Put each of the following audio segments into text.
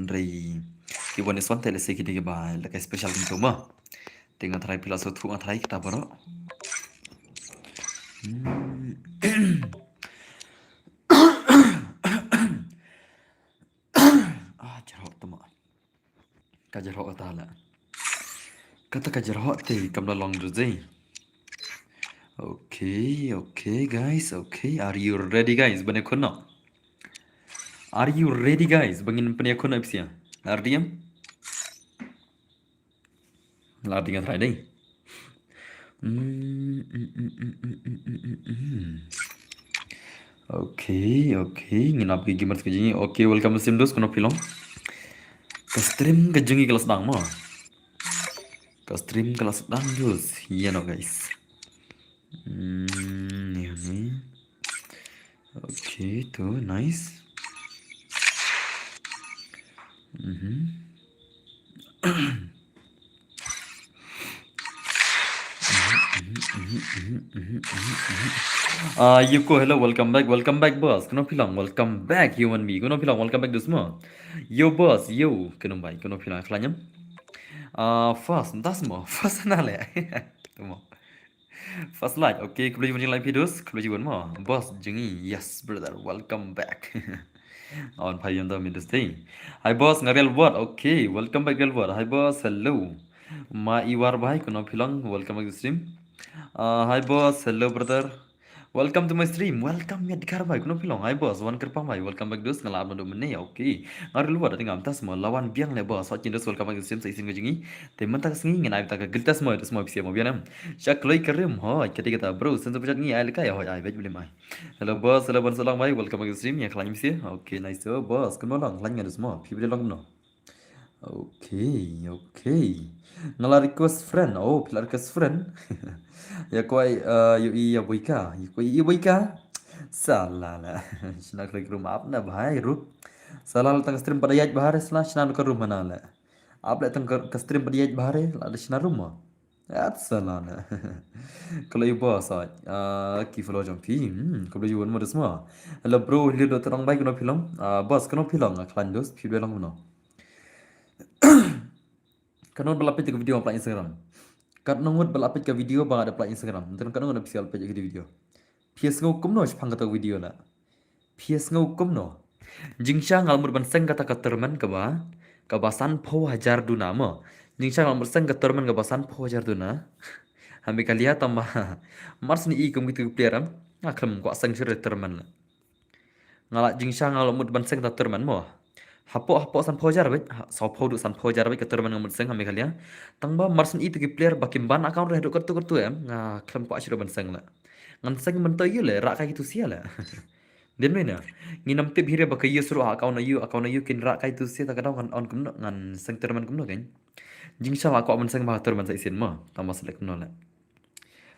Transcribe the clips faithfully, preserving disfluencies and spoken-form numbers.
Rei ki bonus one te lehse ki dei ba la kai special kumto mo. Te nga try phi la sngewthuh nga try kita baroh. Hmm. Ah, jrok tama. Ka jrok ta la. Kata ka jrok te kam la long du zai. Okay, okay, guys, okay. Are you ready, guys? Bane khun no. Are you ready, guys? Bangin pania khun no ipsia. Are you? La ding try dei. Hmm, hmm, hmm, hmm, hmm, hmm, hmm, hmm, hmm. Okay, okay. Ngin ap ki gamers ka jingim. Okay, welcome to stream dos, kano phi long. Ka stream ka jingim ka la sdang mo. Ka stream ka la sdang dos. Ïa no, guys. Hmm, ni ni. Okay, tu nice. Mhm. Ah, Yuko, hello, welcome back, welcome back, boss. Kano phi long, welcome back, human being. Kano phi long, welcome back, dusmo. Yo, boss, yo, kano bai, kano phi long, khlanyam. Ah, fast, dasmo, fast na le. Tumo. First like, okay, khublei shibun jingïaleh phi dos, khublei shibun mo. Boss, jingim, yes, brother, welcome back. On phi ïa da mi dos te. Hi boss, nga Real World, okay, welcome back Real World. Hi boss, hello. Ma Iwar bhai, kano phi long, welcome back to stream. Uh, hi boss, hello brother. Welcome to my stream. Welcome Yadkar bhai, kano phi long. Hi boss, Wan Kyrpang bhai, welcome back dos, nga la ap naduh mynne, okay. Nga Real World, te ngam tas mo, la wan biang le boss, hot chin dos, welcome back to stream, sa isin ka jingim. Te mynta ka sngi ngin ai ta ka giltas mo, dos mo phi mo biang em. Sha kloi ka rim, ho, kati kata bro, sen sa pajat ngi ai leka ya, ho, ai bej blim ai. Hello boss, hello boss, long bhai, welcome back to stream, ya khlaiñ phi. Okay, nice to boss, kano long, khlaiñ nga dos mo, phi bede long no. Okay, okay. Nga la request friend, oh, phi la request friend. Ya kwai, uh, yu i ya boika, ya kwai i boika. Sala la. Shna kloi ka rum ap na bhai, ruh. Sala la tang stream pada yaj bahare, sala shna ka rum mana la. Ap le tang ka stream pada yaj bahare, la da shna rum mo. At sala na. Khlaiñ boss, ah, ki follow jong phi. Hmm, khublei shibun mo dos mo. Hello bro, hello dot rong bai kano phi long. Ah, boss kano phi long, ah, khlaiñ dos, phi bede long no. Kano ba la peit ka video ba la Instagram. Katno ngut ba la peit ka video ba da la Instagram. Dan kano ngut ba la peit ka video. Phi sngew kumno shaphang kata video la. Phi sngew kumno. Jingshisha nga la mut ban seng kata ka tournament kaba, kaba sanphew hajar duna mo. Jingshisha nga la mut seng ka tournament kaba sanphew hajar duna. Ha Meghalaya tangba. Mar shu i kum kitu ki player em. Nga khlem kwah seng shuh tournament la. Nga la jingshisha nga la mut ban seng kata tournament mo. Hapoh, hapoh sanphew hajar beit, ha, sawphew haduh sanphew hajar beit ka tournament nga mut seng ha Meghalaya. Tangba mar shu i tu ki player ba kim ban account re haduh katu katu em, nga khlem kwah shuh ban seng la. Ngan seng mynta ïa le, rah kai kitu sia la. Dien mena. Ngin ym tip hi re ba ka ïa shuh account na ïa, account na ïa kin rah kai tu sia ta ka daw ngan on kumno, ngan seng tournament kumno kan. Jingshisha la kwah ban seng ba tournament sa isin mo, tangba select kumno la.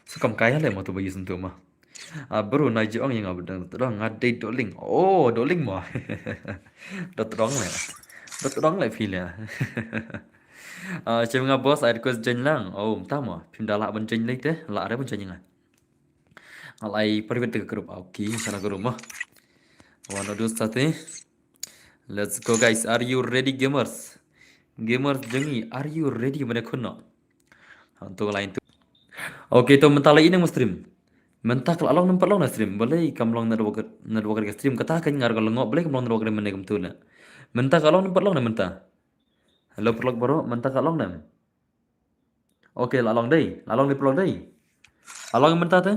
Sukam kai le mo tu ba ïa sentuh mo. Ah, bro, na ji ong ïa nga ba dang dot rong, nga dei dohling. Oh, dohling mo. Dot rong le. Dot rong le phi le. Ah, shem nga boss, I request join lang. Oh, mynta mo. Phim da lah ban join lei te, lah re ban join nga. Nga la ai private te ka group. Ah, okay, sana group mo. Wan dos sate. Let's go guys, are you ready gamers? Gamers jong ngi, are you ready bane khun no? Ha, to line to. Okay, to mynta la i nang stream. Mynta ka la long nampat long na stream. Balei kam long network, network ka stream. Kata ka ngar ka long balei kam long network mynne kumtu la. Mynta ka long nampat long na mynta. Hello paralok baroh, mynta ka long na. Okay, la long dei. La long dei paralok dei. La long mynta te.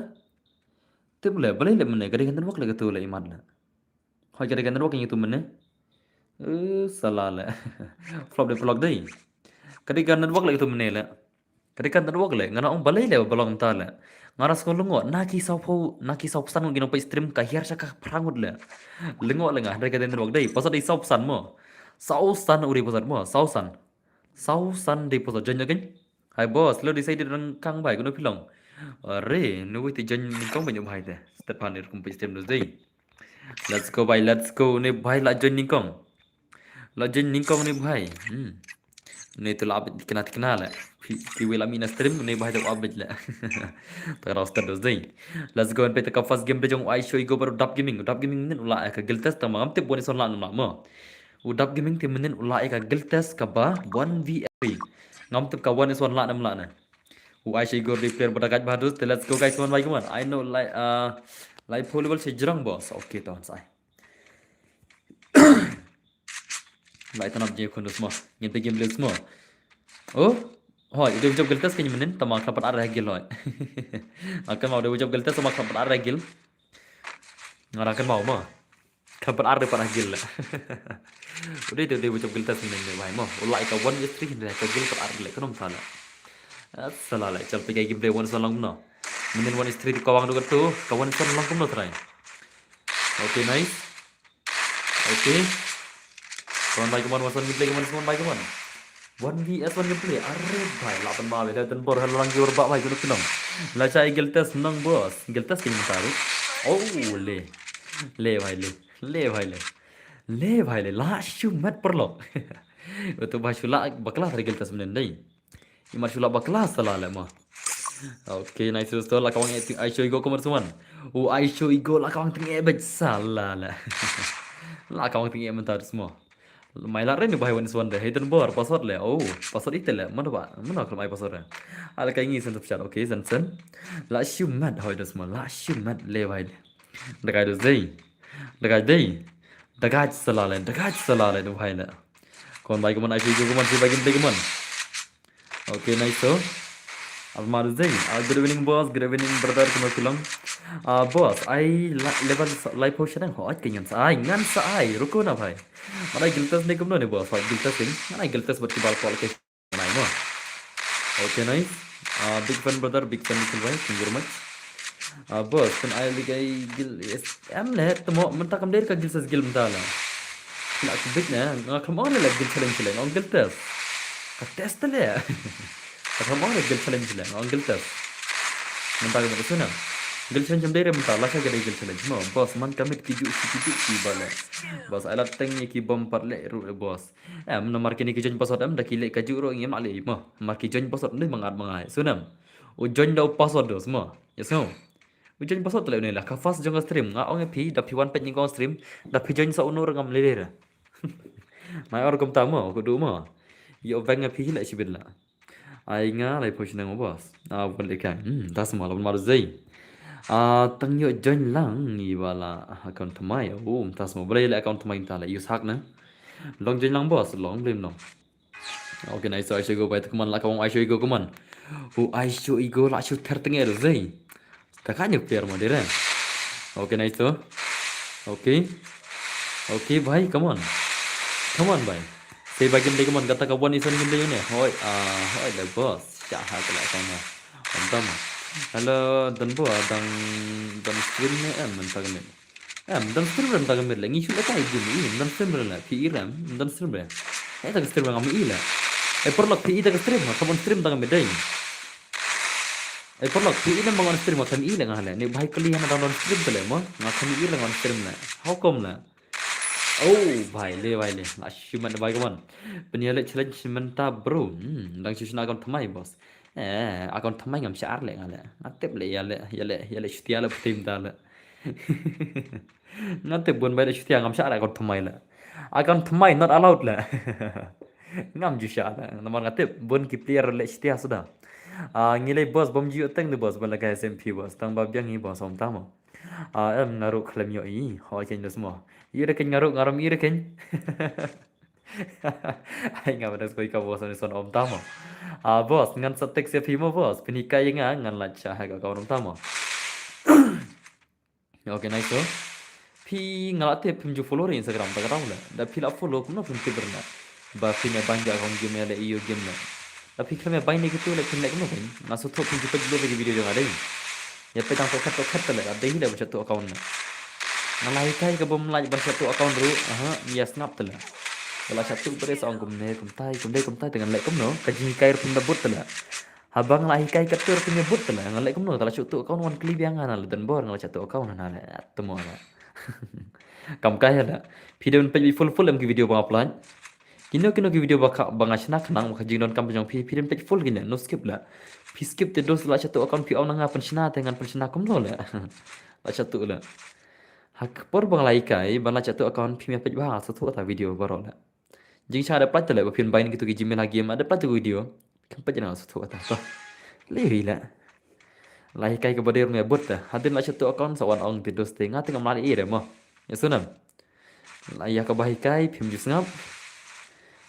Tip le, balei le mynne, ka dei ka network le katu le imat le. Hoi ka dei ka network ïa tu mynne. Eh, sala le. Flop dei paralok dei. Ka dei ka network le tu mynne le. Ka dei ka network le. Nga na ong balei le ba long mynta le. Nga na sngew lyngngoh na ki sawphew, na ki sawphew san ngut ki nongpeit stream ka hiar sha ka phra ngut le. Lyngngoh le nga, hynrei ka dei network dei. Pasa dei sawphew san mo. Sawphew san u dei pasa mo. Sawphew san. Sawphew san dei pasa join again. Hi boss, lo dei sa i dei rangkang bai, kano phi long. Are, no wei te join nyngkong ba nyngkong bai te. Step han ir kum peit stream dos dei. Let's go bai, let's go. Ne bai la join nyngkong. La join nyngkong ne bai. Hmm. Ne tu la bit kena kena le. Phi, phi wei la mih na stream ne bai tu update le. Ta ka roster dos dei. Let's go and peit ka first game de jong Aisho Igo baroh Dap Gaming. Dap Gaming ne u la ka guild test tang ma ngam tip bun i son la num la mo. U Dap Gaming te mynnin u lah ïa ka guild test kaba one V S three. Ngam tip ka one is one lah ne em lah ne. U Aisha Igor di player ba da guide bha dus te let's go guys, come on bhai, come on. I know like uh, like four level se jrong boss. Okay, to sa ai. Lai tanap je khun dus mo. Ngin te game play mo. Oh, hoi, ide u jop guild test kane mynnin tama khlem pat ar guild hoi. Akan mau ide u jop guild test tama khlem pat ar guild. Nga ra kan mau ma. Khlem pat ar pat ar guild la. Udah itu dia ucap guild test ni ni wai mo. Ulai ka one is three ni ka guild pat ar le kan um thala. Salah le, chal te ka game play one is one long no. Mynnin one is three ka wang do ka tu, ka one is one long kumno try. Okay, nice. Okay. Come on bhai, come on, one is one gameplay, come on, come on bhai, come on. One V S one gameplay. Arre bhai, lah ban ma bhai, dan bor halang jor ba bhai, kuno kuno. La chai guild test nang boss. Guild test king taru. Oh, le. Le bhai le. Le bhai le. Le bhai le. La shu mat paralok. Betul bhai, shu lah bakla tadi guild test mynnin dei. I mar shu lah bakla salah le ma. Okay, nice restore, la ka wang Aisha Igor kumno suan. U Aisha Igor la ka wang teng e bej salah le. La ka wang teng e mynta dus mo. Mai la ren bhai one is one de. Hidden bor password le. Oh, password ite le. Mana ba? Mana khlem ai password de. Ala ka ngi sen tepsat. Okay, sen sen. La shu mat hoi dus mo. La shu mat le bhai le. Dagai dus dei. Dagai dei. Dagai salah le. Dagai salah le bhai le. Come on bhai, come on, Aisha Igor, come on, si bhai, game play, come on. Okay, nice so. Almar Zing, uh, good evening boss, good evening brother, kuno kulang. Uh, boss, ai la-, level sa-, lai potion ho, ai ngan sa ai, ngan sa ai, ruko na bhai. Mana guild test ne kumno ne boss, ai guild test ne, mana guild test bad ki bal kwal ke nai mo. Okay, nice. Uh, big fan brother, big fan, big fan bhai, thank you very much. Uh, boss, pyn ai lagi guild, yes, em le, temo, mynta kam der ka guild sa guild mynta la. Kila ku bit ne, nga kam ong le guild challenge le, nga ong guild test. Ka test le. Ka kam ong le guild challenge le, nga ong guild test. Mynta ka betul na. Guild challenge em dei re mynta, la ka dei guild challenge mo. Boss, man commit ki ju ki ju ki bale. Boss, ai la teng ki bom pat le ru boss. Em, namar kini ki join password em, da ki le ka ju ru ngim ale mo. Mar ki join password ni mangat mangai. Sunam. U join da u password dos mo. Yes no. U join password tele ne la ka first jong ka stream nga ong phi da phi wan pet nyngkong stream da phi join sa unu rangam lele ra. Mai or kum ta mo ku du mo. Yo bang phi la shibit la. Ai nga lai pho shnang boss. Ah, bol ikan. Hmm, tas mo la mar zei. Ah, tang yo join lang ni wala account tmai. Oh, tas mo bol le account tmai ta la use hack na. Long join lang boss, long blame long. Okay, nice, Aisha Igor bhai, kumno la ka wang Aisha Igor kumno. U Aisha Igor la shu ther tenge do zei. Ta ka nyuk per mo dire. Okay, nice to. Okay. Okay bhai, come on. Come on bhai. Sei bhai game dei, come on, kata ka one is one game dei ne. Hoi, ah, hoi le boss. Sha ha kala ka mo. Antam. Hello, dan bo, dan, dan stream ne em, mynta ka ne. Em, dan stream rem ta ka mit le, ngi shu le kai gim i, dan stream rem le, phi i rem, dan stream rem. Eh, ta ka stream rem ngam i le. Eh, paralok phi i ta ka stream, ka bon stream ta ka mit dei. Eh, paralok phi i ne ma ngan stream, kam i le nga le. Ni bhai kali hana dan stream te le mo, nga kam i le ngan stream le. How come le? Oh, bhai le, bhai le. La shiman bhai kaman. Pyn ïa le challenge mynta bro. Hmm, dang shu shna account tmai boss. Eh, account tmai ngam shah ar le nga le. Nga tip le ïa le, ïa le, ïa le shutia le ptim ta le. Nga tip bun bai le shutia ngam shah ar account tmai le. Account tmai not allowed le. Ngam ju shah le. Namar nga tip bun ki player le shutia suda. Ah, ngi le boss bom ju teng de boss ba le ka S M P boss. Tang ba biang hi boss om tamo. Ah, em nga ruh khlem ïoh i. Ho ken dos mo. I re ken nga ruh nga ram i re ken. Ai nga ba das koi ka boss ni son om tamo. Ah, boss, ngan sa text ïa phi mo boss. Pyn hikai ïa nga ngan la shah ha ka account om tamo. Okay, nice to. Phi nga la tip phim ju follow re Instagram ta ka daw le. Da phi la follow kumno phim tip re na. Ba phi ne ban ja account game le ïa game le. Da phi khlem ban ne kitu le phin le kumno phin. Nga shu thok phim ju peit blue ki video jong nga dei. Ïa peit tang to khat to khat le da dei le ban shatu account le. Nga la hikai ka bom lai ban shatu account ruh. Aha, ïa sngap te le. Ka la shatu pere sa ong kumne kumtai kumdei kumtai te ngan le kumno. Ka jinghikai ruh phim da but te le. Haba nga la hikai ka tur pynïabut te la nga leh kumno, ta la shu tu account wan kli biang nga na le don bor nga la shu tu account na le temo la. Kam kai la. Phi dei ban peit full full em ki video ba nga upload. Kino kino ki video ba ka ba nga shna khnang ba ka jingdonkam jong phi, phi dei ban peit full kine, no skip la. Phi skip te dos la shu tu account phi ong na nga pynshna te ngan pynshna kumno la. La shu tu la. Ha ka por ba nga la hikai ban lad shato account phim ïa peit bha shuh shuh kata video baroh la. Jingshah da peit te la ba phin bind kito ki Gmail ha game, da peit te video. Kam peit na shuh shuh kata. To. Lei hi la. La hikai kaba dei ruh me bud te. Hadien lad shato account sa wan ong te dost te, nga te ngam lad ei re mo. Ïa sngewbha. La ïa kaba hikai phim ju sngap.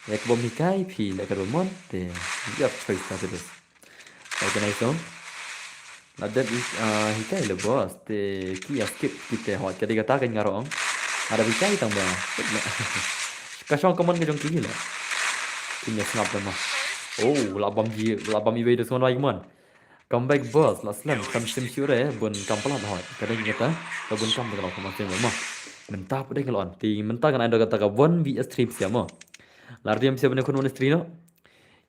Ïa kaba ym hikai phi leh ka ruh mon te. Your choice ta te dost. Organize no. La dep hi-, ah, hikai le boss te ki ïa skip kite hot ka dei kata ka nga ruh ong. Nga dep hikai tang ba. Ka shong ka mon ka jong ki le. Ki ïa sngap da ma. Oh, la bam ji, la bam iwei da sngewbha bai mon. Come back boss, la slem, kam sim sure, bun kam palat hot. Ka dei kata, ka bun kam da ka la kam sim ma. Mynta pat dei ka la on. Te mynta kan ai da kata ka one V S three sia ma. La riam sia bane khun one three no.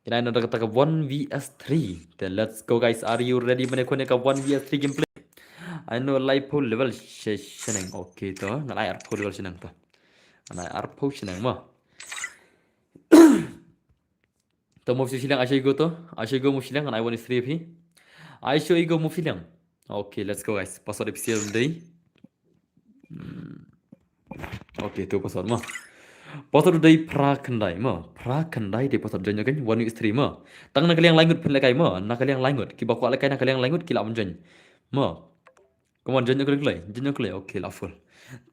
Kin ai na da kata ka one V S three. Then let's go guys. Are you ready? Bane khun ka one V S three gameplay. Ai no lai pho level she-, sheneng. Okay to. Ngan ai ar pho level sheneng to. Ngan ai ar pho sheneng ma. To mo shiliang, ai shu go to. Ai shu go mo shiliang, ngan ai one three phi. Ai shu go mo shiliang. Okay, let's go guys. Password official day. Hmm. Okay, tu password ma. Password dei phra khyndai ma. Phra khyndai dei password join again. One is three ma. Tang na ka liang lai ngut phin lehkai ma. Na ka liang lai ngut. Kiba kwah lehkai na ka liang lai ngut ki lah ban join. Ma. Come on, join kloi kloi. Join kloi. Okay, la full.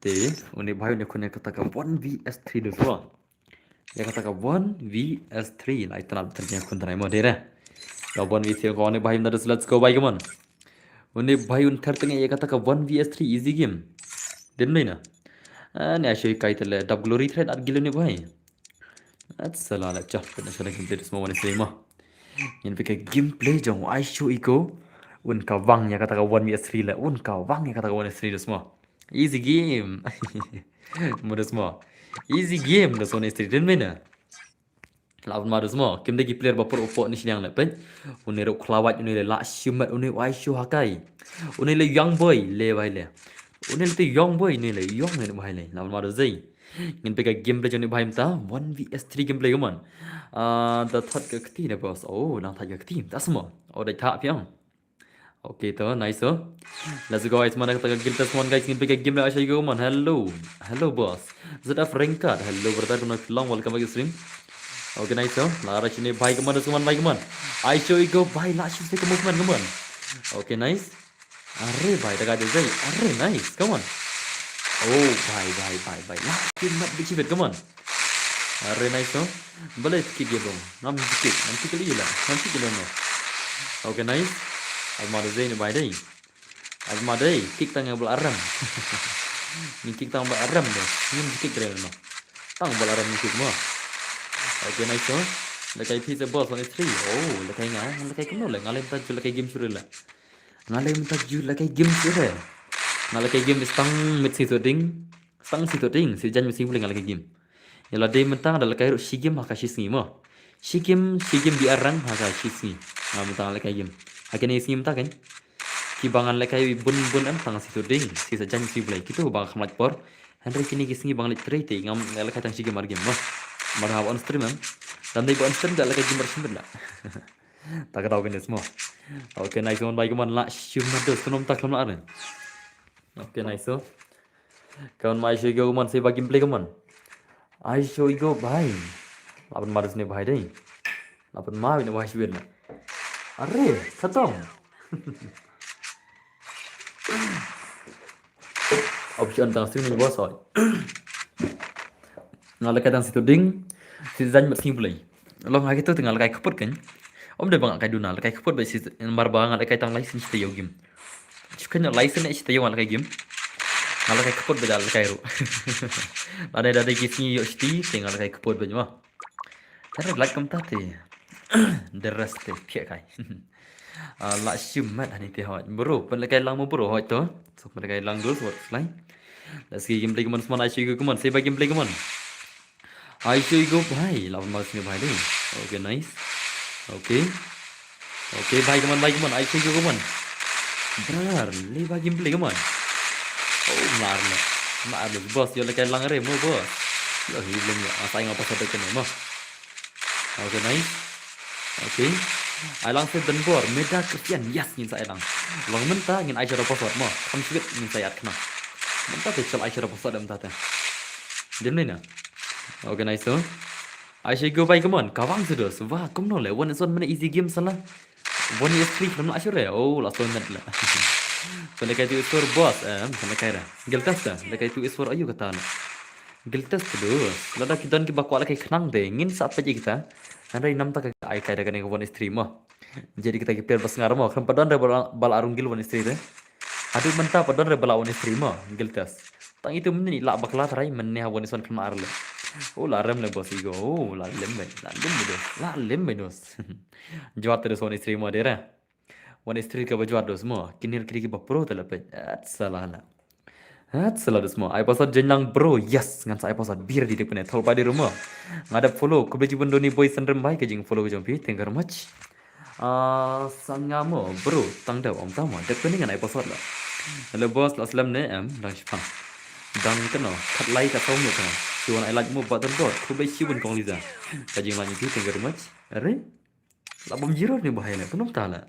Te, une bhai une khun ïa kata ka one V S three dei ma. Ïa kata ka one V S three. Lai tanap tyrnya khun trai ma dei re. Ka one V S three ka une bhai ynda dus let's go bhai, come on. Une bhai un ther teng ïa kata ka one V S three easy game. Dei ne na. Ah, ne ashoy kai tele dap glory thread at gilo ne bhai. At sala la chah, kena shana gameplay dus ma one three ma. Ngin peit ka gameplay jong Aisho Ego. Un ka wang ïa kata ka one V S three la. Un ka wang ïa kata ka one V S three dus ma. Easy game. Mo dus ma. Easy game dus one three dei ne na. La un ma dus ma. Kim dei ki player ba por opo ni shiliang le peit. Une ruh khlawait une le la shimet une Aisho hakai. Une le young boy le bai le. Une le te young boy une le young ne bai le. La un ma dus dei. Ngin peit ka gameplay jong une bhai mynta, one V S three gameplay ka mon. Ah, da thad ka kti ne boss. Oh, nang thad ka kti. Ta smo. Oh, da thad phi ong. Okay to, nice to. Let's go guys, mana kata ka guild test mon guys, ngin peit ka gameplay Aisho Ego ka mon. Hello. Hello boss. Z F Rank Card. Hello brother, kano long, welcome back to stream. Okay, nice to. La ra shine bhai ka mon, da sman bhai ka mon. Aisho Ego bhai la shi se ka movement ka mon. Okay, nice. Are bhai, da ka dei. Are, nice. Come on. Oh bhai, bhai, bhai, bhai. Lah, kill mat bit shibit, come on. Are, nice no. Balei kick dia dong. Ngam kick, ngam kick lagi lah. Ngam kick dia dong. Okay, nice. Alma da zai ni bhai dei. Alma dei, kick tang bal aram. Ni kick tang bal aram dei. Ngam kick dia dong. Tang bal aram ni kick mo. Okay, nice no. Lekai phi se boss one three. Oh, lekai nga, lekai kumno le. Nga lem ta ju lekai game shuh le. Nga leh mynta ju lekai game shuh re. Nga lekai game stang mit si to ding. Stang si to ding. Si jan mit si pule nga lekai game. Ïa la dei mynta nga da lekai ruh shi game ha ka shi sngi mo. Shi game, shi game bi arang ha ka shi sngi. Nga mynta nga lekai game. Ha kine sngi mynta kan. Kiba ngan lekai bun bun em tang si to ding. Si sa jan si pule. Kito ba kham lait por. Hynrei kine ki sngi ba ngan leit trei te ngam lekai tang shi game ar game mo. Mar ha on stream em. Dan dei ba on stream da lekai game ar shim la. Ta ka daw kane mo. Okay, nice one bhai, ka mon la shim na dos, ka nom ta ka mon are. Okay, nice so. Ka mon ma Aisho Ego ka mon, sei ba gameplay ka mon. Aisho Ego bhai. Lapan ma dos ne bhai dei. Lapan ma ne bhai shibit na. Are, khatam. Option tang stream ni boss oi. Nga lekai tang si to ding, si jan mat sing play. Long ha kito te nga lekai keput kan. Om de ba nga kai duna, lekai keput ba si mar ba nga lekai tang license te yo game. Chukan license ne te yo nga lekai game. Nga lekai keput ba da lekai ru. Lada da de ki sing yo shiti, te nga lekai keput ba ma. Tara like kumta te. The rest te pia kai. Ah, la shim mat hani te hot. Bro, pynlekai lang mo bro hot to. So pynlekai lang dul so slai. Let's go gameplay ka mon, sman Aisho Ego ka mon. Sei ba gameplay ka mon. Aisho Ego bhai, la mas ni bhai dei. Okay, nice. Okay. Okay, bhai ka mon, bhai ka mon, Aisho Ego ka mon. Brother, le ba gameplay ka mon. Oh, mar le. Mar le boss, yo lekai lang re mo boss. Yo hi le mo. Asai nga pasal ke mo. Okay, nice. Okay. Ai lang se dan bor, meda Christian, yes, ngin sa ai lang. Long mynta ngin ai shara password mo. Kam shigit ngin sa ai at kena. Mynta te chal ai sha da pasat mynta te. Dim ne na. Okay, nice to. Ai sha go bai, come on. Ka wang sa dos. Wah, kumno le. One is one mane easy game sala. One is three khlem la shuh re. Oh, la soi met la. Pynlehkai two is four boss. Em, pynlehkai ra. Guild Test da. Lehkai two is four ayu kata la. Guild Test dos. Lada ki don kiba kwah lehkai khnang de. Ngin sa peit ïa kita. Hynrei namta ka ai kai da kane ka one is three mo. Jadi kita ki player ba sngewbha mo. Khlem pat don re ba la, ba la rung guild one is three de. Haduh mynta pat don re ba la one is three mo. Guild Test. Tang itu mynne la bakla trai mynne ha one is one khlem ar le. Oh, la rem le boss ego. Oh, la lem bai. La lem bai dos. La lem bai dos. Jwat te dos one is three mo de re. One is three kaba jwat dos mo. Kinir kri kiba pro te la peit. At sala la. At sala dos mo. Ai pasat jenjang bro. Yes, ngan sa ai pasat bir di dek pene. Thol bai di rumo. Nga dep follow. Khublei shibun Doni boy Sandrem bai ka jing follow ka jong phi. Thank you very much. Ah, sanga mo bro. Tang da om tama. Dek pene ngan ai pasat la. Hello boss, la slem ne em. Dang shipang. Dang kano. Khat lai ka song ne kano. Siwan ai like mo button bot. Khublei shibun kong Liza. Ka jing like phi. Thank you very much. Are? La bom zero ne bahai ne. Penuh ta la.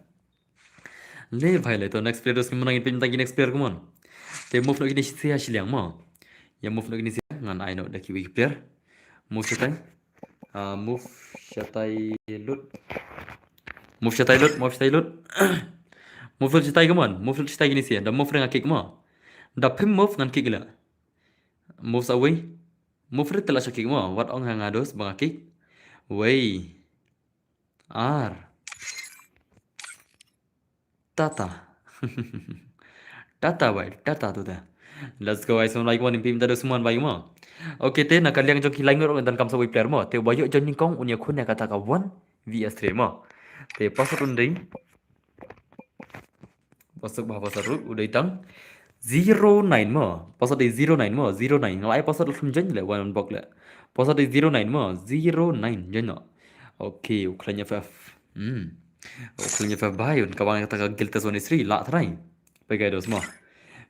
Le bhai le to next player dos ki mynta ngin pynbna ki next player, come on. Te move noh kine shi sia shiliang mo. Ïa move noh kine sia ngan ai noh da kiwei ki player. Move shatai. Ah, move shatai lut. Move shatai lut, move shatai lut. Move lut shatai, come on. Move lut shatai kine sia. Da move re nga kick mo. Da phim move ngan kick la. Move sa wei. Move re te la sha kick mo. Wat ong ha nga dos ba nga kick. Wei. Ar. Tata. Tata bai, tata tu ta. Let's go, ai sum lai mo, nim pim ta do sum bai mo. Okay, te na ka liang jong ki lai ngur dan kam sa wei player mo. Te ba ïoh jong nyngkong un ïa khun ïa kata ka one V S three mo. Te pasat un dei. Pasat ba pasat ruk u dei tang zero nine mo. Pasat dei zero nine mo, zero nine. Ngalai pasat lum join le one bok le. Pasat dei zero nine mo, zero nine join no. Okay, u khlaiñ F F. Hmm. U khlaiñ F F bai un ka wang kata ka Guild Test one is three la try. Peit kai dos mo.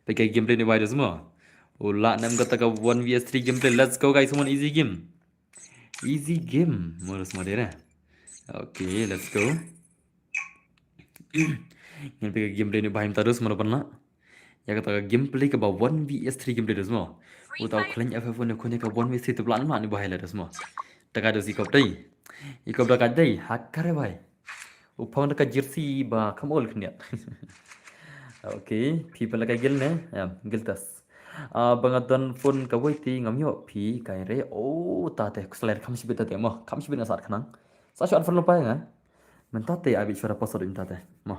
Peit kai gameplay ne bai dos mo. U la nem kata ka one V S three gameplay. Let's go guys, one easy game. Easy game. Mo dos mo dei re. Okay, let's go. Ngin peit ka gameplay ne bai mynta dos mo ban la. Ïa kata ka gameplay kaba one V S three gameplay dos mo. Uta u khlaiñ F F ne khun ïa ka one V S three te blan ma ne bai la dos mo. Ta ka dos i kop dei. I kop da ka dei. Hakare bai. U phong da ka jersey ba kham ol khniat. Okay, phi pynlehkai Guild ne? Em, Guild Test. Ah, ba nga don phone kawei te ngam ïoh phi kai re. Oh, ta te, ku sa leh kham shibit ta te mo. Kham shibit nga sat khnang. Sa shu unfollow pa nga. Mynta te ai bit shuwa da pasat mynta te. Mo.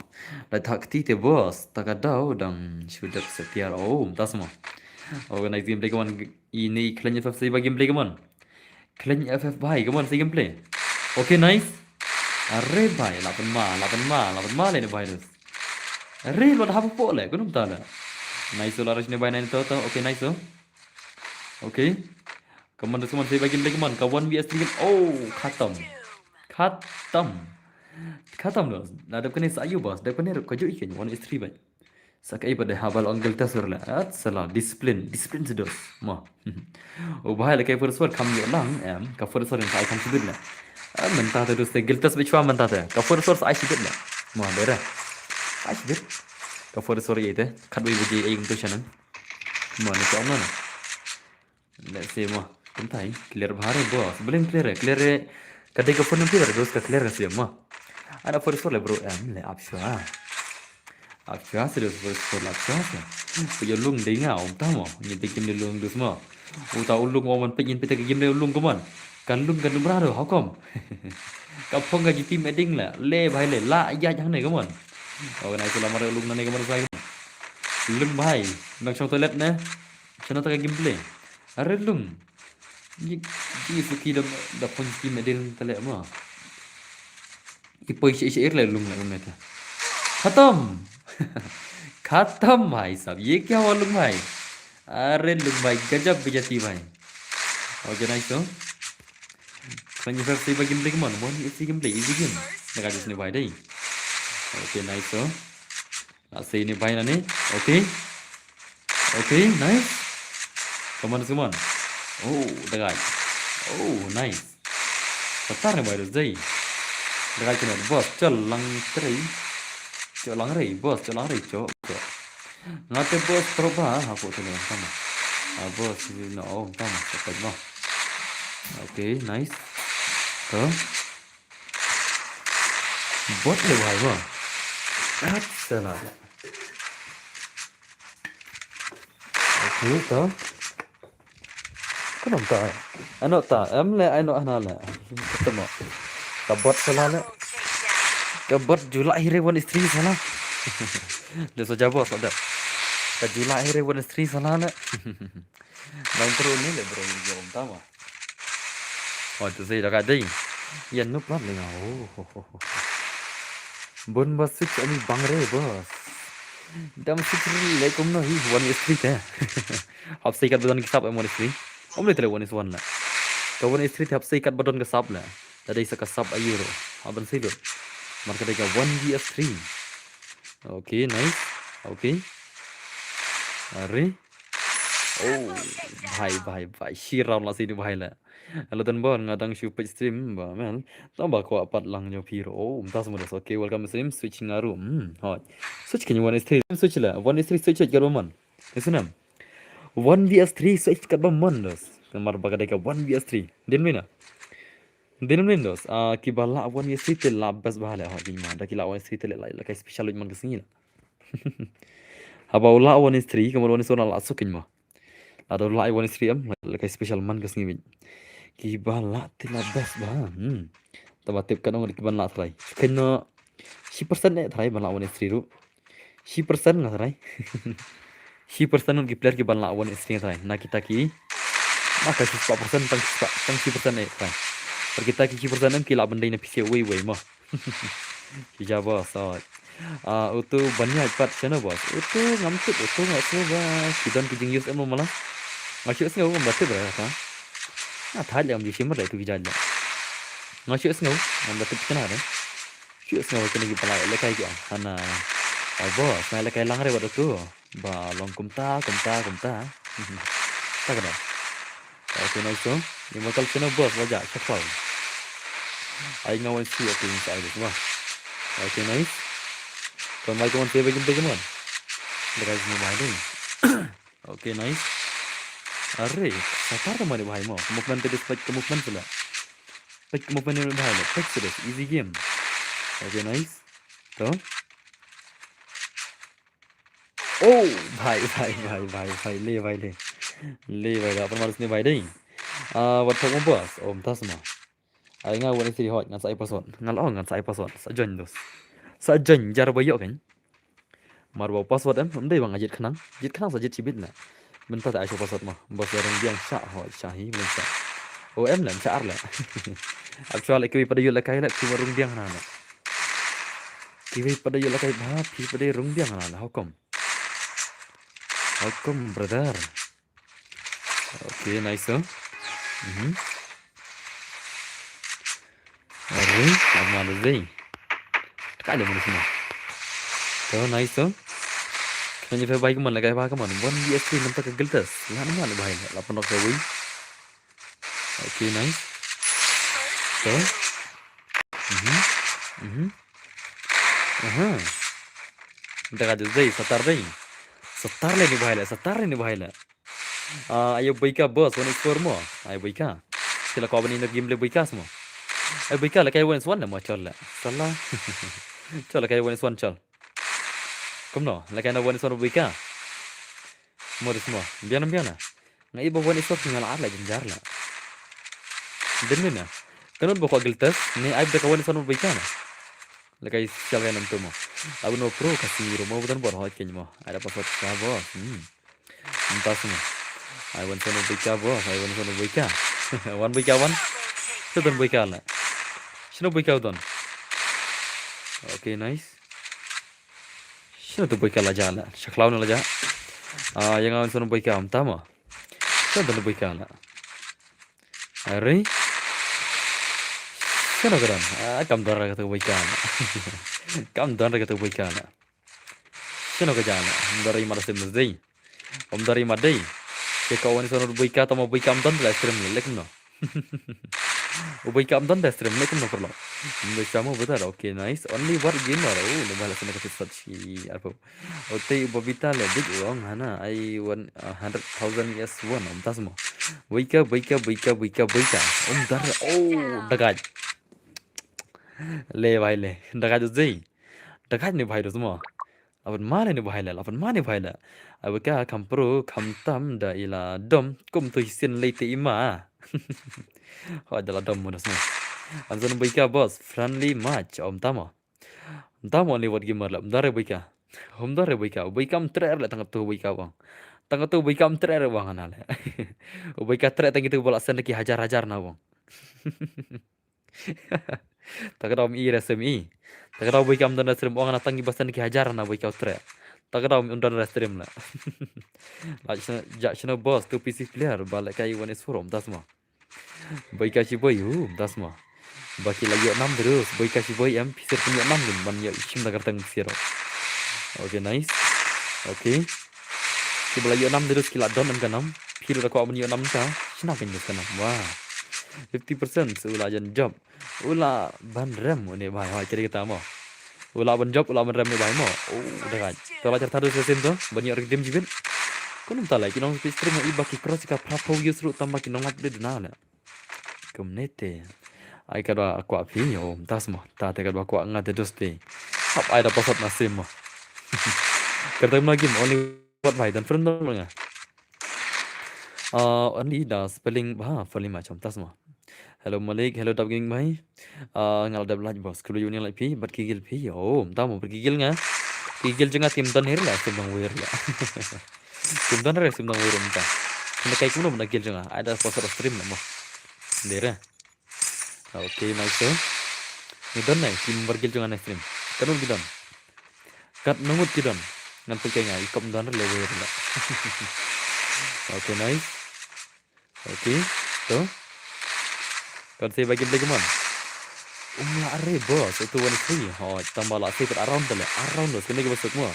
Lai thak ti te boss. Ta ka daw dang shu dep sa tiar. Oh, mynta sa mo. Organize gameplay, come on. Ine i khlaiñ F F sa i ba gameplay, come on. Khlaiñ F F bai, come on, sa i gameplay. Okay, nice. Are bai, la pynma, la pynma, la pynma le ne bai dos. Are lo da hap po le, kunum ta le. Nice, la rush ne bai nine to to. Okay, nice. Okay. Come on, come on, sa i ba gameplay, come on. Ka one V S three game. Oh, khatam. Khatam. Khatam dos. Na dep kane sa ayu boss. Dep kane ka ju iken one is three bai. Sa kaei pat de ha ba la ong Guild Test ruh la. At sala discipline, discipline sa dos. Mo. U bai la ka first word kham ïoh lang em, ka first word sa ai kham shibit la. Ah, mynta te dos te Guild Test bit shuwa mynta te. Ka first word sa ai shibit la. Mo, dei re. Ai shibit. Ka first word ïa te. Khatwei baje ai kumto shanan. Mo, ne ka ong na. Let's see mo. Kumtai clear bha re boss. Bling clear re, clear re. Ka dei ka phone clear dos ka clear ka sim mo. Ana first floor le bro em le ap shuwa. Ap shuwa se dos first floor ap shuwa se. Peit ïa lung dei nga om ta mo. Ngi dei kim dei lung dos mo. Uta u lung mo man peit ngin peit ka game dei u lung kumon. Ka lung ka lung bra do how come. Ka phong ka jiti meding le. Le bhai le la ïa jang ne kumon. Organize la mare u lung na ne kumon sai. Lung bhai. Nang shong toilet ne. Shano ta ka gameplay. Are lung. Ji, ji suki da, da phong ki medal ta le ma. I poi shi, shi ir le lung le meta. Khatam. Khatam bhai sab. Ye kya hua lung bhai? Are lung bhai gajab bejati bhai. Okay, nice to. Khlaiñ F F sa i ba gameplay kumon. One easy gameplay, easy game. Naga just ne bhai dei. Okay, nice to. Sa i ne bhai na ne. Okay. Okay, nice. Come on, come on. Oh, dagai. Oh, nice. Katar ne bhai dei. Dagai kena boss, chol lang trei. Chol lang rei, boss, chol lang rei, chol. Nga te boss pro ba ha ko te ne tama. Ah, boss, you know, oh, tama, sa peit mo. Okay, nice. To. Bot le bhai mo. At sala. Okay, to. Ka nong ta. Ano ta, em le, ano ana le. Kata mo. Ka bot sala le. Ka bot ju lah hi re one is three sala. Dia sa jabo sa da. Ka ju lah hi re one is three sala le. Bang pro ni le bro, jom tama. Oh, tu saya dah kadai. Ya, noob lah ni. Oh, ho, ho, ho. Bun ba switch ami bang re, boss. Dam switch re le kumno hi, one is three te. Hap sai kat ba don ki sap em one is three. Om le tele one is one la. Ka one is three te hap sai kat ba don ka sap la. Ta dei sa ka sap ayu ro. Haban sai lut. Mar ka dei ka one V S three. Okay, nice. Okay. Are. Oh, bhai, bhai, bhai. Shi round la sini bhai la. Hello, Don Bon, nga dang shu peit stream ba, man. Tang ba kwah pat lang jong phi ro. Oh, mynta semua dos. Okay, welcome stream. Switch nga ru. Hmm, hot. Switch kini one is three. Switch la. One is three switch kat ba mon. Ni sunam. One V S three switch kat ba mon dos. Kamar ba ka dei ka one V S three. Din mina. Din mina dos. Ah, ki ba la one V S three te la best ba la hot jing ma. Da ki la one V S three te la, la kai special luit man ka sngi la. Haba u lah one is three, kamar one is one la suk kini mo. Lada u lah one is three em, la kai special man ka sngi win. Ki ba lah te la best ba. Hmm. Taba tip kan ong ki ban lah try. Kino shi percent ne try ban lah one is three ru. Shi percent nga try. Shi percent ki player ki ban lah one is three try. Na kita ki. Na ka shi percent tang shi percent ne try. Per kita ki shi percent em ki lah ban dei na P C wei wei mo. Ki jabo sot. Ah, utu ban ïaid pat shano boss. Utu ngam tip, utu ngam tip ba. Ki don ki jing use em mala. Nga shu sngew ngam tip ra ka. Nga thad ïa ngam ju shim ra utu ki jait ba. Nga shu sngew ngam tip kena ra. Shu sngew kena ki pala lekai ki. Hana. Ai boss, nga lekai lang re wat utu. Ba long kumta, kumta, kumta. Ta ka dei. Okay, nice to. Immortal channel boss, raja, check out. Ai nga wan si, okay, sa ai ba. Okay, nice. Kon mai kon save game game. The guys ni mai ding. Okay, nice. Are, satar ta mari bhai mo. Movement te dispatch ke movement pula. Pek movement ni bhai le. Pek sudah, easy game. Okay, nice. To. Oh, bhai, bhai, bhai, bhai, bhai, le, bhai, le. Le, bhai, da, pun harus ni, bhai, dei. Ah, wat thok mo boss. Oh, mynta sma. Ai nga wan isi hot, ngan sa ai password. Ngan la, oh, ngan sa ai password. Sa join dos. Sa join, jar ba yok kan. Mar ba password em, em dei ba nga jied khnang. Jied khnang sa jied shibit na. Mynta ta ai shu password mo. Boss da rung biang sha, hot, sha hi, mynta. Oh, em le, em sha ar le. Actually, kiwi pada yu le kai le, kiwi rung biang na le. Kiwi pada yu le kai ba, phi pada rung biang na le, how come? How come, brother? Okay, nice, oh. Mhm. Are, ama le zei. Taka le mo sma. To, nice, oh. Kena ni fe bai keman le kai ba keman. One V S three namta ka giltas. La nama le bai. La pun ok wi. Okay, nice. To. Mhm. Mhm. Aha. Taka zei, satar zei. Satar le ni bai le, satar le ni bai le. Ah, ayo baika boss, one is four mo. Ayo baika. Sila ko bani na game le baika smo. Ayo baika la kai one is one mo chol la. Sala. Chol la kai one is one chol. Kumno, la kai na one is one baika. Mo dis mo. Biana biana. Nga iba one is one nga la ar la jinjar la. Din ni na. Kanut ba ko giltas, ni ai baika one is one baika na. La kai sial kai nam tu mo. Abu no pro kasi ro mo butan bor hot ken mo. Ada password ka bo. Hmm. Mynta sma. Ai wan sono baika bo, ai wan sono baika. Wan baika wan. Shu don baika la. Shino baika don. Okay, nice. Shino tu baika la ja la. Shaklaw na la ja. Ah, yang wan sono baika am tama. Shino don baika la. Are. Shino ka don. Ah, kam don ra ka tu baika la. Kam don ra ka tu baika la. Shino ka jana, om dari mada sim dei. Om dari mada dei. Ke ka wan sono baika tama baika am don la stream le lek no. U Boika um don da stream, leh kumno paralok. Mbe shamo betar, okay, nice. Only War Gamer, oh, le bala sana ka sat shi arpo. Ote u Bobita le bit wrong hana, I want a hundred thousand yes won, um tas mo. Boika, Boika, Boika, Boika, Boika. Um dar, oh, dagat. Le bhai le, dagat jei. Dagat ne bhai dos mo. Laban mane ne bhai le, laban mane bhai le. Aba ka kham pro, kham tam da ila dom, kum tu hisin lei te ima. Ho da la dom mo dos mo. Anzan Boika boss, friendly match, om tamo. Tamo ni wat gamer le, um dare Boika. Um dare Boika, Boika um tre le tang tu Boika bang. Tang tu Boika um tre bang ana le. Boika tre tang itu bola sen ki hajar-hajar na bang. Takadau mi resem i. Takadau Boika um don resem ong na tangi basan ki hajar na Boika utre. Takadau mi um don resem la. La chna, ja chna boss tu P C player ba la kai wan is from das ma. Boika chi boy hu das ma. Ba ki la yo nam terus Boika chi boy em pisir pun yo nam din ban yo ichim da kartang pisir. Okay, nice. Okay. Ki ba la yo nam terus ki la don em kanam. Pil da ko ban yo nam ka. Chna kan yo kanam. Wah. Fifty percent so la jan job. Ula ban rem une bhai, hoi kiri kita mo. Ula ban job, ula ban rem ne bhai mo. Oh, dagai. To la charta dos resim to, ban yo redim jibin. Kunum ta lai ki nong speech stream i ba ki cross ka pra pau yus ru tamba ki nong lap de duna le. Kumnete. Ai ka dua akwa phi yo, tas mo. Ta te ka dua akwa nga te dos te. Hap ai da pasat nasim mo. Kerta mo game only what bhai dan friend dong nga. Ah, only da spelling ba, spelling ma chom tas ma. Hello Malik, hello Dab Gaming bhai. Ah, ngal dab laj boss. Kulu yuni laj phi, bat ki gil phi. Oh, tamu bat ki gil nga. Ki gil jenga tim don her la, tim don wer la. Tim don her, tim don wer mta. Kena kai kuno bana gil jenga. Ada sponsor stream la mo. Dere. Okay, nice. Ni don nai, tim bar gil jenga na stream. Kanu ki don. Kat nungut ki don. Ngan pun kai nga, ikom don le wer la. Okay, nice. Okay, to. Kan sei bagi beli keman. Um la are boss, itu one three. Ho, tambah la sei around tele, around los kena ke besok mo.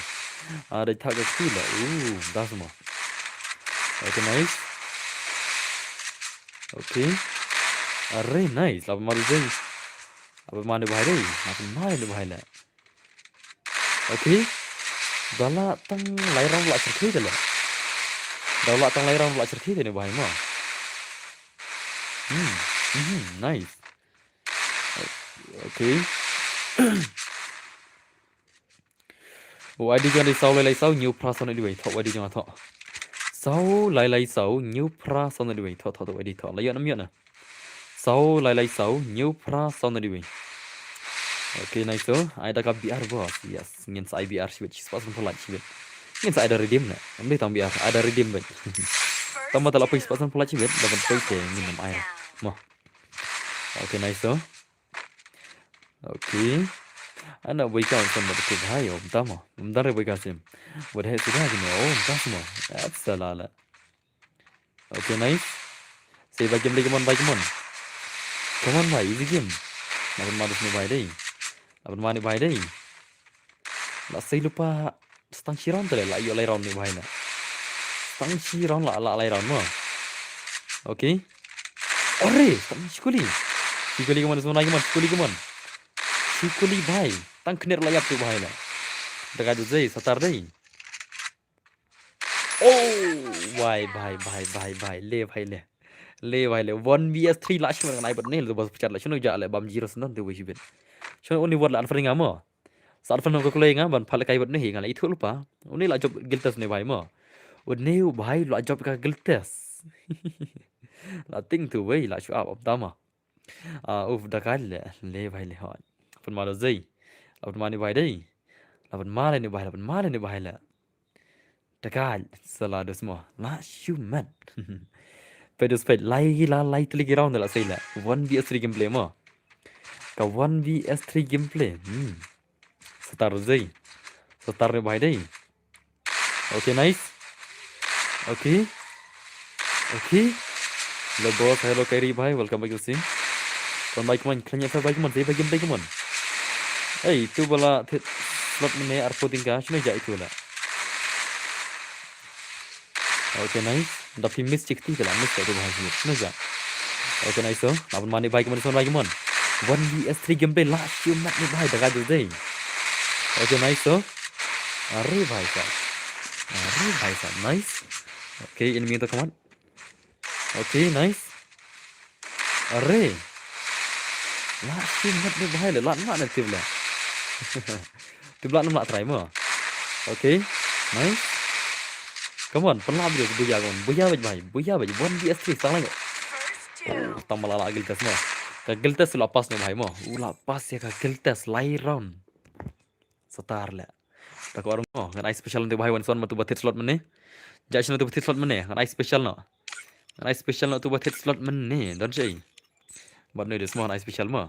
Ada tak ke la. Uh, dah semua. Okay, nice. Okay. Are nice, lapan malu jai. Apa mana bahaya? Apa mana bahaya? Okay. Dala tang lai round la cherkhi dala. Dala tang lai round la cherkhi dene bhai ma. Hmm. Hmm. Nice. Okay. O I D jong dei saw lai lai saw new pra saw na diwei. Tho I D jong tho. Saw lai lai saw new pra saw na diwei. Tho tho tho I D tho. La yo nam yo na. Saw lai lai saw new pra saw na diwei. Okay, nice to. Ai da ka B R boss. Yes, ngin sa ai B R shibit, shi spot san phalat shibit. Ngin sa ai da redeem na. Ambe tang B R, ai da redeem bet. Tama tala pui spot san phalat shibit, dapat pui ke ngin nam ai. Mo. Okay, nice to. Okay. Ana boy ka san da ke bhai, om tamo. Om dare boy ka sim. What he sudah gini, om tamo. That's a lala. Okay, nice. Say bye game lagi, come on, bye, come on. Come on, bye, easy game. Laban ma dus ni bhai dei. Laban ma ni bhai dei. La say lupa stang shi round tele, la yo lai round ni bhai na. Stang shi round la, la lai round mo. Okay. Ore, stang shikuli. Shikuli, come on, come on, shikuli, come on. Shikuli bhai. Tang kner la yap tu bhai na. Daga jai satar dei. Oh, bhai, bhai, bhai, bhai, bhai, le, bhai, le. Le, bhai, le. One V S three la shimar ngan ai bat ne, le bas pechat la. Shunu ja le, bam zero senan tu bhai shibit. Shunu uni wat la unfriend nga mo. Sa unfriend ko kulai nga, ban pal kai bat ne, nga la itu lupa. Uni la job guild test ne bhai mo. Uni bhai la job ka guild test. La ting tu bhai, la shu up, up tama. Ah, uf, da kai le, le bhai le hoi. Pun ma do zei. Pun ma ni bhai dei. Pun ma le ni bhai, pun ma le ni bhai le. Da kai, sala dos mo. La shu mat. Pedus ped, lai la, lai teli ki round la sei la. One V S three gameplay mo. Ka one V S three gameplay. Hmm. Satar zei. Satar ni bhai dei. Okay, nice. Okay. Okay. Hello boss, hello Kairi bhai, welcome back to stream. Kon bhai kuman, khlanya sa bhai kuman, dei bhai game bhai kuman. Hey, tu bala thit slot mane arpo ding ka, shino ja itu la. Okay, nice. Da phi miss chikti kala, miss ka tu bhai shino ja. Okay, nice to. Naban mane bhai, come on, this one bhai, come on. One V S three gameplay, la shu mat ne bhai, daga jul dei. Okay, nice to. Are bhai sahab. Are bhai sahab, nice. Okay, enemy to, come on. Okay, nice. Are. La shu mat ne bhai le, la mat ne tip le. Tip la nam la try mo. Okay, nice. Come on, pynlah video, buya, come on. Buya bhai, buya bhai. One V S three, sang lang. Oh, tang ma la la guild test mo. Ka guild test la pass ne bhai mo. U la pass ïa ka guild test lai round. Satar le. Ta ko arung mo. Ngan ai special na tu bhai, wan son ma tu ba thied slot mynne. Ja shano tu ba thied slot mynne. Ngan ai special noh. Ngan ai special noh tu ba thied slot mynne. Don shei. Bad ne des mo, ngan ai special mo.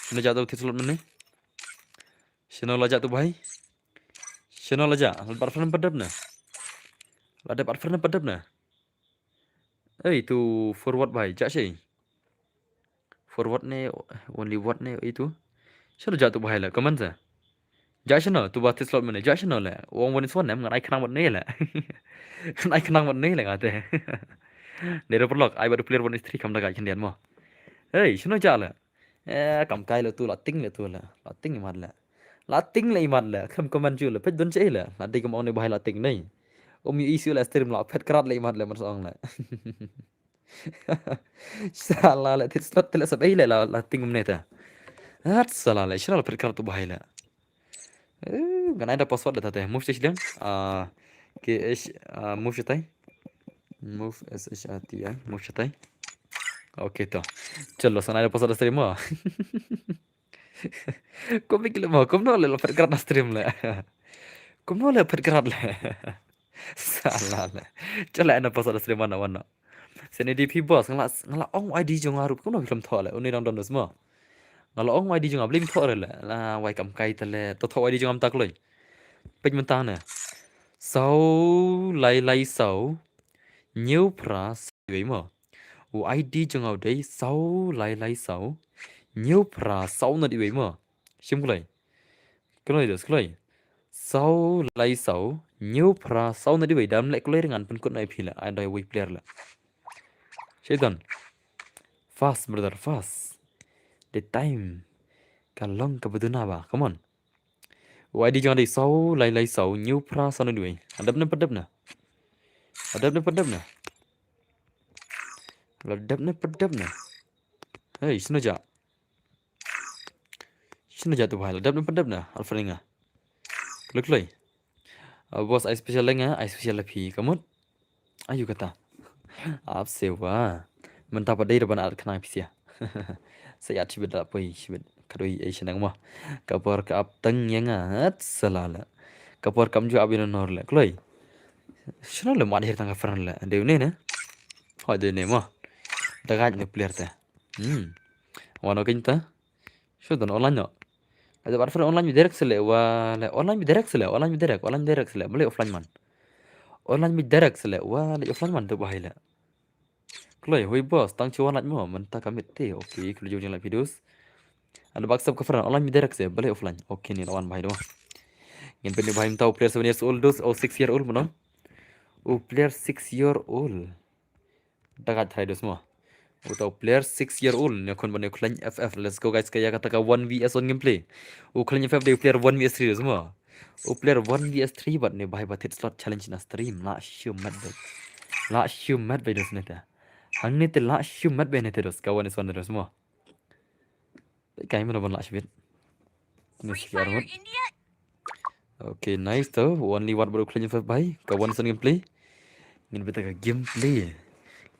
Shano ja tu ba thied slot mynne. Shano la ja tu bhai. Shano la ja. La dep pat fren pat dep ne. La dep pat fren pat dep ne. Ei, tu forward bhai, ja shei. Forward ne, only what ne, ei tu. Shano ja tu bhai le, comment sa. Ja shano, tu ba thied slot mynne, ja shano le. Wan wan is wan ne, ngan ai khnang bad ne le. Ngan ai khnang bad ne le nga te. Dei ruh paralok, ai bad u player one is three kam da ka khyndiat mo. Ei, shano ja le. Eh, kam kai le tu, la ting le tu le. La ting imat le. La ting le imat le. Khlem comment ju le. Peit don shei le. La dei kam ong ne bhai la ting nei. Um ïohi shuh le stream la phet krat le imat le man sa ong le. Shala le thied slot te le sab ei le la, la ting um ne ta. Hat shala le. Shano la phet krat tu bhai le. Eh, ngan ai da password da ta te. Move stage liang. Ah, K H, ah, move shatai. Move S H A T I. Move shatai. Okay to. Chalo, sa nai da password da stream mo. Kumno ki le mo, kumno le la phet krat na stream le. Kumno le phet krat le. Shala le. Chalo, na password da stream wan noh, wan noh. Sene D P boss, nga la, nga la ong I D jong nga ruh, kumno ki khlem thoh le. Uni dang don dos mo. Nga la ong I D jong nga, blim thoh re le. La wai kam kai te le. To thoh I D jong nga mynta kloi. Peit mynta ne. Saw lai lai saw. Hynñiew phra saw wei mo. U I D jong nga u dei saw lai lai saw. Hynñiew phra saw nod wei mo. Shim kloi. Kloi dos kloi. Saw lai saw. Hynñiew phra saw nod wei, dam leh kloi re ngan pynkut noh ïa phi le. Ai dei wei player le. Shaitan. Fast brother, fast. The time ka long kaba duna ba. Come on. U I D jong nga dei saw lai lai saw, hynñiew phra saw nod wei. La dep ne pat dep ne. La dep ne pat dep ne. La dep ne pat dep ne. Hei, shano ja. Shano ja tu bhai, la dep ne pat dep ne. Alpha ringa. Kloi kloi. Ah, boss, ai special leng nga, ai special la phi. Ka mut. Ayu kata. Ap sewa. Mynta pat dei re ban ap khnang phi sia. Sa ïa shibit da poi shibit. Ka dei ei shnong mo. Ka por ka ap tang ïa nga, hat shala le. Ka por kam ju ap ïa nor le. Kloi. Shano le mat her tang ka friend le. Dei une ne. Hoi dei une mo. Da gaj ne player te. Hmm. Wan o kynta. Shu don online no. Ada bat friend online bi direct sele wa le online bi direct sele, online bi direct, online direct sele, bale offline man. Online bi direct sele wa le offline man tu bahai le. Kloi, hoi boss, tang chuan laj mo, mynta ka miet te. Okay, kloi jong laj videos. Ada bak sub ka friend online bi direct sele, bale offline. Okay, ni lawan bahai do. Ngin pynlong bahai mynta u player seven years old dos, oh six year old mo. U player six year old. Da ka try dos mo. Uta u player six year old ne khun ban u khlaiñ F F. Let's go guys, ka ïa kata ka one V S one gameplay. U khlaiñ F F de u player one V S three dos mo. U player one V S three bad ne bahai ba thied slot challenge na stream. La shu mat bhai. La shu mat bhai dos ne te. Hangne te la shu mat bhai ne te dos ka one is one dos mo. Kai mano ban la shibit. Ni shibit armut. Okay, nice to. Only what bro khlaiñ F F bhai. Ka one is one gameplay. Ngin beta ka gameplay.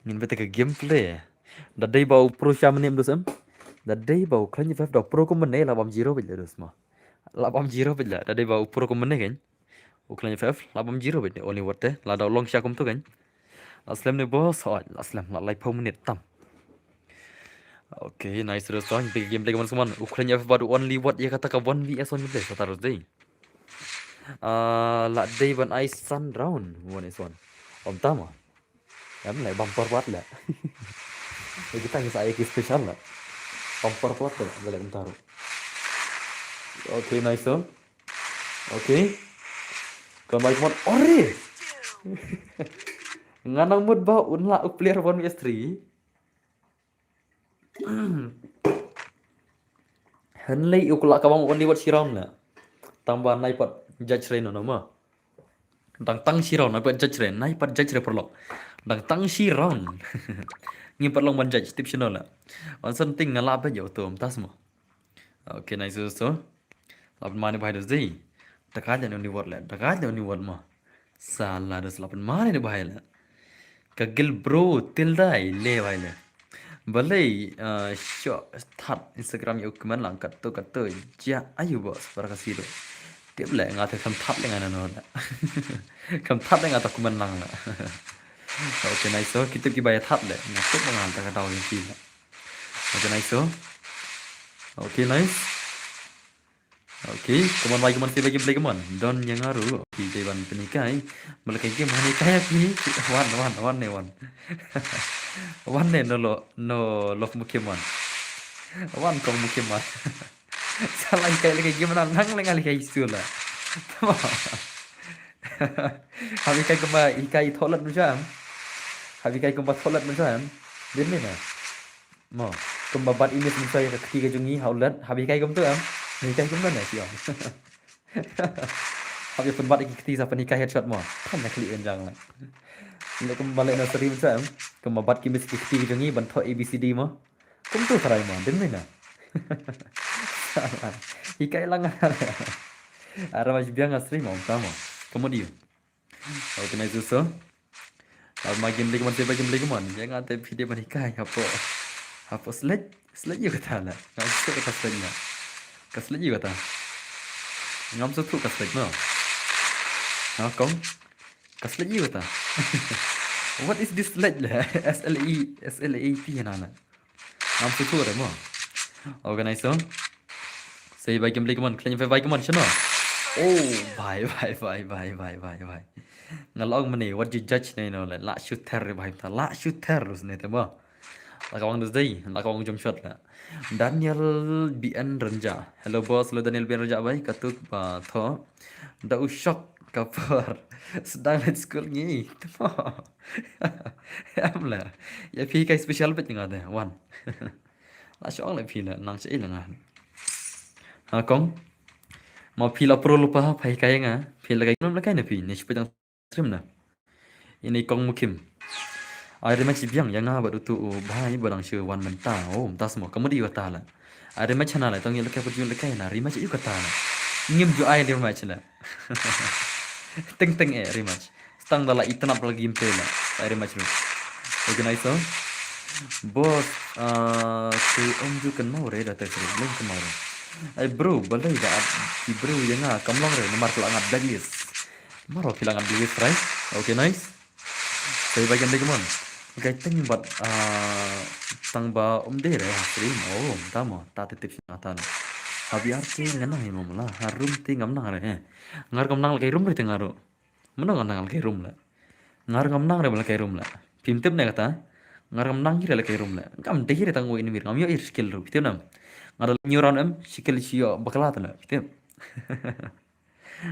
Ngin beta ka gameplay. Da dei ba u pro sha mane em dos em. Da dei ba u khlaiñ F F da pro ko mane la bam zero bit le dos mo. La bam zero bit le. Da dei ba u pro ko mane kan. U khlaiñ F F la bam zero bit ne only what te. La da long sha kum tu kan. La slem ne boss, hoi, la slem, la laiphew minit tam. Okay, nice terus to. Big gameplay kaman kaman. U khlaiñ F F bad only what ïa kata ka one V S one gameplay sa terus dei. Ah, la dei ban ai san round one is one. Om tama. Em le bumper part le. Ïa kita ngi sa ïa ki special le. Bumper part le, balik bentar. Okay, nice to. Okay. Kembali kemot. Ore. Nga nang mut ba un la u player one V S three. Hynlei u kula ka bang only wat shi round la. Tang ba nai pat judge re no no ma. Dang tang shi round, nai pat judge re, nai pat judge re paralok. Dang tang shi round. Ngi pat long ban judge tip shino la. Wan san ting nga la ba yo to tas mo. Okay, nice so. Lapan mane bahai dos dei. Dakai le ni word le, dakai le ni word mo. Sala dos lapan mane bahai le. Ka gil bro tildai le bahai le. Balei, uh, sho that Instagram ïa u kmen lang katto katto ja ayu bos para ka sido. Tip le nga te kam that le nga na no la. Kam that le nga ta kmen lang la. Okay, nice so. Kita ki ba ïa that le. Nga tip nga ta ka daw ïa ki la. Okay, nice so. Okay, nice. Okay, come on, bye, come on, say bye, game play, come on. Don ïa nga ruh. Okay, dei ban pynhikai. Ba la kai game, hani kai ïa ki. Wan, wan, wan ne, wan. Wan ne, no lo, no love mukim wan. Wan kong mukim wan. Sa la hikai la kai game na nang la nga la kai su la. Tama. Haba hikai kumba hikai tholat mynshwa em. Haba hikai kumba tholat mynshwa em. Din ne na. Mo, kumba bat i miss mynshwa ïa ka kti ka jong ngi ha u let, haba hikai kumto em. Hikai kumno ne ki ong. Haba pynbat ïa ki kti sa pynhikai headshot mo. Kan na kli enjang la. Leh kumba leh nursery mynshwa em. Kumba bat ki miss ki kti ka jong ngi ban thoh A B C D mo. Kumto tharai mo, din ne na. Hikai lang. Ara ma biang asri mo, tamo. Kamu diu. Okay, nice so. Lapan ma game lagi man, tiba game lagi man. Ïa nga te phi dei ban hikai hapoh. Hapoh select, select ïa kata la. Nga select kata select la. Ka select ïa kata. Ngam sngewthuh ka select no. Ha kong. Ka select ïa kata. What is this select la? S L E, S L A T na la. Ngam sngewthuh re mo. Organize so. Say bye game lagi man, claim bye game man shano. Oh, bye bye bye bye bye bye bye. Nga la ong mane, wat ju judge ne no la. La shooter re bhai ta. La shooter rus ne te mo. La ka wang dus dei, la ka wang jump shot la. Daniel B N Ranja. Hello boss, hello Daniel B N Ranja bhai. Katuk ba tho. Da u shock ka por. Sdang leit skul ngi. Te mo. Em la. Ïa phi kai special bit nga de. Wan. La shong la phi la nang shi la nga. Ha kong. Ma phi la pro lupa phi kai nga. Phi la kai ngam la kai na phi. Ni shi pajang stream na. Ini kong mukim. Ai rematch biang ïa nga bad utu u bhai ba dang shu wan mynta. Oh, mynta semua. Kamu di kata la. Ai rematch hana la tong ïa la kai pajun la kai na. Rematch ïa kata la. Ngim ju ai rematch la. Teng teng eh rematch. Stang da la itanap lagi gameplay la. Ai rematch ru. Organize so. Boss, ah, tu om ju kan mau re da tek re. Leng kan mau re. Ai bro, balai da at ki bro ïa nga kam long re namar ka la ngat blacklist. Maro phi la ngat blacklist, right? Okay, nice. Sai ba kan dei mon. Gai teng bat, ah, tang ba um dei re ha stream. Oh, tamo, ta te tip na ta na. Habi arte nga nang hi mo la, ha room te ngam nang re he. Ngar ngam nang la kai room re te nga ru. Mano nga nang la kai room la. Ngar ngam nang re la kai room la. Phim tip ne kata. Ngar ngam nang hi re la kai room la. Ngam dei re tang u ini mir ngam ïoh ir skill ru. Phi tip nam. Nga da la hynñiew round em, skill shi ïoh bakla ta la. Phi tip.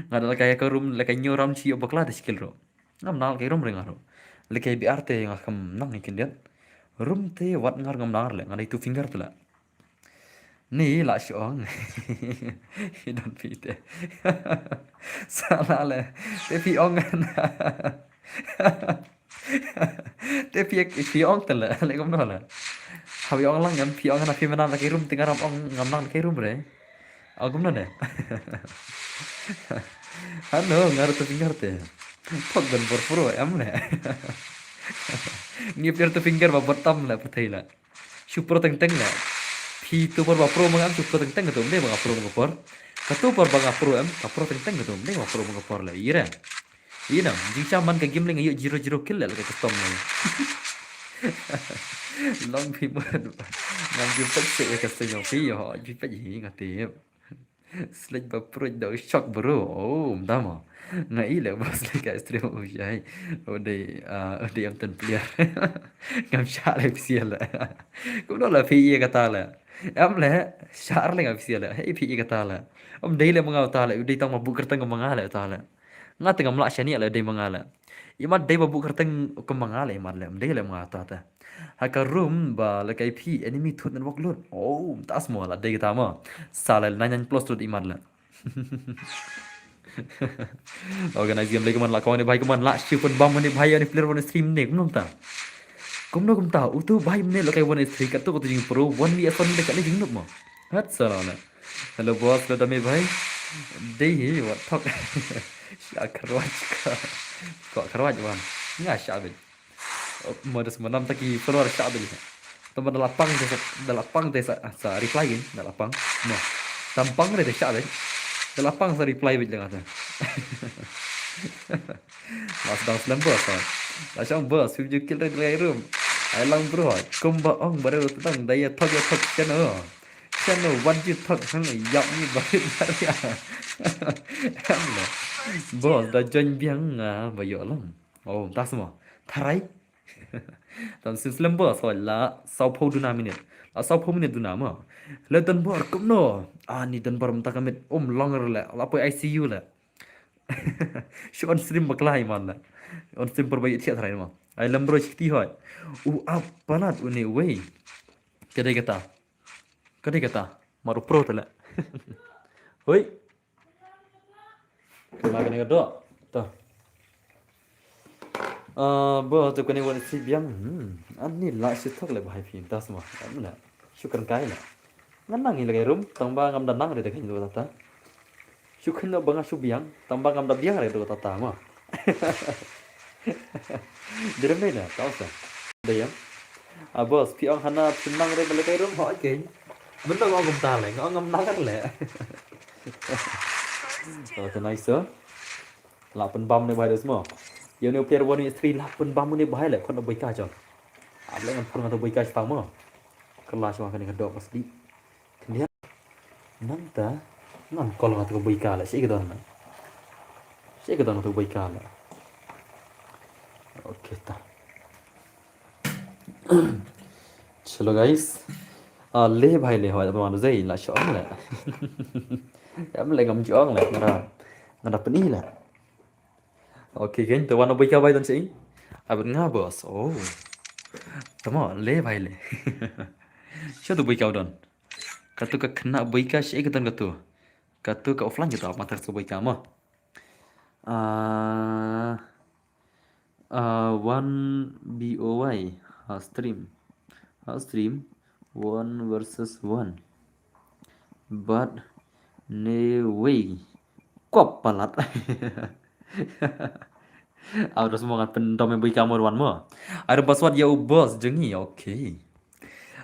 Nga da la kai ka room la ka hynñiew round shi ïoh bakla ta skill ru. Ngam nang la kai room re nga ru. La kai B R te nga kam nang hi kin diat. Room te wat ngar ngam nang re la. Nga da two finger ta la. Ni la shong. Hi don phi te. Sala le. Te phi ong na. Te phi, phi ong te la. Le kumno la. Habi ong lang ngam phi ong na phi menam la kai room te ngaram ong ngam nang la kai room re. Ong kumno ne. Hano ngar tu finger te. Thok ben bor pro em le. Ngi pier tu finger ba bor tam la pathai la. Shu pro teng teng la. Phi tu por ba pro ma nga shu pro teng teng ka tu, mdei ba nga pro ma ka por. Ka tu por ba nga pro em, ka pro teng teng ka tu, mdei ba nga pro ma ka por la. Ira. Ina, jingsha man ka game leng ïoh zero zero kill la ka custom la. Long phi mo. Ngam ju pek se ka se nyong phi ïoh, ju pek hi nga tip. Sledge ba pruit da u shock bro. Oh, mdama. Nga i le ba sledge ka stream u shai. U dei, ah, u dei em ten player. Ngam shah le pisial le. Kumno la phi i kata le. Em le, shah le ngam pisial le. Hei phi i kata le. Em dei le ma nga uta le. U dei tang ma bu kyrteng ma nga le uta le. Nga te ngam lah shaniah leh dei ma nga leh. Imat dei ba buh kyrteng kum ma nga leh imat leh. Dei leh ma nga ta ta. Ha ka room ba leh kai phi enemy thut network lut. Oh, tas mo lah dei kata mo. Sa leh nine nine plus lut imat leh. Organize game leh kumno lah kawang ne bhai kumno lah shu pynbam ne bhai ne player one stream ne kumno ta. Kumno kumta utu bhai ne leh kai one stream katu katu jingpro one vs one ne ka ne jingnuk mo. Hat sa leh. Hello boss, hello dame bhai. Dei hi wat thok. Sha kharwaj ka. Ko kharwaj wan. Nga sha bin. Modus manam taki follower sha bin. Tama da la pang te sa, da la pang te sa, sa reply gin, da la pang. No. Tam pang re te sha bin. Da la pang sa reply bin lenga ta. Mas dang slem boss. La shang boss, fifty kill re dry room. Ai lang bro. Kumba ong bare ro tang da ya thok ya thok channel. Channel what you thok hang yap ni bare bare. Boss da join biang nga ba yo lang. Oh, tas mo. Tharai. Tan sim slem boss hoi la saw pho duna minute. La saw pho minute duna mo. Le don bor kumno. Ah ni don bor mta kamit um long le. La poi I C U le. Shu on stream bakla iman le. On stream por bai thiat tharai mo. Ai lem bro chikti hoi. U ap palat une wei. Kedai kata. Kedai kata. Maru pro tele. Hoi. Kena kena kedok. Tuh. Ah, bo tu kena wan si biang. Hmm. Ani la si thok le bahai phi das ma. Amna. Shukran kai le. Ngan nang hi lagi room, tang ba ngam da nang re de kan tu tata. Shukran no ba nga shu biang, tang ba ngam da biang re tu tata ma. Direm dei na, tau sa. Dei ya. Ah, boss, phi ong hana phi nang re ba leh kai room, ho, okay. Mendong ong ngam ta le, ong ngam nang le. Oh, nice, sir. Lah pynbam ne bahai des mo. Yo ne player one ne three lah pynbam ne bahai le khon boika jong. Ap le ngan phun ngan to boika shtang mo. Kala shwa kane ka dok pas di. Khyndiat. Nangta ngan kol ngan to boika le shi ka don na. Shi ka don to boika le. Okay ta. Chalo guys. Ah, le bhai le hoi ba manu zai la shong le. Em le ngam jong le ngara. Ngara peni le. Okay, gen to wan boika bai don sei. Abet nga boss. Oh. Tama le bhai le. Sha to boika don. Katu ka khna boika sei ka don katu. Katu ka offline kita matar sa boika mo. Ah, ah, one B O Y ha stream. Ha stream one versus one. But ne way. Kop palat. Au das mo ngan pyndom boika mo wan mo. Ada password ya u boss jengi. Okay.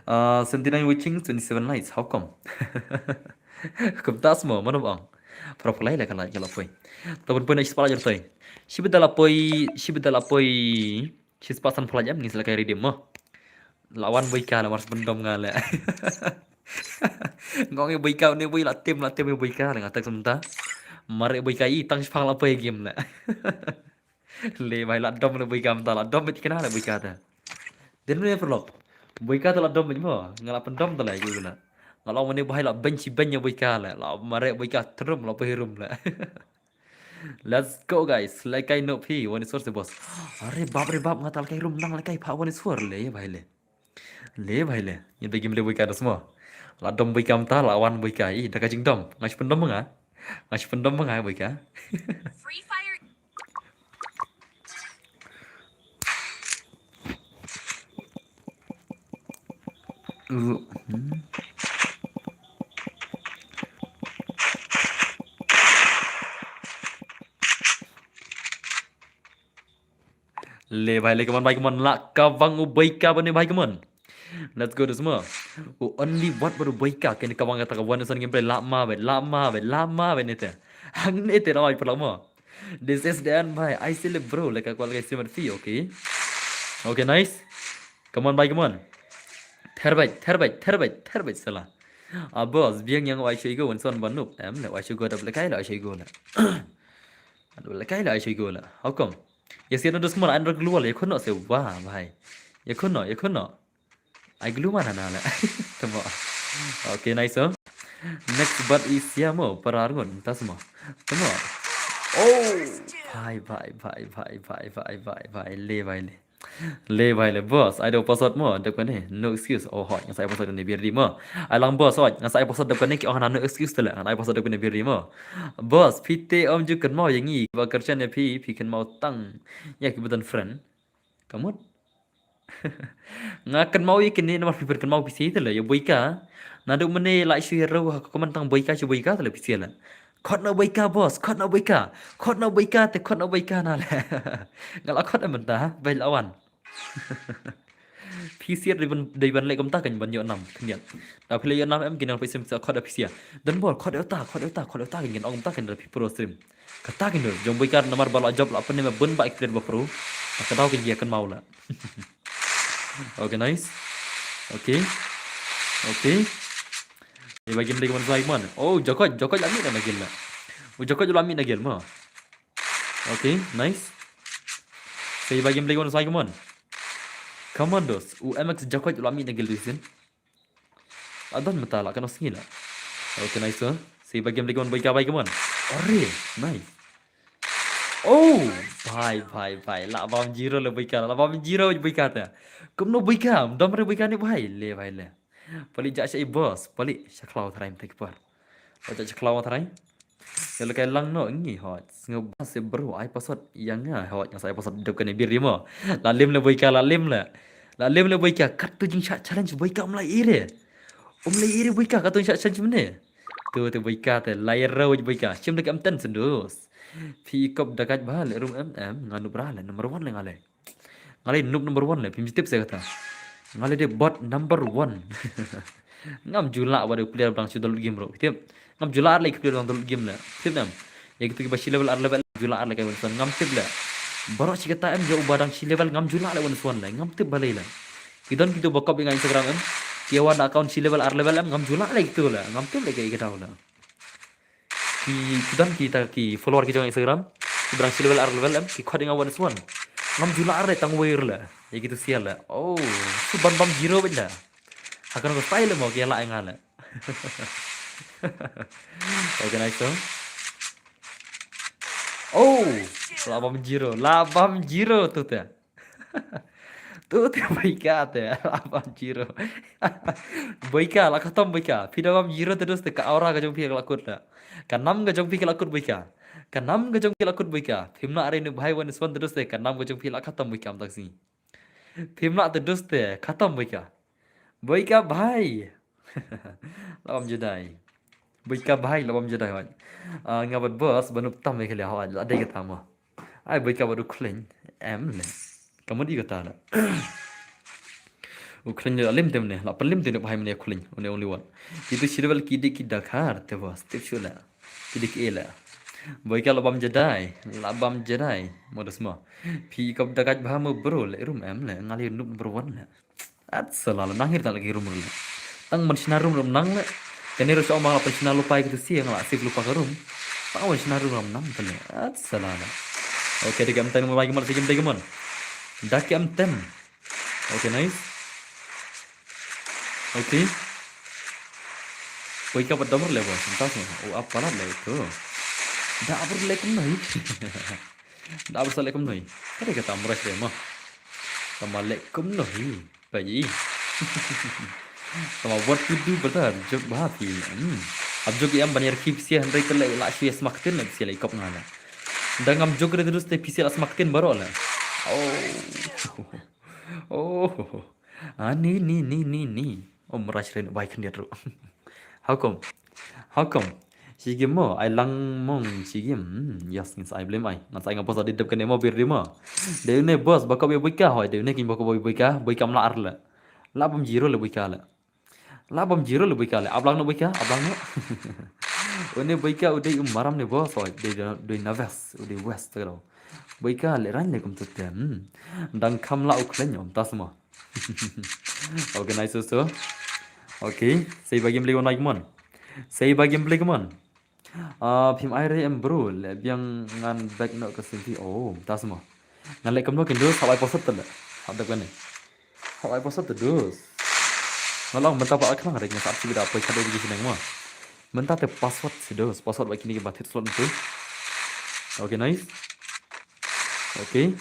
Uh, seventy-nine watching, twenty-seven likes. How come? Kum tas mo, mana bang? Para pulai lah kalau kalau poi. Tapi pun nak sepalah jertai. Sibit dalam poi, sibit dalam poi. Sibit pasan pulai jam ni selakai redeem mo. Lawan boika lah mars bendom ngale. Ngong boika ni boi lah tim lah tim boika lah ngatak sementara. Mare boika i tang sepang lah poi game lah. Le bhai la dom le boika mynta la dom bit kena le boika ta. Den ne perlok. Boika ta la dom bit mo. Nga la pyndom ta le gu na. Nga la mane bhai la bench bench boika le. La mare boika trum la poi room le. Let's go guys. Le kai no phi one is four se boss. Are bap re bap nga ta le kai room nang le kai pha one is four le bhai le. Le bhai le. Yin begim le boika das mo. La dom boika mynta la wan boika i da ka jingdom. Nga shi pyndom nga. Nga shi pyndom nga boika. Free Fire. Le bhai le kaman bhai kaman la ka bang u boika bane bhai kaman. Let's go this mo. U only what baru boika kene ka bang kata ka one son game play la ma be la ma be la ma be nete. Hang nete la bhai pala mo. This is the end bhai. I see le bro le ka kwal ka streamer fee okay. Okay nice. Come on bhai come on. Therbai therbai therbai therbai sala. A boss biang yang wai shui go one son banup. Em le wai shui go double kai le wai shui go le. Double kai le wai shui go le. How come? Yes, ya no dus kemana andro keluar ya kono se wah bhai. Ya kono ya kono. Ai glue mana na la. Tama. Okay nice oh. Next but is ya mo para arngon tas mo. Tama. Oh, bhai, bhai, bhai, bhai, bhai, bhai, bhai, bhai, le, bhai, le. Le, bhai, le, boss, ai da u password mo, dep kane, no excuse, oh, hot, nga sa ai password kane, biar di mo. Ai lang, boss, hot, nga sa ai password dep kane, ki ong hana no excuse te le, nga ai password dep kane, biar di mo. Boss, phi te ym ju kynmaw ïa ngi, ba kyrshan ïa phi, phi kynmaw tang ïa ki ba don friend. Ka mut. Nga kynmaw ïa kine namar phi pyrkynmaw phi shisha te le ïa Boika. Naduh mynne la shu ïa rau ha ka comment tang Boika shu Boika te le phi shisha le. Khot na Boika boss, khot na Boika. Khot na Boika te khot na Boika na le. Nga la khot em mynta ha, bai la wan. Phi shisha dei ban, dei ban leh kumta kan ban ïoh nam khyndiat. Da phi leh ïoh nam em kin nang phi sim sa khot da phi shisha. Don bor khot ïa uta, khot ïa uta, khot ïa uta kin ong kumta kan da phi pro stream. Kata kin do jong Boika namar ba la job la pynne ma bun ba ki player ba pro. Ka daw kin ïa kynmaw la. Okay, nice. Okay. Okay. Ïa ba game dei ka man sai man. Oh, Jokoj, Jokoj la mih na guild la. Oh, Jokoj la mih na guild mo. Okay, nice. Sa ïa ba game dei ka man sai, come on. Come on, dos. U M X Jokoj la mih na guild disin. La don mynta la kano sngi la. Okay, nice, sir. Sa ïa ba game dei ka man Boika bai ka man. Ore, nice. Oh, bhai, bhai, bhai. La bam zero le Boika, la bam zero Boika te. Kumno Boika, dom re Boika ne bhai, le bhai le. Pali ja sha i boss, pali sha khlaw tharai mtek par. Pali ja sha khlaw tharai. Ïa la kai lang noh ngi hot. Sngewbha se bro, ai password ïa nga hot, nga sa ai password dep kane biar di mo. La lim le Boika, la lim le. La lim le Boika, kat tu jingshah challenge Boika um lai ire. Um lai ire Boika, kat tu jingshah challenge mynne. Tu te Boika te, lai rau Boika. Shim da ka M ten sendus. Phi kop da kaj bha le rum em em, nga nu bra le number one le nga le. Nga lei noob number one le, phim ju tip se kata. Nga lei dei bot number one. Ngam ju lah ba dei u player ba dang shu download game ruh, tip. Ngam ju lah lei ki player ba dang download game le, tip ne em. Ïa kitu kiba shi level ar level ju lah lei kai wan suan, ngam tip le. Baroh shi kata em, ïa uba dang shi level ngam ju lah lei wan suan le, ngam tip balei le. Ki don kitu ba kop ïa nga Instagram em. Ki wan account shi level ar level em, ngam ju lah lei kitu le, ngam tip lei kai kata le. Ki, ki don kita ki follower ki jong Instagram. Ki ba dang shi level ar level em, ki khot ïa nga wan suan. Ngam ju lah re tang wei re le. Ïa kitu sial le. Oh, tu ban bam zero bad da. Ha kano ka style mo ki ïa lah ïa nga le. Okay, nice song. Oh, la bam zero, la bam zero tu te. Tu te Boika te, la bam zero. Boika, la khatam Boika. Phi da bam zero te dos te, ka aura ka jong phi ka la kut la. Ka nam ka jong phi ka la kut Boika. Ka nam ka jong phi la kut Boika. Phim lah re nu bhai wan suan te dos te, ka nam ka jong phi la khatam Boika mynta ka sngi. Phim lah te dos te, khatam Boika. Boika bhai. La bam jadai. Boika bhai, la bam jadai hoi. Ah, nga bad boss ba nup tam ïa ka liang hoi, la dei kata mo. Ai Boika bad u Khlein em ne. Ka mut i kata la. U Khlein la lim te ne, la pynlim te ne bhai mane Khlein, une only one. Kitu shi level ki dei ki dakhar te boss, tip shu la. Ki dei ki e la. Boika la bam jadai, la bam jadai. Mo dos mo. Phi kop da kaj bha mo bro, le rum em le, nga lei noob number one le. At sala la nang hir ta la ki rum le. Tang man shna rum rum nang le. Kane ru sha ong ba la pan shna lupa kitu si nga la save lupa ka rum. Tang man shna rum rum nang te le. At sala la. Okay, da ka M ten mo bai ka man, da ka M ten mo. Da ka M ten. Okay, nice. Okay. Boika bad dom re le bos. Mynta sngewbha. Oh, ap palat le tu. Da ap re le kumno hi. Da ap re sa le kumno hi. Ka dei kata mrek re mo. Tama le kumno hi. Bai. Tama what to do brother. Jok bha phi. Hmm. Ab jok ïa em ban ïa rkhie phi sha hynrei te le la shu ïa sma ktien le phi sha le i kop nga le. Da ngam jok re te dus te phi sha la sma ktien baroh le. Oh. Oh. Ah, ni, ni, ni, ni, ni. Oh, mrach re bai khyndiat ruh. How come? How come? Shi game mo, ai lang mong shi game. Hmm, yes, ngin sa ai blame ai. Ngan sa ai nga boss dei dep kane mo bir di mo. Dei une boss ba kop ïa Boika hoi, dei une kin ba kop ïa Boika, Boika mla ar le. La bam zero le Boika le. La bam zero le Boika le. Ablang no Boika, ablang no. Une Boika u dei u maram ne boss hoi, dei, dei na west, u dei west te ka dau. Boika le ran le kum tu te. Hmm. Dang kham la u Khlein ym tas mo. Okay, nice so. Okay, sei ba game le wan ai kumon. Sei ba game le kumon. Ah, phim ai re em bro, le biang ngan back no ka senti. Oh, tas mo. Ngan le kumno kin dos, hawai posot te le. Hap dep kane. Hawai posot te dos. Ngan long mynta ba khlang re ngan sa ap sibida poi kado biji sineng mo. Mynta te password si dos, password ba kini ki ba thit slot tu. Okay, nice. Okay.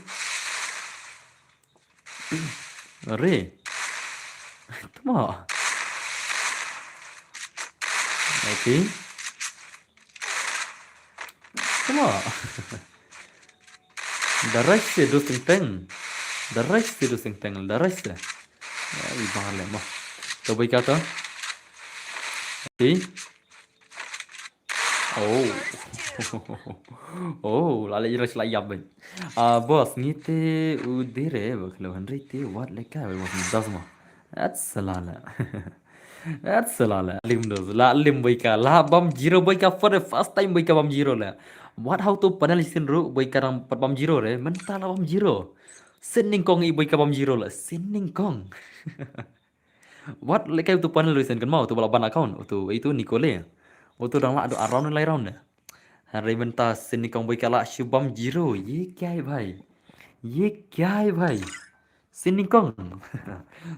Re. Tama. Okay. Tama. Darai se dus teng teng. Darai se dus teng teng. Darai se. Ya, i bale mo. To boi kata. Okay. Oh. Oh, la le ira sila yap ben. Ah, boss, ngi te u dire ba klo Henry te wat le ka ba boss ni das mo. That's a lala. That's a lala. Lim dos. La lim boi ka. La bam zero boi ka for the first time boi ka bam zero la. What how to panel sin ru boi ka dang pat bam zero re. Menta la bam zero. Sin nyngkong i boi ka bam zero la. Sin nyngkong. Wat le kai utu panel risen kan mau utu bala ban account utu itu Nicole. Utu dang la do around lai round ne. Hari menta sin nyngkong boi ka la shu bam zero. Ye kya hai bhai? Ye kya hai bhai? Sin nyngkong.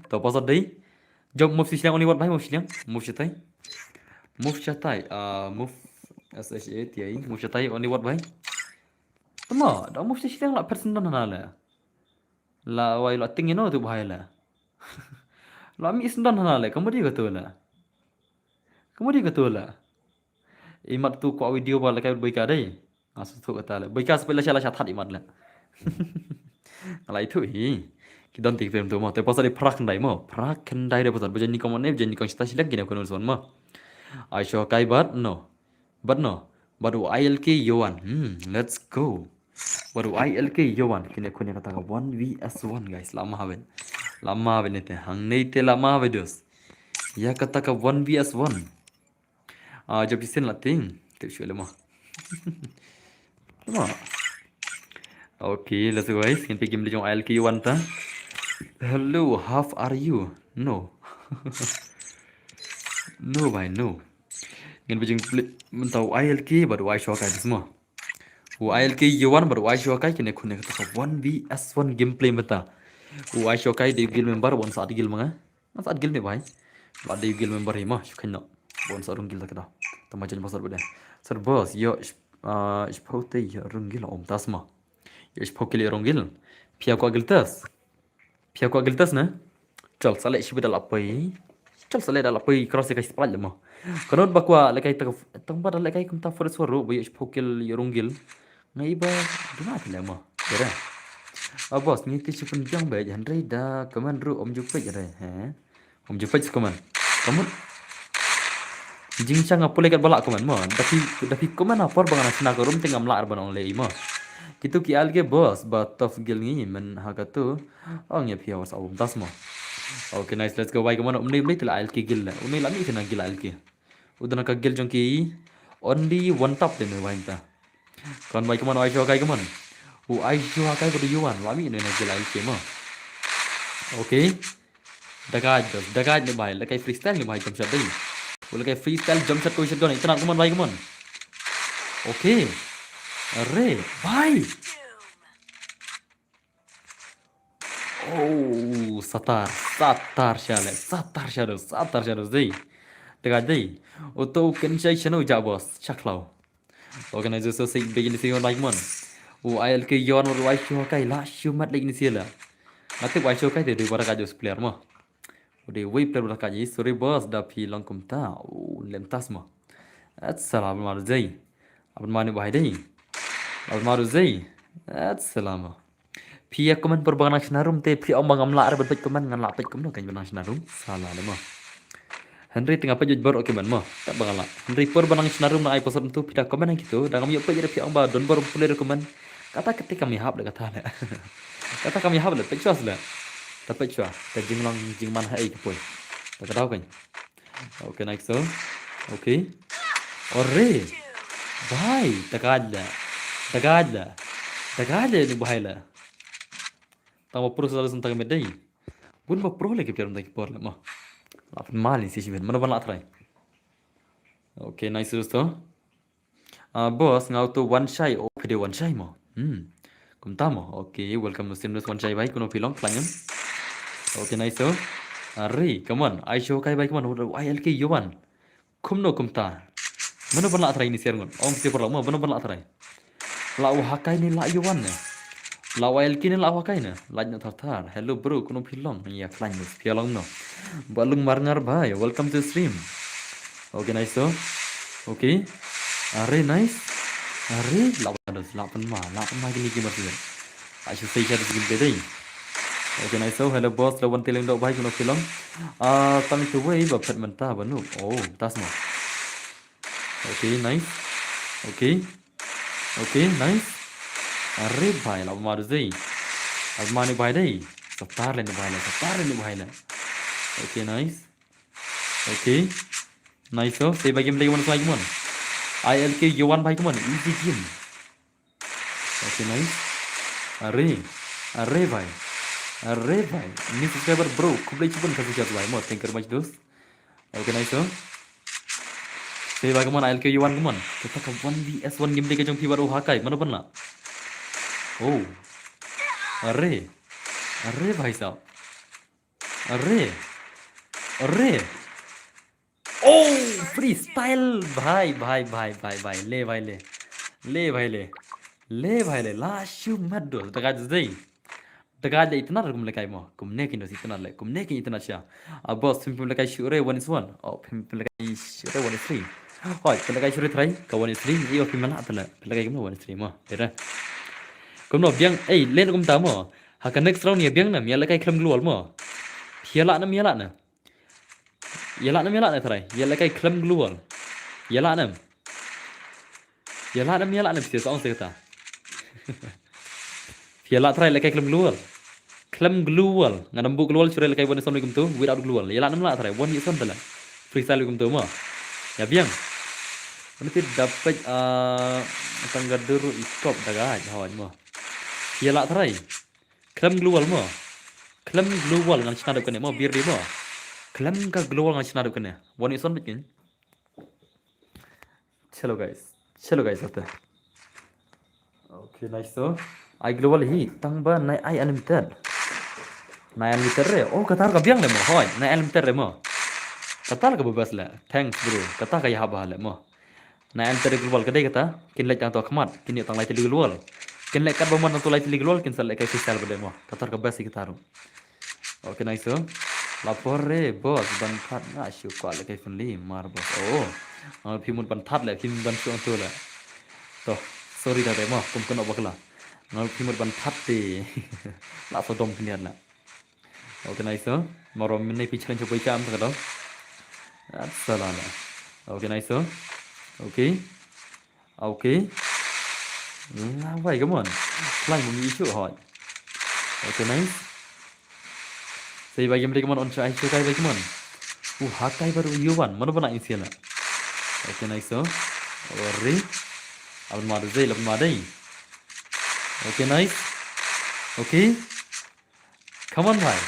To pasal dei. Jump move shisha only what bhai move shisha. Move shatai. Move shatai. Ah, move S H A T I. Move shatai only what bhai? Tama, da move shisha la person dan na le. La wai la ting ino tu bhai la. La mi is dan na le, kamu di katu la. Kamu di katu la. Imat tu ko video ba la kai boi ka dei. Asu tu kata la. Boi ka sepela shala shathat imat la. Ala itu hi. Ki don tik pem tu mo. Te pasal di prak ndai mo. Prak ndai de pasal bajani komon ne, bajani kong sita silang kini kono son mo. Ai sho kai bat no. But no. But u I L K Yohan. Hmm, let's go. But u I L K Yohan. Kine kune kata ka one V S one, guys. Lama haven. Lama haven ite. Hang ne ite lama haven dos. Ya kata ka one V S one. Ah, jab isin la ting. Tip shu lama. Lama. Okay, let's go guys. Ngin pegim di jong I L K Yohan ta. Hello, how are you? No. No, bhai, no. Ngin bajing play mentau I L K bad u Aisha kai bismo. U I L K Yohan bad u Aisha kai kine kune kata ka one V S one gameplay meta. U Aisha kai de guild member wan sa guild manga. Wan sa guild ne bhai. Ba de guild member hi ma shu khain no. Wan sa rung guild ta kata. Tama jan pasar bade. Sir boss yo ah shpau te yo rung guild om tasma. Yo shpau kili rung guild. Pia ko guild tas. Pia ko giltas na. Chal sale shi bida la poi. Chal sale da la poi cross ka spal mo. Kanot ba kwa le kai tang ba da le kai kumta forest waru bo yo pokil yo rungil. Ngai ba duna tele mo. Dere. A boss ni ti shi pun jong ba handre da command ru om ju pej re. He. Om ju pej command. Kamu Jingshang a pule kat balak kuman mo. Dapi dapi kuman a por bang na sna ko rum tingam la arban ong lei mo. Kitu ki alge boss ba tough gil ngi men ha katu. Ong ya pia was awum tas mo. Okay, nice, let's go. Wai kuman um nei um nei tila alke gil la. Um nei lami tina gil alke. Udana ka gil jong ki only one tap de me wai ta. Kan wai kuman ai shu kai kuman. U ai shu kai ko yuan lami ne na gil alke mo. Okay. Dagaj, dagaj ne bai, lekai freestyle ne bai jump shot dei. Lekai freestyle jump shot ko shot gon, itna kuman bai kuman. Okay. Are, bai. Oh, satar, satar shale, satar shado, satar shado dei. Dagaj dei. Oto ken shai shano ja boss, chaklau. Organizer so sik begin si on like mon. U I L K yon u ai shu kai la shu mat like ni sila. Mate ai shu kai te dei bara ka jos player mo. U dei wei player bara ka ji sorry boss da phi long kumta. U lem tas mo. At salam mar jai. Abon mane bahai dei. Abon mar jai. At salam. Phi ïa comment por ba nang shna room te phi ong ba ngam lah re ban peit comment ngan lah peit kumno kan ba nang shna room. Sala le mo. Henry tengah peit bor okay man mo. Tak ba ngan lah. Henry por ba nang shna room na ai posot tu phi da comment nang kitu. Da ngam ïoh peit re phi ong ba don bor pule re comment. Kata kete kam ïahap le kata le. Kata kam ïahap le peit shuwa le. Ta peit shuwa. Ka jinglong jingman ha ei ka poi. Ta ka daw kan. Okay, nice so. Okay. Ore. Bhai, tagaj da. Tagaj da. Tagaj da ni bhai la. Tang ba pro sa sun tang medai. Bun ba pro lagi piar tang por la mo. La pun mal ni si sibin. Mana ban la try. Okay, nice so. Ah, boss, nga uto one shy. Oh, pede one shy mo. Hmm. Kumta mo. Okay, welcome to Seamless one shy bhai. Kuno pilong klangem. Okay, nice so. Ari, come on. Ai show kai bhai, come on. I L K Yohan. Kumno kumta. Mano ban la try ni siar ngon. Ong si perlo mo, mano ban la try. La u Hakai ne la u Yowan ne? La u L K ne la u Hakai ne? Lait na thar thar. Hello bro, kano phi long? Ïa khlaiñ ne phi long no. Ba lung mar ngar bhai, welcome to stream. Okay, nice so. Okay. Are nice. Are la u dos la pan ma, la pan ma kini ki mar sih. Asu sei sha dos gim bedai. Okay, nice so. Hello boss, la wan teleng dok bhai, kano phi long? Ah, tang tu wei ba phet mynta ba nu. Oh, tas ma. Okay, nice. Okay. Okay, nice. Are bhai, la ma dei. As ma ni bhai dei. Satar le ni bhai le, satar le ni bhai le. Okay, nice. Okay. Nice so. Sei ba game lagi man, sei game man. I L K Yowan bhai, come on. Easy game. Okay, nice. Are. Are bhai. Are bhai. New subscriber bro. Khublei chibun ka sujat bhai mo. Thank you very much dos. Okay, nice so. Sei ba, come on, I L K Yowan, come on. Kata ka one V S one game dei ka jong phi bad u Hakai. Mano ban la? Oh. Are. Are bhai sahab. Are. Are. Oh, freestyle. Bhai, bhai, bhai, bhai, bhai. Le bhai le. Le bhai le. Le bhai le. La shu mat dos. Daga dei. Daga le itna kum lekai mo. Kumne kin dos itna le. Kumne kin itna sha. A boss, phim phim lekai shure one is one. Oh, phim phim lekai shure one is three. Hoi, phim lekai shure three. Ka one is three. Io phim mana tala. Phim lekai kumno one is three mo. Dera. Kumno biang. Ei, len kumta mo. Ha ka next round ïa biang nam. Ïa lekai khlem global mo. Phi ïa lah nam, ïa lah nam. Ïa lah nam, ïa lah nam trai. Ïa lekai khlem global. Ïa lah nam. Ïa lah nam, ïa lah nam, phi sa ong sa kata. Phi ïa lah trai lekai khlem global. Khlem global. Ngan ym buh global shuh lekai one is one kumtu, without global. Ïa lah nam lah trai, one is one tala. Freestyle kumtu mo. Ïa biang. Mana ti dapat, ah, tangga duru ikop daga hawai mo. Ïa lah trai. Khlem global mo. Khlem global ngan shna dep kane mo, bir di mo. Khlem ka global ngan shna dep kane. One is one bikin. Chalo guys. Chalo guys, ate. Okay, nice so. Ai global hi tang ba nai ai unlimited. Nai unlimited re. Oh, katar ka biang le mo. Hoi, nai unlimited re mo. Katar ka bebas le. Thanks bro. Katar ka ïa haba le mo. Nai unlimited global ka dei kata. Kin leit tang to khmat. Kin ïa tang lai tylli global. Kin leit kat ba mon tang to lai tylli global kin sa leit kai freestyle ba dei mo. Katar ka best hi katar. Okay, nice so. La por re boss ban phat nga shu kwah lekai friendly mar boss. Oh. Nga phi mut ban phat le, phi mut ban shu ang tu le. To, sorry da dei mo, kum kano bakla. Nga phi mut ban phat te. La so dom phi niat la. Okay, nice so. Maro mine phi challenge boy kam ta do. At salala. Okay, nice so. Okay. Okay. Nga bai, come on. Flying bumi isu hoi. Okay, nice. Sei bai game dei, come on, on chai chu kai bai, come on. U Hakai baru Yowan. Mano bana insiala. Okay, nice so. Ori. Abang ma dei, abang ma dei. Okay, nice. Okay. Come on bhai.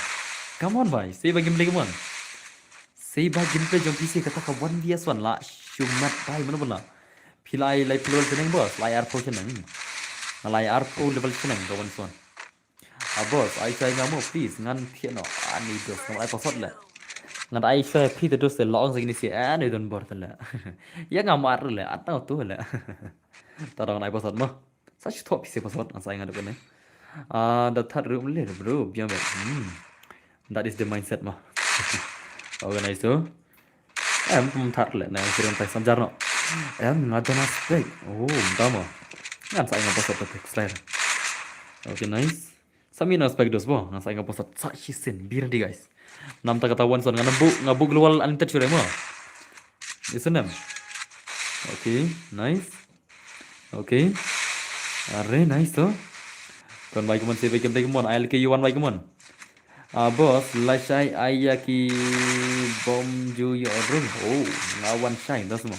Come on bhai. Sei ba game dei, come on. Sei ba game dei jong phi sei kata ka one V S one la. Shumat bhai, mano bana. Phi lai lai phi level cheneng boss, lai arphew cheneng. Nga lai arphew level cheneng ka one is one. A boss, ai chai nga mo please, ngan thiah no. Ani dos, ngan ai password le. Ngan ai chai phi te dos te long sa kini si, ani don bor te le. Ïa nga mar le, atang tu le. Ta dong ai password mo. Sa shu thok phi se password, ngan sa ai nga dok ne. Ah, da that room le bro, biang be. Hmm. That is the mindset mo. Organize tu. Em, pum that le, na sering tai samjar no. Em, nga dona spek. Oh, mta mo. Ngan sa ai nga password te slide. Okay, nice. Sami na spek dos bo, ngan sa ai nga password sa shisin, bir di guys. Nam ta kata one son, ngan bu, nga bu global unlimited sure mo. Isn't em? Okay, nice. Okay. Are nice to. Kon bai kumon se bai kem dai kumon. Ai leke yuan bai kumon. Ah, boss, la shai ai ya ki bom ju yo rung. Oh, nga wan shai, dos mo.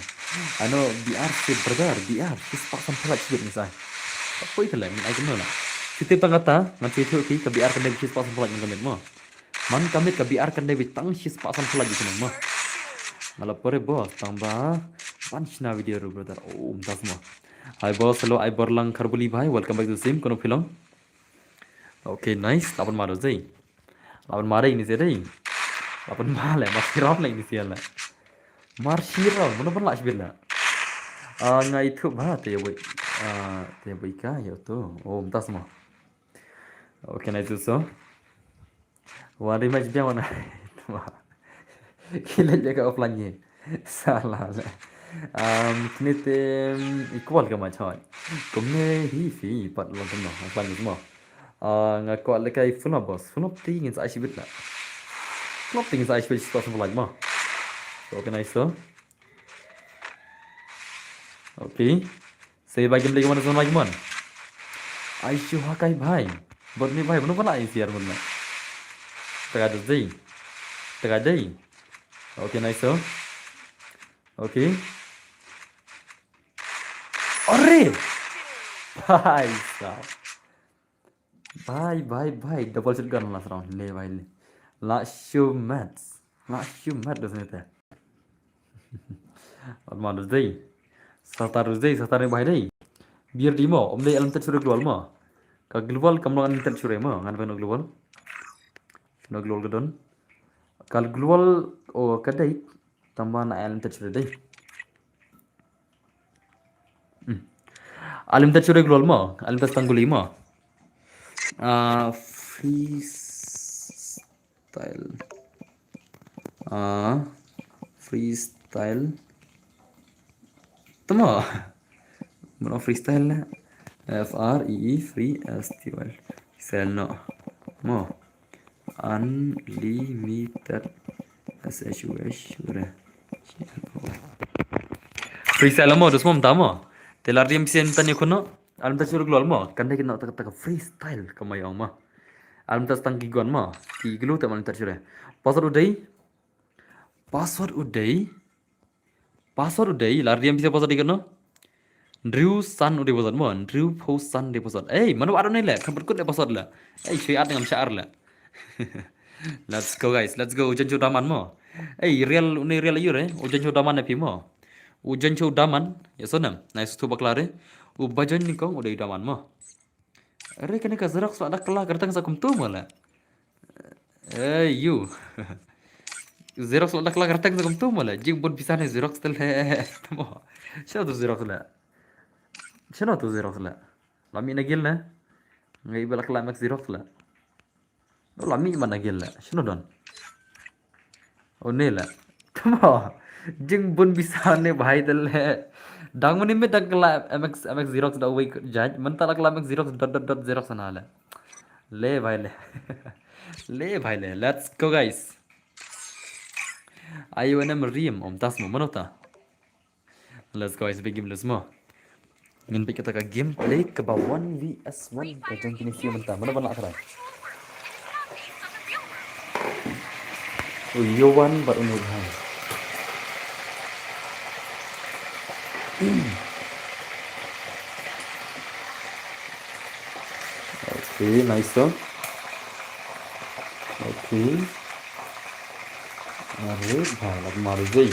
Ano, B R si brother, B R, si spak san phalak sibit ni sai. Poi tele, min ai kumno la. Si tip tang kata, ngan si tip ki, ka B R kan dai si spak san phalak ngan kamit mo. Man kamit ka B R kan dai tang si spak san phalak di sini mo. Ngala pore boss, tang ba, wan shna video ru brother. Oh, dos mo. Hi boss, hello, ai Borlang Kharbuli bhai, welcome back to the stream, kono phi long. Okay, nice. Laban ma do zei. Laban ma dei ini zei dei. Laban ma le, mar shirap le ini zei le. Mar shirap, mano ban la shibit le. Ah, ngai thup ba te wei. Ah, te bika yo to. Oh, mynta mo. Okay, nice so. Wan ri mach biang wan. Ki leh ïa ka offline ngi. Salah leh. Um, kine te, um, equal ka mach hoi. Kumne hi phi pat long kumno offline ngi mo. Ah, nga kwah leh kai full up boss. Full up ti ngin sa ai shibit na. Full up ti ngin sa ai shibit spot full up mo. So, okay, nice so. Okay. Sei ba game lagi mana sama lagi man. Ai shu ha kai bhai. Bot ni bhai, bano bana ai siar bot na. Tega dei. Tega dei. Okay, nice so. Okay. Are! Bhai sahab. Bhai, bhai, bhai. Double shotgun last round. Le bhai le. La shu mat. La shu mat dos nete. Arman dos dei. Sata dos dei, sata ne bhai dei. Biar di mo, om dei alam tet sure global mo. Ka global kam long alam tet sure mo, ngan beno global. No global ka don. Kal global o ka dei. Tamba na alam tet sure dei. Hmm. Alam tet sure global mo, alam tet tangguli mo. Ah, freestyle. Ah, freestyle. Tama. Mana freestyle na. F R E E free S T Y. Freestyle no. Mo. Unlimited S H U H. Freestyle mo, dus mo mynta mo. Te la rim sien tani kuno. Alam ta sure global mo. Kan dei kino tak tak freestyle ka mai ong mo. Alam ta stang ki gon mo. Ki glu ta alam ta sure. Password u dei. Password u dei. Password u dei. La rim bisa password dei kino. Drew San u dei password mo. Drew Post San dei password. Ei, mano ado ne le. Kan berkut dei password le. Ei, shui at ngam syaar le. Let's go guys. Let's go. Ujan shu daman mo. Ei, real une real ayu re. Ujan shu daman ne pi mo. Ujan shu daman. Ya sonam. Nice tu bakla re. U bajan ni kong u dei daman mo. Are kane ka Xerox la da kylla kyrteng sa kumtu mo la. Eh, you. Xerox la da kylla kyrteng sa kumtu mo la. Jing bun pisa ne Xerox te le. Mo. Shano tu Xerox la? Shano tu Xerox la? La mi na gil na. Ngai ba la kylla mek Xerox la. La mi man na gil la. Shano don? O ne la. Tama. Jing bun bisa ne bhai te le. Dang mani me dang kylla M X, M X Xerox da wei judge. Mynta la kylla M X Xerox dot dot dot Xerox na le. Le bhai le. Le bhai le. Let's go guys. Ayo enem rim om tas mo mano ta. Let's go guys, big game let's mo. Ngin peit kata ka gameplay kaba one V S one ka jong kine siew mynta. Mano ban lah kata. U Yowan bad u Nate High. Okay, nice to. Okay. Are bhai, lag mar jai.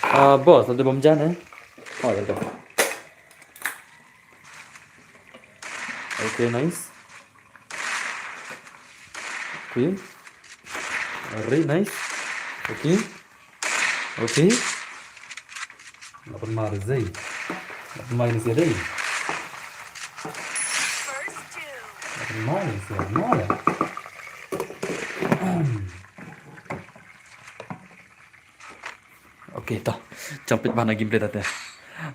Ah, boss, ada bom jan eh? Oh, ada. Okay, nice. Okay. Alright, nice. Okay. Okay. Lapan mar zai. Lapan mar ni zai. Lapan mar ni zai. Mar. Okay, to. Champit bha na gameplay ta te.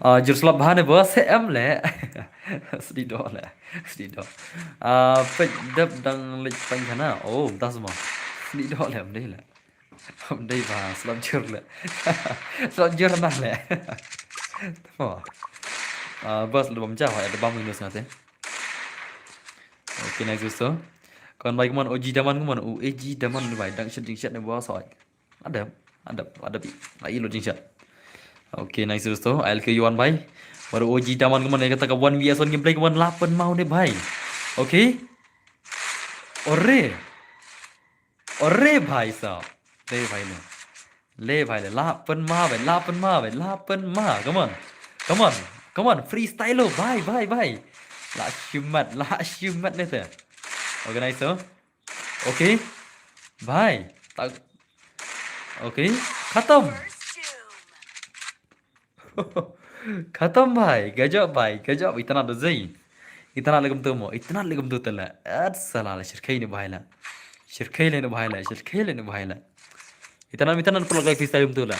Ah, jur slap bha ne boss, em le. Sdi do le. Sdi do. Ah, pet dep dang lek pang kana. Oh, das mo. Sdi do le, em dei le. Em dei bha, slap jur le. Slap jur na le. To. Ah, boss le bom ja, ya de bam minus ngate. Okay, nice gusto. Kon bai kumon, O G daman kumon, O G daman ni bai, dang shit jing shit ne boss oi. Adap, adap, adap. Ai lo jingshot. Okay, nice gusto. I'll kill you one by. Baru O G daman kumon, kata ka one V S one gameplay kumon lapan mau ne bhai. Okay. Ore. Ore bhai sahab. Le bhai le. Le bhai le. Lapan ma bhai. Lapan ma bhai. Lapan ma. Come on. Come on. Come on. Freestyle lo. Bhai, bhai, bhai. La shimat. La shimat ne te. Okay, nice so. Okay. Bhai. Tak. Okay. Khatam. Khatam bhai. Gajab bhai. Gajab. Itynnad da Zai. Itynnad lei kumto mo. Itynnad lei kumto te la. At sala la, shyrkhei ne bhai la. Shyrkhei lei ne bhai la. Shyrkhei lei ne bhai la. Itynnad, itynnad pynlong kai freestyle kumto la.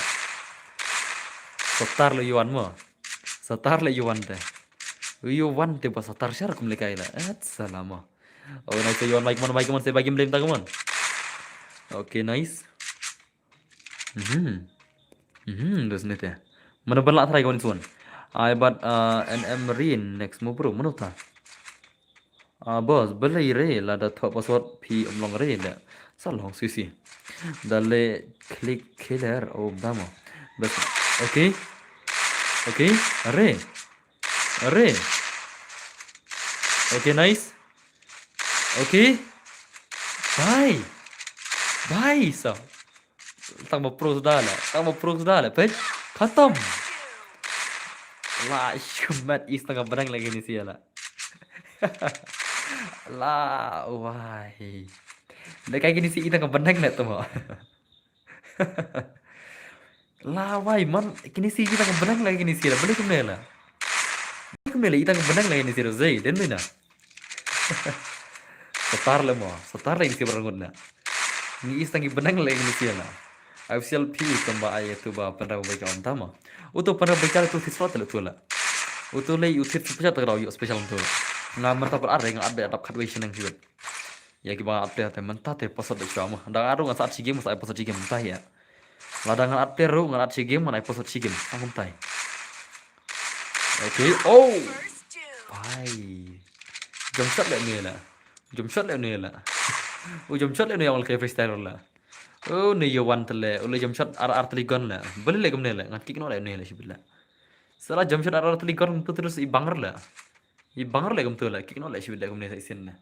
Satar lei u wan mo. Satar lei u wan te. U wan te ba satar shar kum lei kai la. At sala mo. Oh, nice, u wan, bhai kumon, bhai kumon, sa bhai gameplay mynta kumon. Okay, nice. Mhm. Mhm, dos ne te. Mano ban lah try kumon, this one. Ai bad, uh, N M Rin next mo bro, mano ta. Ah, boss, balei re lada thoh password phi ym long re da. Sa long sisi. Da leh click killer, oh, da mo. Bas. Okay. Okay, are. Are. Okay, nice. Okay. Bye. Bye, sa. Tang ba pro suda la. Tang ba pro suda la. Peit. Khatam. La, shumat, is tang ka bneng lagi ni sia la. La, wai. Leh kai kine si i tang ka bneng la tu mo. La wai man, kine si i tang ka bneng la kine si la. Balei kumne la. Balei kumne la i tang ka bneng la kine si la, Zai, den dei na. Satar lei mo, satar lei kine si ba rngut na. Ngi is tang ki bneng la kine si la. Official phi kumba ai tu ba pynrem bai ka om ta mo. Uto pynrem bai ka tu thit slot la tu la. Uto lei u thit slot pajat ta ka dau yu special tu. Nga mynta pat ar nga at be adap khat wei shneng hi. Ïa kiba at player te mynta te password da shuwa mo. Da nga ruh ngan sa at shi game, sa ai password shi game mynta ïa. Lada ngan at player ruh ngan at shi game, ngan ai password shi game. Tang kumtai. Okay. Oh. Bhai. Jump shot leh ne la. Jump shot leh ne la. U jump shot leh ne ïa ong leh freestyle la. Oh, ne ïa wan te leh. U leh jump shot ar ar tylli gun la. Balei leh kumne la. Ngan kick noh leh ne la shi bit la. Sala jump shot ar ar tylli gun tu terus i banger la. I banger leh kumtu la. Kick noh leh shi bit la kumne sa isin la.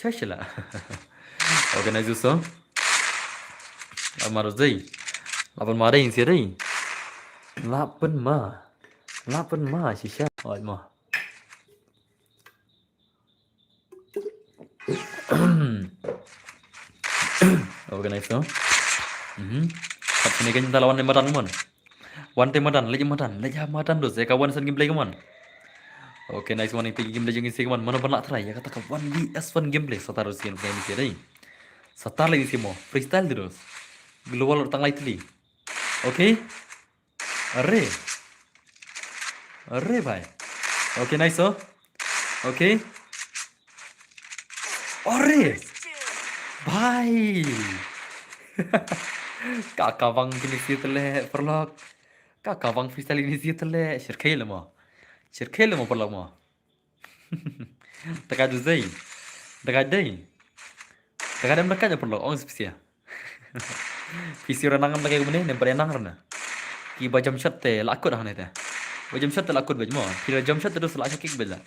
Chashila. Okay, nice so. Amar Zai. Lapan ma dei insia dei. Lapan ma. Lapan ma shisha. Oi ma. Okay, nice so. Mhm. Kat sini kan talawan ni matan mon. Wan te madan, leh madan, leh madan dos, ïa ka one S one gameplay kumon. Okay, nice one, ïa ki gameplay jong ngi si kumon, mano ban lah try, ïa kata ka one V S one gameplay, satar dos ïa ka gameplay dei. Satar leh ïa si mo, freestyle te dos. Global tang lai tylli. Okay. Are. Are bhai. Okay, nice so. Okay. Are. Bhai. Ka ka bang kine si te leh paralok. Ka ka bang freestyle kine si te leh. Shyrkhei leh mo. Shyrkhei leh mo paralok mo. Te ka ju dei. Te ka dei. Te ka dem te ka ju paralok ong spesial. Phi shu ra nang em da ka kumne ne ba nang ra na. Kiba jump shot te la kut hangne te. Ba jump shot te la kut bad mo. Phi ra jump shot te dos la kick bad la.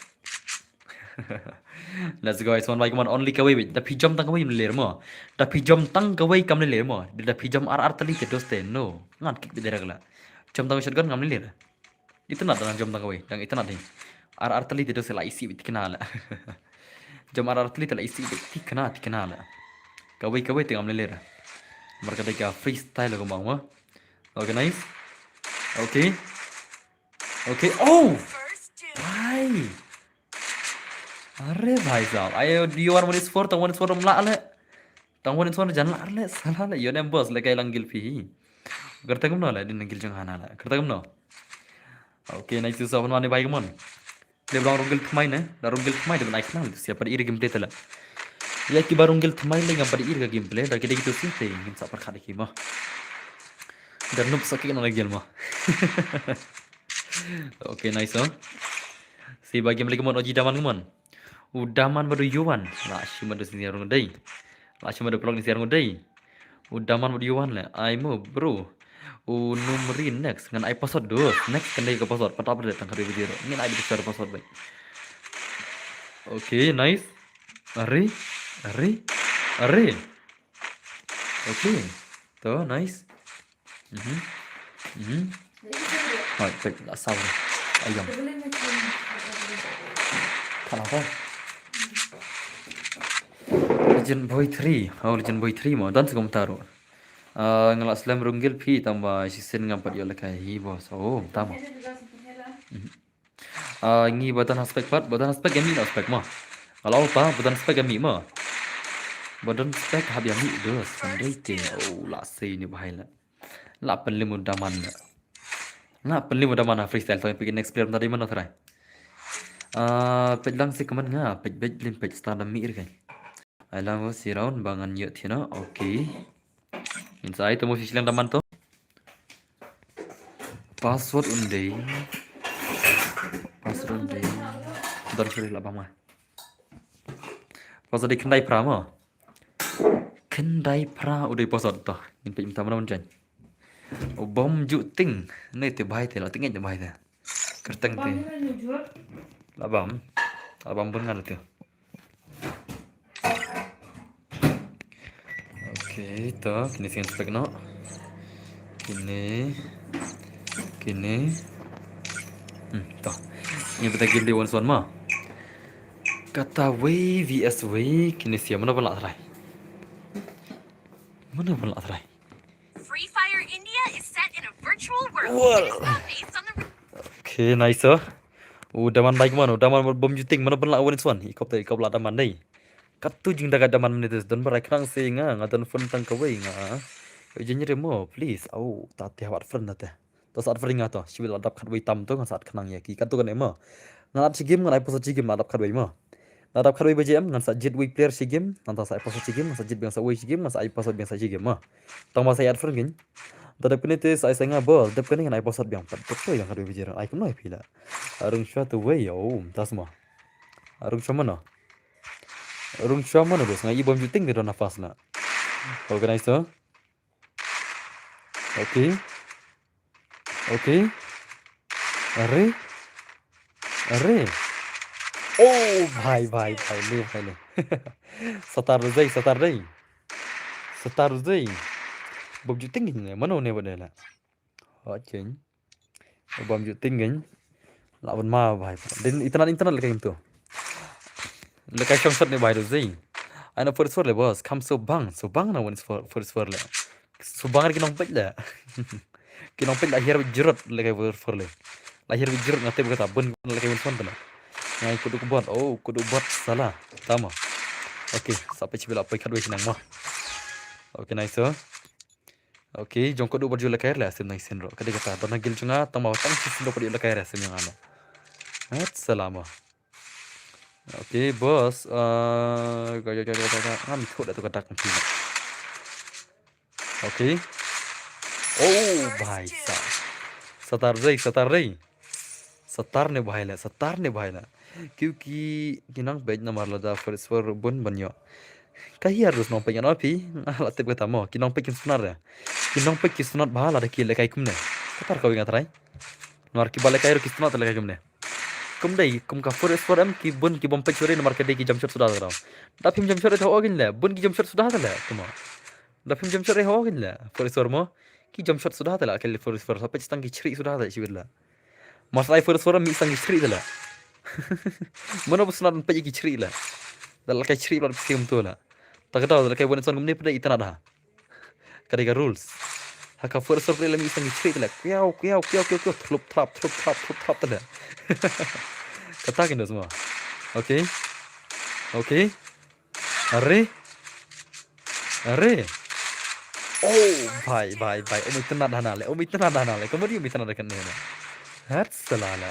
Let's go, guys. One by one, only kawei bad. Da phi jump tang kawei kam leh mo. Da phi jump tang kawei kam leh mo. Da phi jump ar ar tylli te dos te no. Ngan kick bad da la. Jump tang shotgun ngam leh. Itynnad dang jump tang kawei, dang itynnad hi. Ar ar tylli te dos la isi bad thikna la. Jump ar ar tylli te la isi bad thikna, thikna la. Kawei kawei te ngam leh. Marka dei ka freestyle ko mang mo. Okay, nice. Okay. Okay. Oh! Bhai. Are bhai sahab. Ai, do you want one is four? Tang one is four ym lah leh. Tang one is four jan lah leh, sala leh. Ïoh ne em boss leh kai lang guild phi hi. Kata kumno leh, din guild jong hana leh. Kata kumno. Okay, nice to saw one bhai kumon. Leh ba rung guild thymmai ne. Da rung guild thymmai da nice na. Siapa di iri gameplay te la. Ïa kiba rung guild thymmai leh ngam pat iri ka gameplay. Da ki dei kito si te ngin sa pyrkhat ki mo. Da noob sa kick noh leh guild mo. Okay, nice oh. Si ba gameplay kumon, Oji daman kumon. U daman bad u yuan. La shi mad u sini rung dei. La shi mad u vlog ni si rung dei. U daman bad u yuan leh. Ai mo bro. U numri next. Ngan ai password dos. Next kan dei ka password. Patap dei tang ka dei video. Ngin ai dei password bai. Okay, nice. Are. Are. Are. Okay. To, nice. Mhm. Mhm. Hoi, pek la saw. Ayam. Kalau kau. Legend Boy three. Oh, Legend Boy three mo. Don sa kumta ruh. Ah, nga la slem rung gil phi tang ba shisien ngam pat ïoh lehkai hi boss. Oh, tang mo. Ah, ngi ba don ha spec pat, ba don ha spec ïa mih noh spec mo. Nga la ong pat ba don spec ïa mih mo. Ba don spec hap ïa mih dos. Kan dei te. Oh, la sei ne bhai la. La pynlem u daman. La pynlem u daman ha freestyle, to peit next player mynta dei mano trai. Ah, peit lang si kaman nga, peit beit blim peit star da mih re kai. Ai lang u si round ba ngan ïoh thina, okay. Ngin sa ai to mo si shleng daman to. Password un dei. Password un dei. Don suri la ba ma. Password dei khyndai phra mo. Khyndai phra u dei password to. Ngin peit mynta mano ban jan. U bom ju ting. Ne te bhai te la ting ne bhai te. Kyrteng te. La bam. La bam bun ngan te. Okay, to kine sien spek no. Kine. Kine. Hmm, to. Ini kita game di one one ma. Kata wei V S wei kine sia mana pala try. Mana pala try. Free Fire India is set in a virtual world. It is not based on the Okay, nice. U daman baik man, u daman bom juting mana pala one one. Ikop tadi ikop la daman dei. Katu jing daga daman menitis don berai khnang si nga nga don phone tang kawei nga. Jing nyeri mo please. Au, tati hawat friend tati. To saat friend nga to. Sibil adap khat wei tam to nga saat khnang ya ki. Katu kan emo. Nga ap si game nga ai pasal si game adap khat wei mo. Adap khat wei baje em nga sa jit wei player si game. Nga sa ai pasal si game nga sa jit biang sa wei si game nga sa ai pasal biang sa si game mo. Tang ma sa ai friend kin. Tadap kini te sa ai sa nga bol. Dap kini nga ai pasal biang pat. Dap khat wei baje ai kumno ai pila. Arung shwa tu wei yo. Tas mo. Arung shwa mana. Rung shwa mana bos nga i bom juting ni rona fast na. Organizer. Okay. Okay. Are. Are. Oh, bhai bhai bhai le bhai le. Satar dei satar dei. Satar dei. Bom juting ni mano ne bade la. Okay. Bom juting kan. La ban ma bhai. Din internet internet lekai tu. Lekai shong shot ne bhai tu zing. Ana first four le bos. Kam so bang so bang na one for first four le. So bang ki nong pet le. Ki nong pet la hiar jerot lekai first four le. La hiar jerot ngate bukata bun lekai one one tana. Ngai kudu bot. Oh kudu bot salah. Tama. Okay. Sampai cibila pai kadwe sinang ma. Okay nice. Okay, jong ko du baju lekai re sim nai sin ro. Kadi kata dona gil junga tama tang si sin ro kadi lekai re sim yang ana. At salama. Okay, bos. Uh, ngam ikut dah tu kadak mesti. Okay. Oh, bhai sa. Satar dei, satar dei. Satar ne bhai la, satar ne bhai la. Kyuki ki nang peit namar lada first four bun ban ïoh. Ka hiar dus nong peit ngan ong phi, nga la tip kata mo, ki nong peit kin snat re. Ki nong peit ki snat bha lada ki lekai kumne. Katar ka wi nga trai. Namar ki ba lekai ro ki snat lekai kumne. Kum dei, kum ka first four em ki bun ki bom peit sure namar ka dei ki jump shot suda ka dau. Da phim jump shot re tho ogin le, bun ki jump shot suda ka le, kuma. Da phim jump shot re ho ogin le, first four mo. Ki jump shot suda tala, kali first four, sa pech tang ki chri suda tala, chiwit la. Mas ai first four mi sang ki chri tala. Mano bus na pech ki chri la. Dala kai chri la film tu la. Tak da dala kai wan son kumne pada itana da. Kada ka rules. Haka first four la mi sang ki chri tala. Kiau kiau kiau kiau kiau thlup thlap thlup thlap thlup thlap tala. Kata kin semua. Okay. Okay. Are. Are. Oh, bhai, bhai, bhai. Umi tena dana le. Umi tena dana le. Kamu di umi tena dekat ni. Hat selala.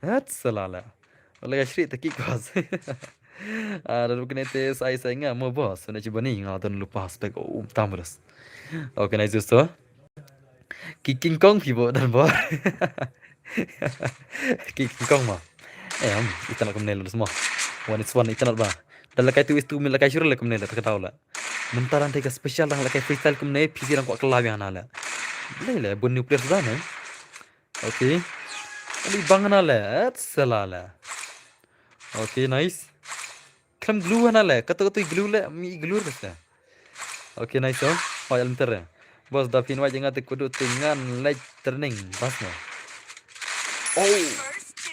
Hat selala. Oleh ka shri teki kos. Ah, dan bukan itu saya saya ingat mau bos. Sana cuba ni ngal don lupa spek. Oh, tamrus. Okay, nice dosto. Ki King Kong phi bo dan bor. Ki King Kong ma. Em, itan kum nel dus mo. One is one itan ba. Dan lakai tu is tu mi lakai shuru lakum nel tak tahu la. Mentaran tega special dang lakai freestyle kum ne phi sirang kwa kelaw yang na la. Le le bun nuclear sudah ne. Okay. Ani bang na la, et selala. Okay, nice. Klem glue na la, kata kata glue la, mi glue basta. Okay, nice oh. Hoi alam tere. Bos da phin wajah ngate kudu tingan lej training bas mo. Oh.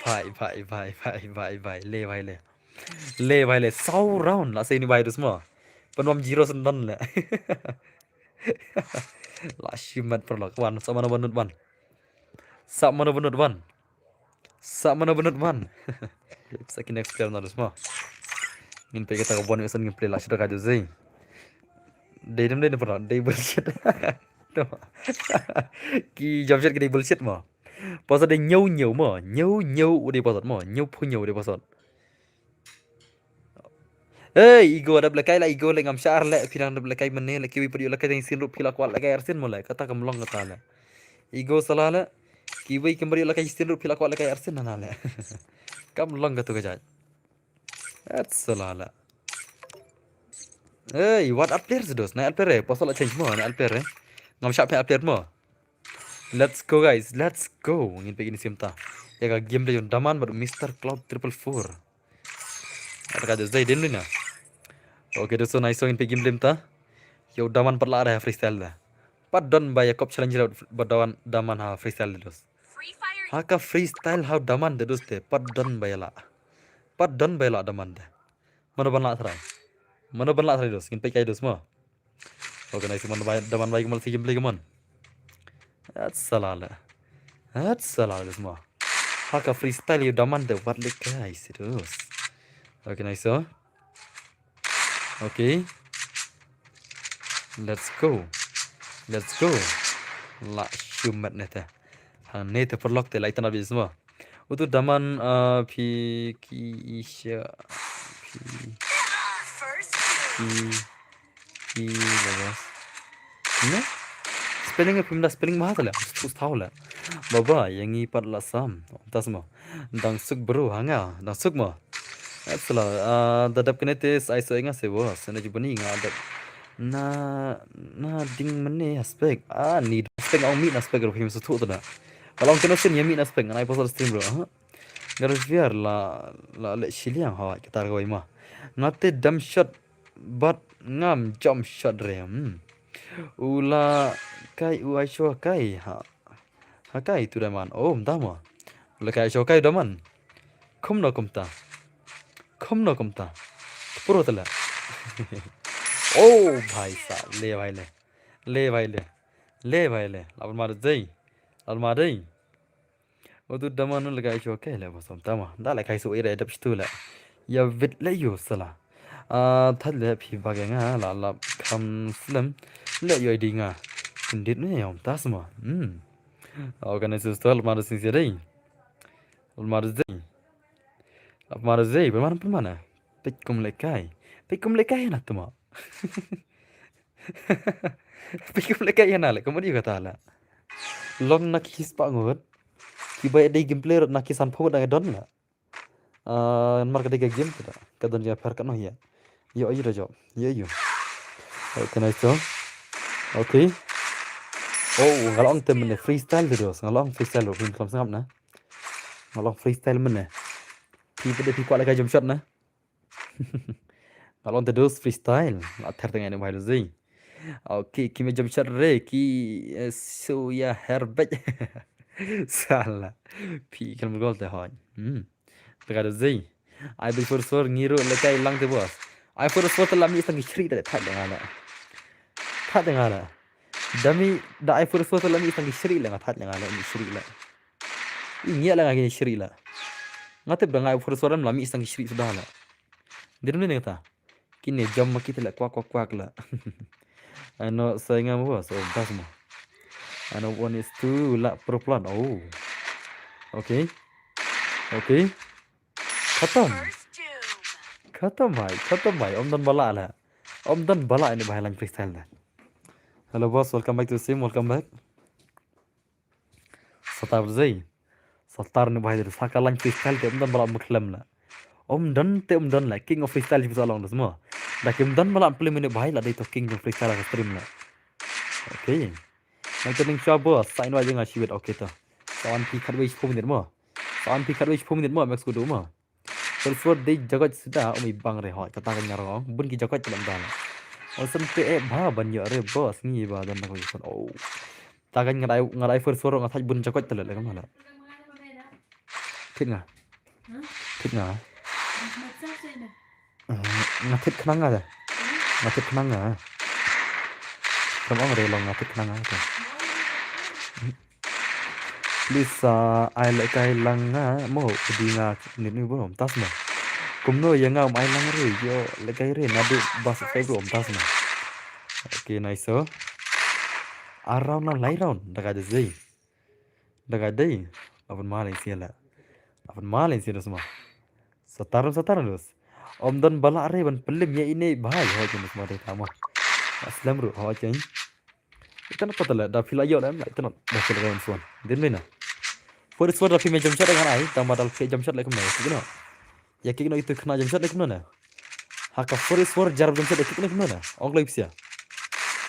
Bhai bhai bhai bhai bhai bhai le bhai le. Le bhai le saw round la sei ni bhai dus mo. Pynbam zero syndon le. La shimet paralok wan. Sa mano banut wan. Sa mano banut wan. Sa mano banut wan. Sa ki next player na dus mo. Ngin peit kata ka bon ison ngin play la shida ka juzi. Dei dem dei ne paralok dei bullshit. Ki jump shot ki dei bullshit mo. Pasal dei nyau nyau mo. Nyau nyau u dei pasal mo. Nyau phu nyau u dei pasal. Hey, Igo, dap lekai la Igo le ngam shar le, phi dang dap lekai mane le, kiwi padi lekai dang sin rup phi la kwat lekai arsin mo le, kata kam long kata le. Igo sala le, kiwi kim padi lekai sin rup phi la kwat lekai arsin na le. Kam long kata ka jai. At sala le. Hey, what up player sedos? Na player eh, pasal la change mo, na player eh. Ngam shar phi player mo. Let's go guys, let's go. Ngin peit ini simta. Ya ka game da yon daman bad Mister Cloud triple four. Ada ka jai din ni na. Okay, dosto nice ngin peit game lim ta. Yo daman pat la ada freestyle da. Pat don ba ya cop challenge da ba daman daman ha freestyle da dos. Ha ka freestyle ha daman da dos te pat don ba ya la. Pat don ba ya la daman da. Mano ban la try. Mano ban la try dos. Ngin peit kai dos mo. Okay, nice man bai daman bai kemal si gameplay keman. At salala. At salala dos mo. Ha ka freestyle yu daman de wat le kai si dos. Okay, nice so. Okay. Let's go. Let's go. La shumat ne te. Hang ne te paralok te la itan abis mo. Utu daman uh, phi ki isha phi ki ki bagas. Ne? Spelling phi mla spelling ma tale. Us thaw le. Baba yang i pat la sam. Tas mo. Dang suk bro hanga. Dang suk mo. Apsala. Uh, dadap kene te sai so nga se wo. Sene jubani nga dap. Na na ding mene aspek. Ah ni aspek ong mi aspek ro phim suthu tu na. Kalau kena sin ya mi aspek ngai pasal stream bro. Ha? Garviar la la le shiliang ha kita ro ma. Ngate dam shot bat ngam jump shot re. Hmm. Ula kai u ai shwa kai ha. Ha kai tu daman. Oh, mta ma. Ula kai shwa kai daman. Kum no kumta. Kum no kumta. Puro tala. Oh, bhai sa le bhai le. Le bhai le. Le bhai le. Laban ma dei. Laban ma dei. Utu daman nu lekai shwa kai le bosom tama. Da lekai su ira edap shtu le. Ya vit le yu sala. Ah, thad le phi bage nga la la kham slem. Le yu di nga. Kindit ne yom tasma. Hmm. Organize sto laban ma dei sing dei. Laban ma dei. Laban ma dei. Permana permana. Pek kum lekai. Pek kum lekai na tama. Pik kum le kai na le, kum adi kata la. Long na ki spah ngut. Ki bai dei gameplay rot na ki san pho ngut dang don la. Ah, mar ka dei ka game ka da. Ka don ja phar ka no ya. Yo ayu da jo. Yo ayu. Okay, nice to. Okay. Oh, nga long te mene freestyle de dos. Nga long freestyle ro, film sngap na. Nga long freestyle mene. Pi pede pi kwat le ka jump shot na. Nga long te dos freestyle. La ther te ngai ne bhai dos dei. Okay, ki me jump shot re ki eh, so ya herbet. Sala. Pi kan gol te hoi. Hmm. Te ka dos dei. Ai bil for sor ngiru le kai lang te bos. Ai for sor te la mi stang ki shri te thad de ngala. Thad de ngala. Dami da ai for sor te la mi stang ki shri le nga thad de ngala mi shri le. I ngia la nga ki shri la. Nga tip da nga ai for sor la mi stang ki shri sudah la. Dir ne ta. Kine jam ma kite la kwak kwak kwak la. Ano sai nga mo so das mo. Ano one is two la pro plan. Oh. Okay. Okay. Khatam. Khatam bhai, khatam bhai. Om don bala la. Om don bala ini bhai lang freestyle da. Hello boss, welcome back to the stream, welcome back. Satar zei. Satar ni bhai sa ka lang freestyle te om don bala mukhlem la. Om don te om don la king of freestyle ji bisa long dos mo. Da kim don bala play minute bhai la dei to king of freestyle ka stream la. Okay. Nang tening chwa bo sa in wa jeng a shiwet okay to. Sa wan pi khat wei shiphew minute mo. Sa wan pi khat wei shiphew minute mo max kudu mo. First word dei jagot sida umi bang re hoi kata kan ngar ong bun ki jagot lam dal. Osem pe e bha ban yo re boss ngi ba dan ko son oh. Ta kan ngar ai ngar ai first word nga thaj bun jagot tele le kam hala. Thit nga. Thit nga. Eh, nga thit khnang nga da. Nga tip khnang nga. Kam ong re long nga tip khnang nga. Lisa, ai lehkai lang nga mo, pdi nga nit ni bro, ym tas mo. Kumno ïa nga ym ai lang re, ïoh lehkai re, naduh ba subscribe bro, ym tas mo. Okay, nice so. Ar round lang lai round, da ka dei. Da ka dei. Aban ma leng sia la. Aban ma leng sia dos ma. Satar satar dos. Ym don ba lah re ban pynlem ïa ine bhai, ho chen dos ma dei ta ma. Slem ruh, ho chen. Ita na patala da phi la ïoh da em la ita na da phi la ïoh suan. Din le na. First word da phi me jump shot da ngan ai, tang ba da phi jump shot le kumno, ïa kick no. Ïa kick no itu kena jump shot le kumno na. Ha ka first word jar jump shot ïa kick no kumno na. Ong kloi psia.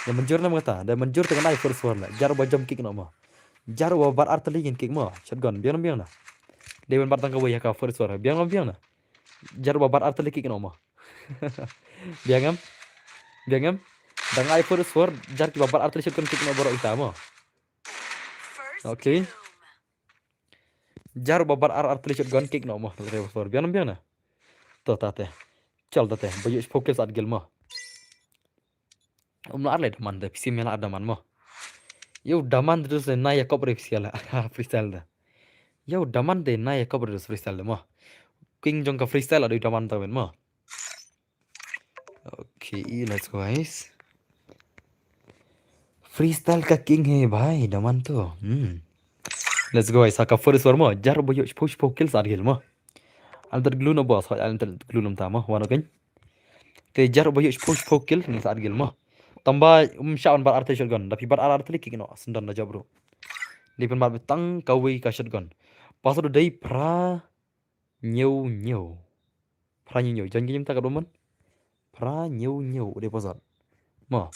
Ïa manjur na mata, da manjur te ngan ai first word le. Jar ba jump kick no mo. Jar ba bat artylli ngin kick mo. Shotgun, biang biang na. Dei ban bat tang kawei ha ka first word. Biang biang na. Jar ba bat artylli kick no mo. Biang em? Biang em? Da ngan ai first word, jar ki ba bat artylli shotgun kick no baroh ita mo. Okay. Jar ba bat ar artylli shotgun kick no mo. Re first word. Biang em biang na. To ta te. Chal ta te. Ba ïoh shiphew kill sa at gel mo. Um la ar le daman de, phi sim la ar daman mo. Ïoh daman de dus na ïa kop re phi sia la. Freestyle de. Ïoh daman de na ïa kop re dus freestyle de mo. King jong ka freestyle ado daman de wen mo. Okay, let's go guys. Freestyle ka king he bhai, daman to. Hmm. Let's go guys, ha ka first word mo. Jar ba ïoh shiphew shiphew kill sa at gel mo. Alter glue no boss, hoi alter glue lum ta mo. Wano ken. Te jar ba ïoh shiphew shiphew kill ngin sa at gel mo. Tang ba um shah wan bat artylli shotgun. Da phi bat ar artylli kick no. Sendon da jab bro. Dei pynbat tang kawei ka shotgun. Password dei phra ñiew ñiew. Phra ñiew ñiew. Jan ki jim ta ka doman. Phra ñiew ñiew dei password. Mo.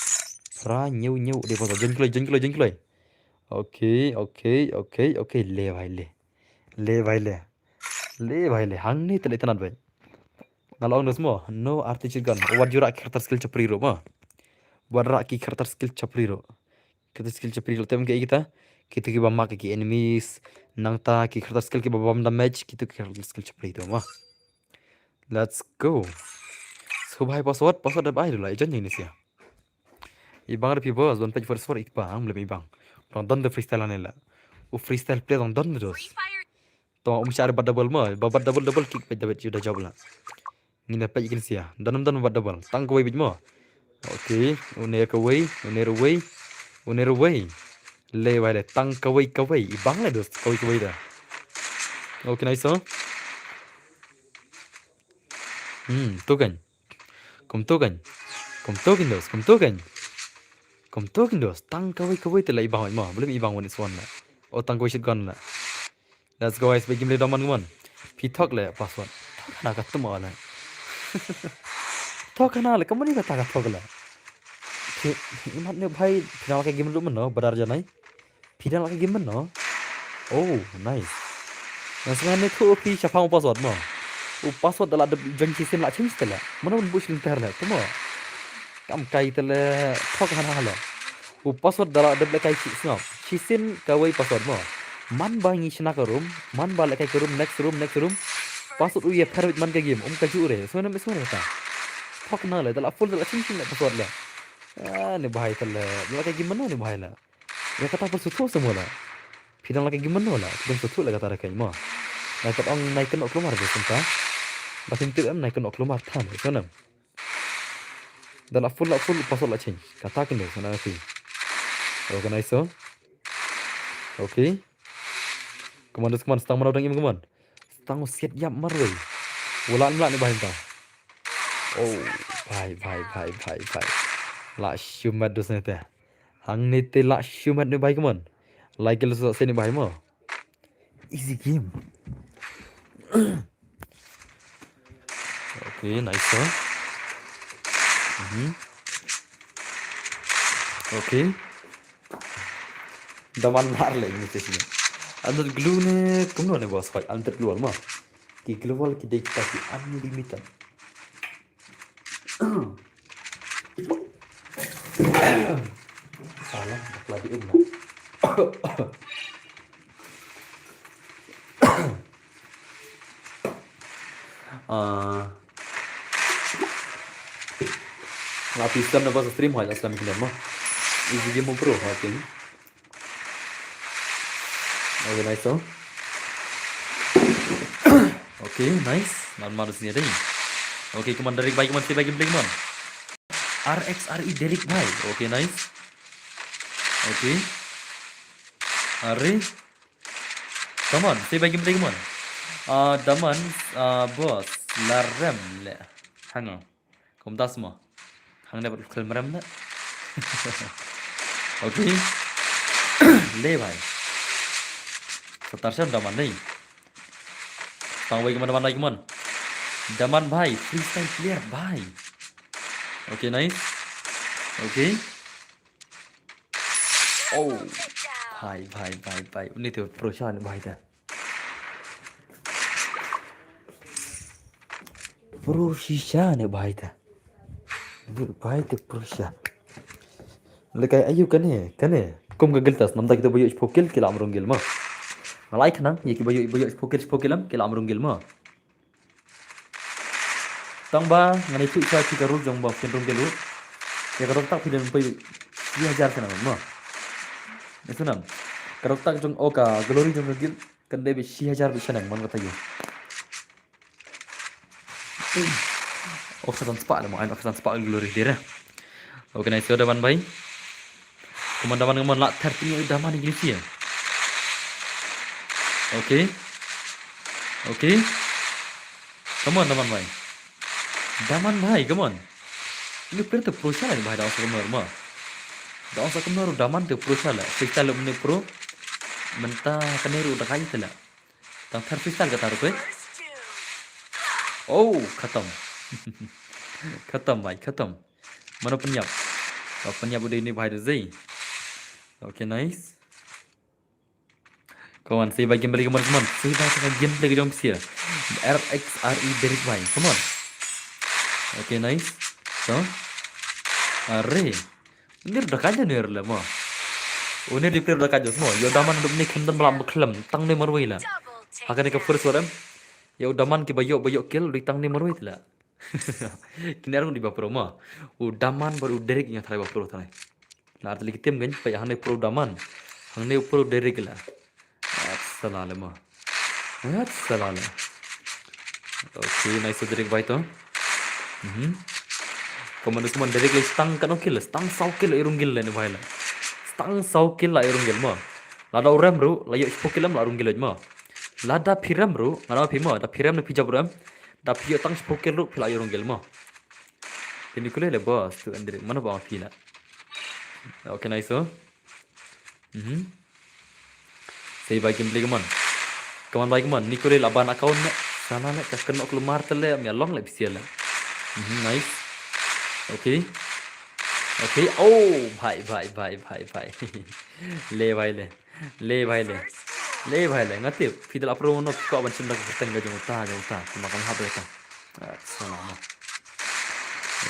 Phra ñiew ñiew dei password. Jan kloi, jan kloi, jan kloi. Okay, okay, okay, okay. Le bhai le. Le bhai le. Le bhai le. Hangne te le tanat bhai. Nga la ong dos mo, no artylli shotgun. Wat ju rah ki character skill chapri ruh mo. Wat rah ki character skill chapri ruh. Character skill chapri ruh te em ke kita. Kita ki ba mark ki enemies. Nangta ki character skill ki ba bam damage. Kita ki character skill chapri ruh mo. Let's go. So bhai password, password da bhai dula. Jan ni sia. I bang da phi boss, don page first word i pa, ang blem i bang. Dang don de freestyle ne la. U freestyle play dang don de dos. To um shah bat double mo, ba bat double double kick page da bet ju da jab la. Ngin da page kin sia. Don don bat double. Tang kawei bit mo. Okay, une kawei, une ruwei. Une ruwei. Le bhai le tang kawei kawei. I bang le dos kawei kawei da. Okay, nice so. Hmm, tu kan. Kumtu kan. Kumtu kan dos, kumtu kan. Kumtu kan dos. Tang kawei kawei te la i bang mo. Blem i bang wan is one la. O tang kawei shotgun la. Let's go guys, begin le daman kumon. Phi thok le password. Thok na ka tum le. Thok na le, kamani ka ta ka thok le. Phi, imat ne bhai, phi na ka game ruh mano, badar janai. Phi dang la ka game mano? Oh, nice. Nga sngew ne thu phi shaphang u password mo. U password da la dep join shisien la change te la. Mano ban bush linter la, tu mo. Kam kai te la, thok hana la. U password da la dep la kai shi sngew. Shisien kawei password mo. Man ba ngi shna ka room, man ba la kai ka room, next room, next room. Password u ïa pher man ka game, um ka ju re. So na me so ta. Thok na la, da la full da la change la password la. Ah, ne bhai te la. La kai game mano ne bhai la. Ïa kata pynsuhthuh sa mo la. Phi dang la ka gim mano la. Phi dang suthuh la kata da ka mo. Nai kat ong nai kynnoh klumar de senta. Ba senti em nai kynnoh klumar than de sonem. Da la full la full password la change. Kata kynnoh sana phi. Okay, nice so. Okay. Come on, come on, stang mano dang im come on. Stang siat yap marwei. Wala mla ni bahin ta. Oh, bhai, bhai, bhai, bhai, bhai. La shumat dos ne te. Hangne te la shumat ne bhai, come on. Like lo sa sini bhai mo. Easy game. Okay, nice one. Mhm. Okay. Daman lar le ni sini. Under glue ne kumno ne boss fight under glue ma. Ki global ki dei kita ki unlimited. Salah, bakla di um lah. Ah. Api slam na ba sa stream hoi la slam kine mo. Easy game mo pro hoi king. Okay, nice song. Okay, nice. Nan mar sini ding. Okay, come on, Derek bhai, come on, si bhai, game play, come on. R X R E Derek bhai. Okay, nice. Okay. Are. Come on, si bhai, game play, come on. Ah, Daman, ah, boss, la rem le. Hang on. Kumta sma. Hangne pat khel mrem na. Okay. Le bhai. Satar sha Daman dei. Tang wei, come on, Daman bhai, come on. Daman bhai, freestyle player bhai. Okay, nice. Okay. Oh. Bhai, bhai, bhai, bhai. Uni te pro sha ne bhai ta. Pro shisha ne bhai ta. Bhai ta pro sha. Lekai ayu kane, kane. Kum ka giltas, namta kita bayu ish pokil, kila amrung gil ma. Ngalai khnang, ye ki bayu, bayu ish pokil, ish pokil am, kila amrung gil ma. Tang ba, ngani tu sa ki ka rul jong ba, phin rung gil u. Ya ka rok tak phi den pui, shi hajar kana ma. Itu nam. Ka rok tak jong, oh, ka glory jong ka gil. Kan dei beit shi hajar beit shaneng man kata ïa. Oh, khatan spah le mo, ai khatan spah glory dira. Okay, nice, Daman bhai. Come on, Daman, come on, la thirteen ïa Daman ïa. Okay. Okay. Come on, Daman bhai. Daman bhai, come on. Ini player te pro sha le bhai, da ong sa kumno ma. Da ong sa kumno Daman te pro sha le. Freestyle mane pro. Mynta kane ruh da kai te le. Tang thar freestyle kata ruh pe. Oh, khatam. Khatam bhai, khatam. Mano pynïap? Ba pynïap u dei ini bhai da zei. Okay, nice. Come on, si bhai game play, come on, come on. Si bhai ka game play ka jong phi. R X R E Derek bhai. Come on. Okay, nice. So. Are. Nir da kaja nir le mo. Unir di player da kaja mo. Yo Daman dup ni khlem dan bala khlem. Tang ne marwei la. Haka ne ka first warem. Yo Daman ki bayo bayo kill di tang ne marwei la. Kine arung di ba pro mo. U Daman bad u Derek nga tharai ba pro tharai. Na arteli ki team kan, pa hangne pro Daman. Hangne pro Derek la. At sala le mo. At sala le. Okay, nice Derek bhai to. Mhm. Kaman kaman Derek le stang kano kill, stang saw kill irung gil le ne bhai la. Stang saw kill la irung gil mo. Lada u rem ruh, la ïoh shiphew kill em la rung gil mo. Lada phi rem ruh, nga ong phi mo, da phi rem ne phi jop rem. Da phi ïoh tang shiphew kill ruh, phi la ïoh rung gil mo. Phi ni kule le boss, tu Andre, mano ba phi la. Okay, nice so. Mhm. Sei bai game play, come on. Come on bai, come on. Ni kule la ban account ne. Sana ne, ka keno klumar tele, mi along le bisial le. Mhm, nice. Okay. Okay. Oh, bhai, bhai, bhai, bhai, bhai. Le bhai le. Le bhai le. Le bhai le. Nga tip phi da la pro no, phi kwah ban shim da ka kyrteng ka jong uta, jong uta. Kumba kam hap da uta. Ah, salah mo.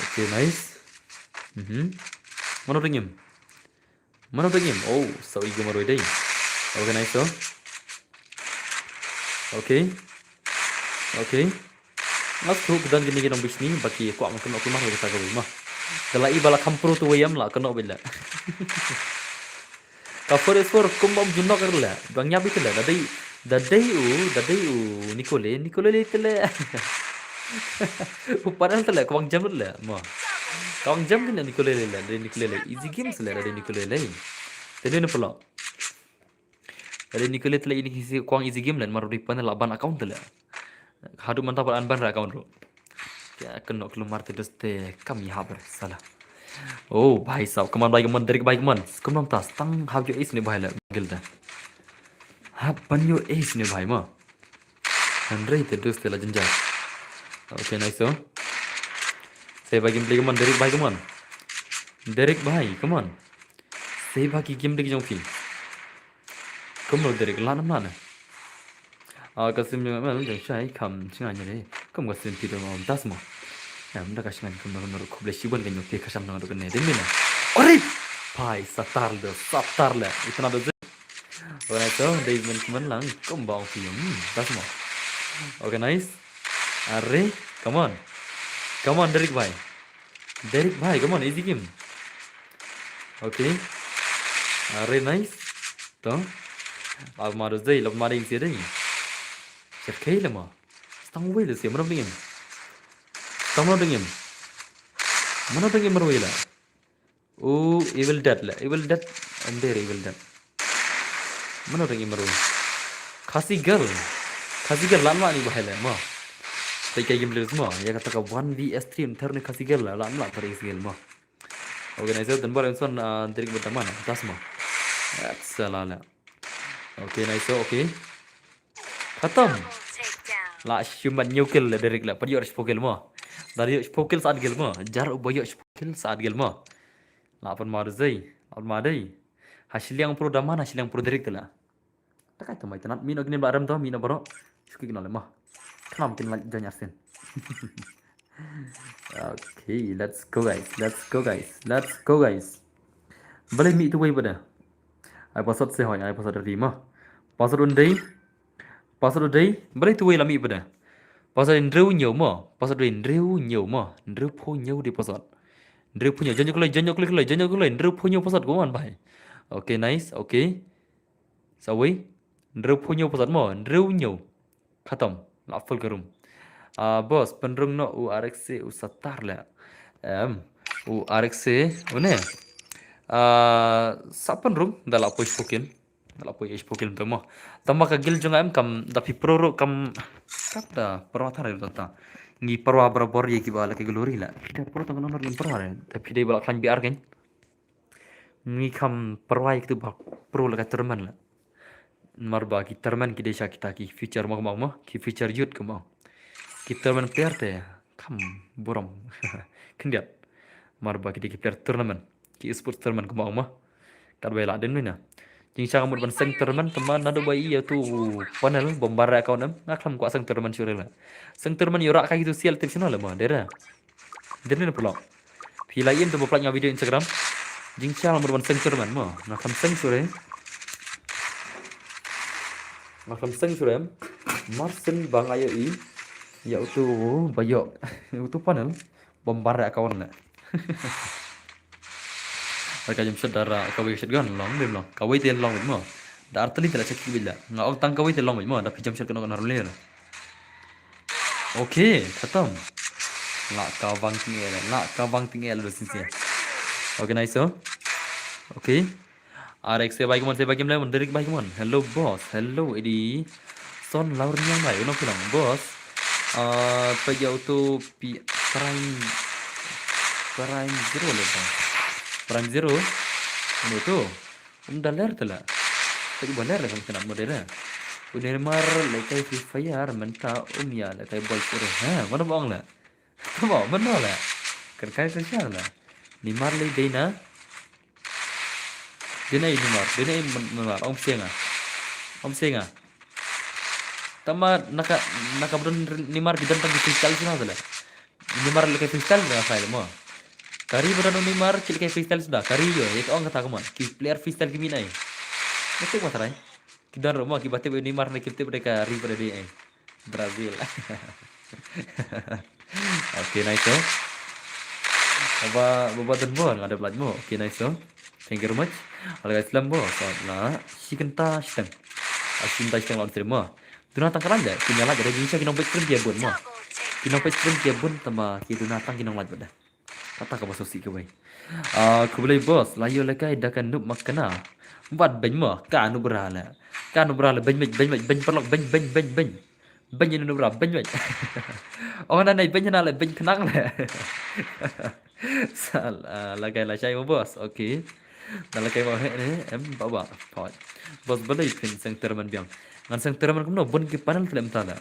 Okay, nice. Mhm. Mano ringim? Mano ringim? Oh, so igu marwei dei. Okay, nice so. Okay. Okay. Nga sngewthuh ki don kine ki nongbishni ba ki kwah ban kynnoh kulmar ha kata kawei mo. Te la i ba la kham pro tu wei em la kynnoh beit la. Ka four is four kumba um ju knock er la. Ba ngi ïa beit la. Da dei, da dei u, da dei u Nicole, Nicole le te le. U Parel te le, ka wang jam le mo. Ka wang jam kine Nicole le, da dei Nicole le. Easy games le, da dei Nicole le. Te ne ne pelo. Lada Nicole te la ini kisi kwang easy game lan mar ri pan la ban account te la. Haduh mynta pat an ban ra account ro. Kya kynnoh klumar te dus te kam ïa haber sala. Oh, bhai sahab, come on bhai, come on, Derek bhai, come on. Kum nam tas, tang hap ïoh ace ne bhai la, gil da. Hap ban ïoh ace ne bhai mo. Hynrei te dus te la jynjar. Okay, nice so. Sei bhai game play, come on, Derek bhai, come on. Derek bhai, come on. Sei bhai ki game dik jong phi. Kumno Derek, la nam la ne. Ah, ka sim jong em jong shai kam shnga ne re. Kum ka sim phi dong om das mo. Em da ka shnga kumno kumno khublei shibun ka nyok phi ka sham nang dok ne. Ding ne. Ori! Bhai, satar le, satar le. Itna do. Organize to, dei men kuman lang, kumba ong phi. Hmm, das mo. Organize. Are, come on. Come on, Derek bhai. Derek bhai, come on, easy game. Okay. Are nice. To. Lap ma do zei, lap ma ding si ding. Check kai la ma. Stang wei la si, mana ding em. Stang mana ding em. Mana ding em marwei la. Oh, Evil Dead la. Evil Dead. Under Evil Dead. Mana ding em marwei. Khasi girl. Khasi girl lan ma ni bahai la ma. Tai kai game players ma. Ya kata ka one v three enter ni Khasi girl la. Lan ma tari Khasi girl ma. Okay, nice. Dan bar Enson, ah, Derek berteman. Tas ma. Salah la. Okay, nice. Okay. Khatam. La shumat new kill la Derek la. Pad yoh shiphew kill ma. Dar yoh shiphew kill saat kill ma. Jar u ba yoh shiphew kill saat kill ma. La pan ma dei. La pan ma dei. Ha shiliang pro daman, ha shiliang pro Derek la. Takai tu mai tanat. Mino gini ba rem tu, mino baro. Shuki kena lemah. Kenam kin like join Arsen. Okay, let's go guys. Let's go guys. Let's go guys. Balei mi tu wei pada. Ai pasat se hoi, ai pasat dari ma. Pasat un dei. Pasat un dei. Balei tu wei la mi pada. Pasat hynriew hynñiew ma. Pasat hynriew hynñiew ma. Hynriew phew hynñiew dei pasat. Hynriew phew hynñiew. Janyo kulai, janyo kulai, kulai, janyo kulai. Hynriew phew hynñiew pasat ko wan bai. Okay, nice. Okay. Sa wei. Hynriew phew hynñiew pasat ma. Hynriew hynñiew. Khatam. La full ka room. Ah, boss, pynrung noh u R X C u satar la. Em, u R X C, une. Ah, sa pynrung, da la poi shiphew kill. Da la poi shiphew kill te mo. Tangba ka guild jong nga em kam, da phi pro ruh kam, kam da pro thar ruh ta. Ngi pro barabor ïa kiba la ka glory la. Phi da pro tang ngi pro. Da phi dei ba la khlaiñ B R kan. Ngi kham pyrwa ïa kitu ba pro la ka tournament la. Namar ba ki tournament ki dei sha kita ki future mo, mo, mo, ki future youth mo. Ki tournament player te kham burom. Khyndiat. Namar ba ki dei ki player tournament, ki esports tournament mo, mo. Katba la dei na. Jingshisha nga mut ban seng tournament, tangba naduh ba ïa utu panel bym bar account em, nga khlem kwah seng tournament shuh re la. Seng tournament ïa u rah kai kitu sial tip shano la mo, dei re. Dei ne pulok. Phi la ïem tu ba pynlait nga video Instagram. Jingshisha nga mut ban seng tournament mo. Nga kham seng shuh re. Nga kham seng shuh re. Mar shen ba nga ïohi ïa utu ba ïoh utu panel bym bar account la. Ka jam shet da ra kawei shet gan long bym long. Kawei te long bym mo. Da artylli te la check bym la. Nga ong tang kawei te long bym mo. Da phi jam shet kano kano le. Okay, khatam. La ka bang ting el, la ka bang ting el do sin sia. Okay, nice so. Okay. R X C bai kumon, se bai kim le mon, Derek bai kumon. Hello boss, hello Eddie. Son laur niang bai, uno kilang boss. Ah, peit ïa utu pi prime prime zero le bang. Prime zero. Uno tu. Um da ler te la. Te ba ler le kam kena modera. U Neymar le kai Free Fire mynta um ïa le kai bol pure. Ha, mana bong la. Tama mana la. Kan kai kan siang la. Neymar le dei na. Dei na Neymar, dei na Neymar, um senga. Um senga. Tama naka naka bdon Neymar ki don tang ki freestyle sina la. Neymar le kai freestyle na file mo. Kari bdon Neymar ki le kai freestyle suda. Kari yo, ïa ka ong kata kumon. Ki player freestyle ki minai. Natu ma tarai. Ki don ruh mo ki ba tip Neymar ne ki tip de Kari ba de ai. Brazil. Okay, nice so. Baba baba don bor nga dep laj mo. Okay, nice so. Thank you very much. Alga Islam bo. So la. Shikenta shiteng. Shikenta shiteng la on stream mo. Duna tang kalan de. Kinya laj de jingsha ki nong peit stream ki bun mo. Ki nong peit stream ki bun tama ki duna tang ki nong laj bad. Kata ka ba sosik kawei. Ah, khublei boss, la ïoh lehkai da ka noob ma kane. Bad beiñ mo, ka noob bra la. Ka noob bra la, beiñ, beiñ, beiñ, beiñ, beiñ, paralok, beiñ, beiñ, beiñ, beiñ. Beiñ ïa noob bra, beiñ, beiñ. Ong na nai beiñ na la, beiñ khnang la. Sa, ah, lehkai lashai mo boss, okay. Na lehkai mo he ne, em, ba, ba, poi. Boss balei phin seng tournament biang. Ngan seng tournament kumno, bun ki panel te lem ta la.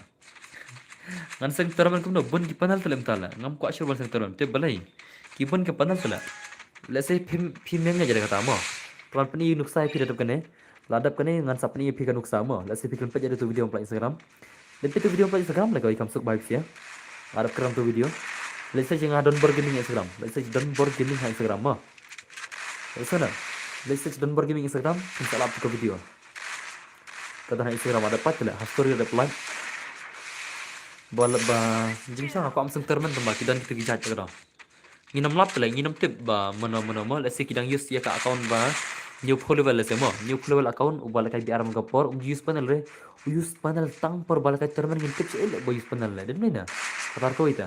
Ngan seng tournament kumno, bun ki panel te lem ta la. Ngam kwah shuh ban seng tournament. Te balei. Ki bun ki panel te la. Let's say phi, phi meng ïa jada kata mo. Pran pyni nuksa ïa phi da dep kane. La dep kane ngan sa pyni ïa phi ka nuksa mo. Let's say phi kren peit ïa tu video pla Instagram. Dep peit tu video pla Instagram la ka kam suk bai phi ïa. La dep kren tu video. Let's say nga don bor gaming Instagram. Let's say don bor gaming ha Instagram mo. Let's say na. Let's say don bor gaming Instagram. Phin sa lap tu ka video. Ka don ha Instagram ada pat la, ha story ada plat. Ba la ba jingshisha nga kwah seng tournament tang ba ki don kita ki jait ka dang. Ngin ym lap te leh, ngin ym tip ba mano mano mo, lehse ki dang use ïa ka account ba hynñiewphew level lehse mo, hynñiewphew level account, uba lehkai B R man ka por, um use panel re, u use panel tang por ba lehkai tournament ngin tip sha ïa leh ba use panel leh, dei ne na. Kata kawei ta.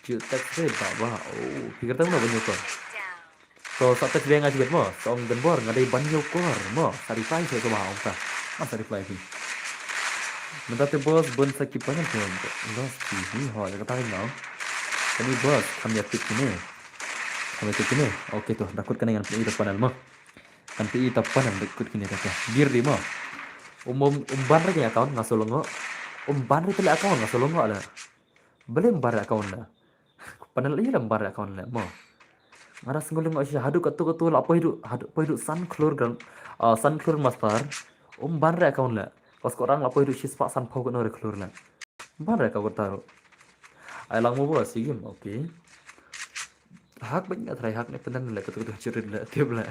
Ju text re ba ba, oh, phi kyrteng na ba hynñiew kor. To sa text biang nga jibet mo, sa ong Donbor, nga dei ba hynñiew kor mo, sa reply sha ka ba ong ta. Ma sa reply phi. Mynta te boss, bun sa ki panel te, boss, ki hi ho, ïa kata ring na. Kane boss, kam ïa tip kine. Kam ïa tip kine. Okay to, da kut kane ngan pyni ïa ta panel mo. Ngan pyni ïa ta panel, da kut kine ta. Bir di mo. Um, um, um ban re ka account, nga shu lyngngoh. Um ban re ka account, nga shu lyngngoh leh. Balei um ban re account leh? Panel ïa leh um ban re account leh mo. Nga da sngew lyngngoh shisha haduh katto katto la poi duh, haduh poi duh san klur grand, ah, san klur master. Um ban re account leh. Pas ko rang la poi duh shispah sanphew kano re klur leh. Um ban re account ta ruh. Ai lang mo ba si game, okay. Hack ba nga try hack ne panel leh katto katto chirit leh tip leh.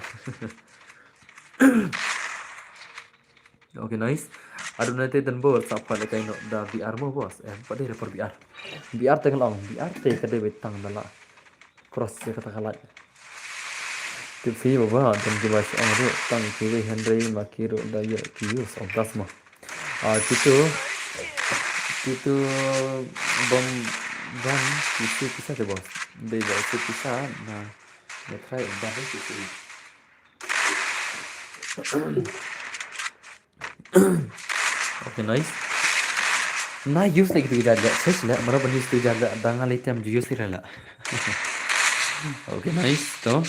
Okay, nice. Adu na te Donbor sa pha lehkai noh da B R mo boss. Eh, pat dei da por B R. B R te ka long, B R te ka dei beit tang da la. Cross ïa kata ka light. Tip phi ba ba, don ki ba shu ong ruh, tang kiwei hynrei ma ki ruh da ïoh ki use, oh, das mo. Ah, kitu, kitu bom ban, kitu pisa te boss. Dei ba kitu pisa, na, na try ban kitu. Okay, nice. Na use leh kitu ki jait leh, search leh, mara ban use tu jait leh, da nga lei tem ju use leh leh. Okay, nice, to.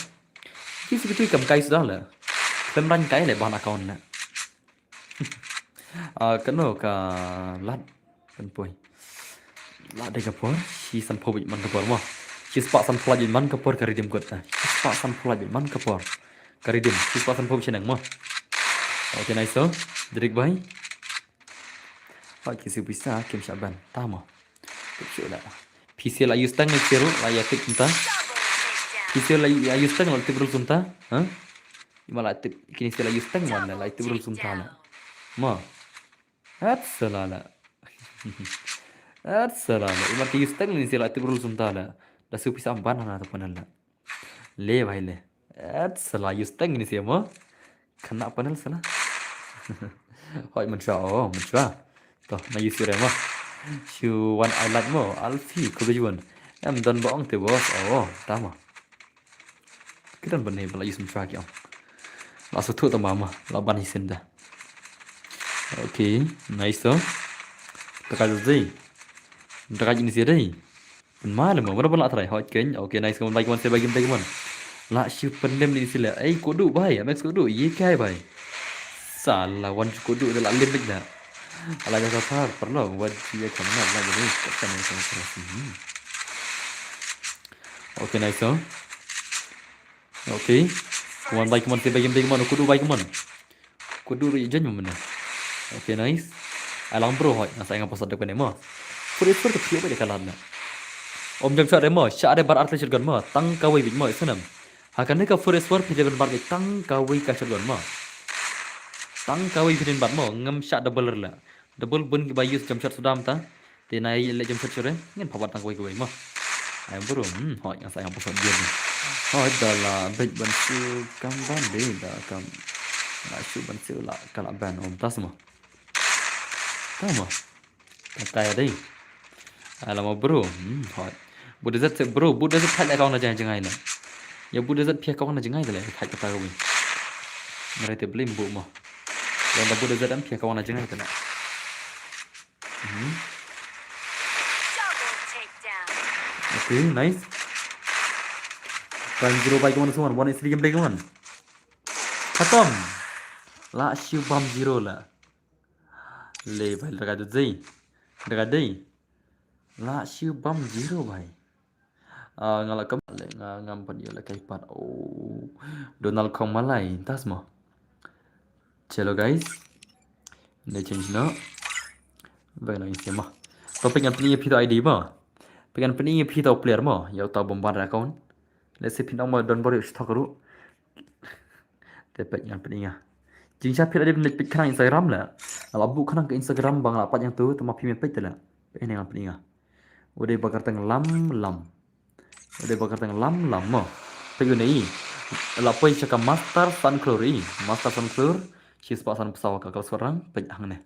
Kitu kitu kam kai suda leh. Klem ran kai leh ban account leh. Ah, kano ka lad kan poi. Lad dei ka por, shi sanphew bit man ka por mo. Shispah sanphew bit man ka por ka redeem kot ta. Shispah sanphew bit man ka por. Ka redeem, shispah sanphew shaneng mo. Okay, nice to. Drik bai. Pat ki shu pisa kim shah ban. Ta mo. Tip shu da. Pisa la use tang ne shu la ïa tip kumta. Pisa la ïa use tang la tip rul kumta. Ha? Ima la tip kini shu la use tang wan la tip rul kumta la. Mo. At sala la. At sala la. Ima ki use tang ni shu la tip rul kumta la. Da shu pisa ban na ta panel la. Le bhai le. At sala use tang ni shu mo. Kena panel sala. Hoi, mynshuwa, oh, mynshuwa. To, na use re mo. Shu wan ai lad mo, Alfie, khublei shibun. Em don ba ong te boss, oh, ta mo. Ki don ba ne ba la use mynshuwa ki ong. La shu thuh tang ba mo, la ban hi sien da. Okay, nice to. Taka dei. Taka ni sien dei. Pynma le mo, mano ba la try, hot keiñ. Okay, nice, come on, bye, come on, say bye, game, bye, come on. La shu pynlem ni sila. Ei, koduh bai, Amex koduh, ye kai bai. Sala, wan shu koduh, da la lem bik na. Ala ka safar, parlo, wan shu ye kam na, la gani, ka kam na, kam na. Okay, nice, oh. Okay. Come on, bye, come on, say bye, game, bye, come on, koduh bai, come on. Ko dur i jen mo mene. Okay, nice. Ai lang bro hoi, nga sa nga pasat dek pene mo. Four eight four ka phi ba de kalat na. Om jam shot re mo, shot re bar artylli shotgun mo, tang kawei bit mo, isnam. Ha kane ka four eight four phi de ban bar bit tang kawei ka shotgun mo. Tang kawei phi de ban bar mo, ngam shot double re la. Double bun ki ba use jam shot sudam ta. Te na i le jam shot sure, ngin phabat tang kawei kawei mo. Ai bro, hmm, hoi, nga sa nga pasat dia ni. Hoi, da la bej ban shu kam ban de, da kam. La shu ban shu la, ka la ban, om tas mo. Ta mo. Ta kaya de. Ai la mo bro, hmm, hoi. Bu de zat se bro, bu de zat thait la kau na jeng jeng ai la. Ya bu de zat pia kau na jeng ai la, thait kata kawei. Ngare te blim bu mo. Yang da bu de zat am pia kau na jeng ai la. Mhm. Okay, nice. Prime zero bai kaman suman, one is three game play kaman. Khatam. La shu bam zero la. Le bai, daga dei. Daga dei. La shu bam zero bai. Ah, nga la kam le, nga ngam pat ïa la kai pat. Oh. Donald Kong Malai, tas mo. Chalo guys. Ne change no. Bai no isi mo. Topic ngan pyni ïa phi to I D mo. Pyngan pyni ïa phi to player mo. Ïa uta bom ban account. Let's see phi nang mo don bor ïa u shi thok ruh. Te peit ngan pyni nga. Jingshisha phi la dep peit khnang Instagram la. Nga la buh khnang ka Instagram ba nga la peit ïa tu, te ma phi me peit te la. Peit ne ngan pyni nga. U dei ba kyrteng Lam Lam. Dei ba kyrteng Lam Lam mo. Peit une i. La poi sha ka Master Sanklour i. Master Sanklour. Shispah sanphew saw ka klas warang. Peit hangne.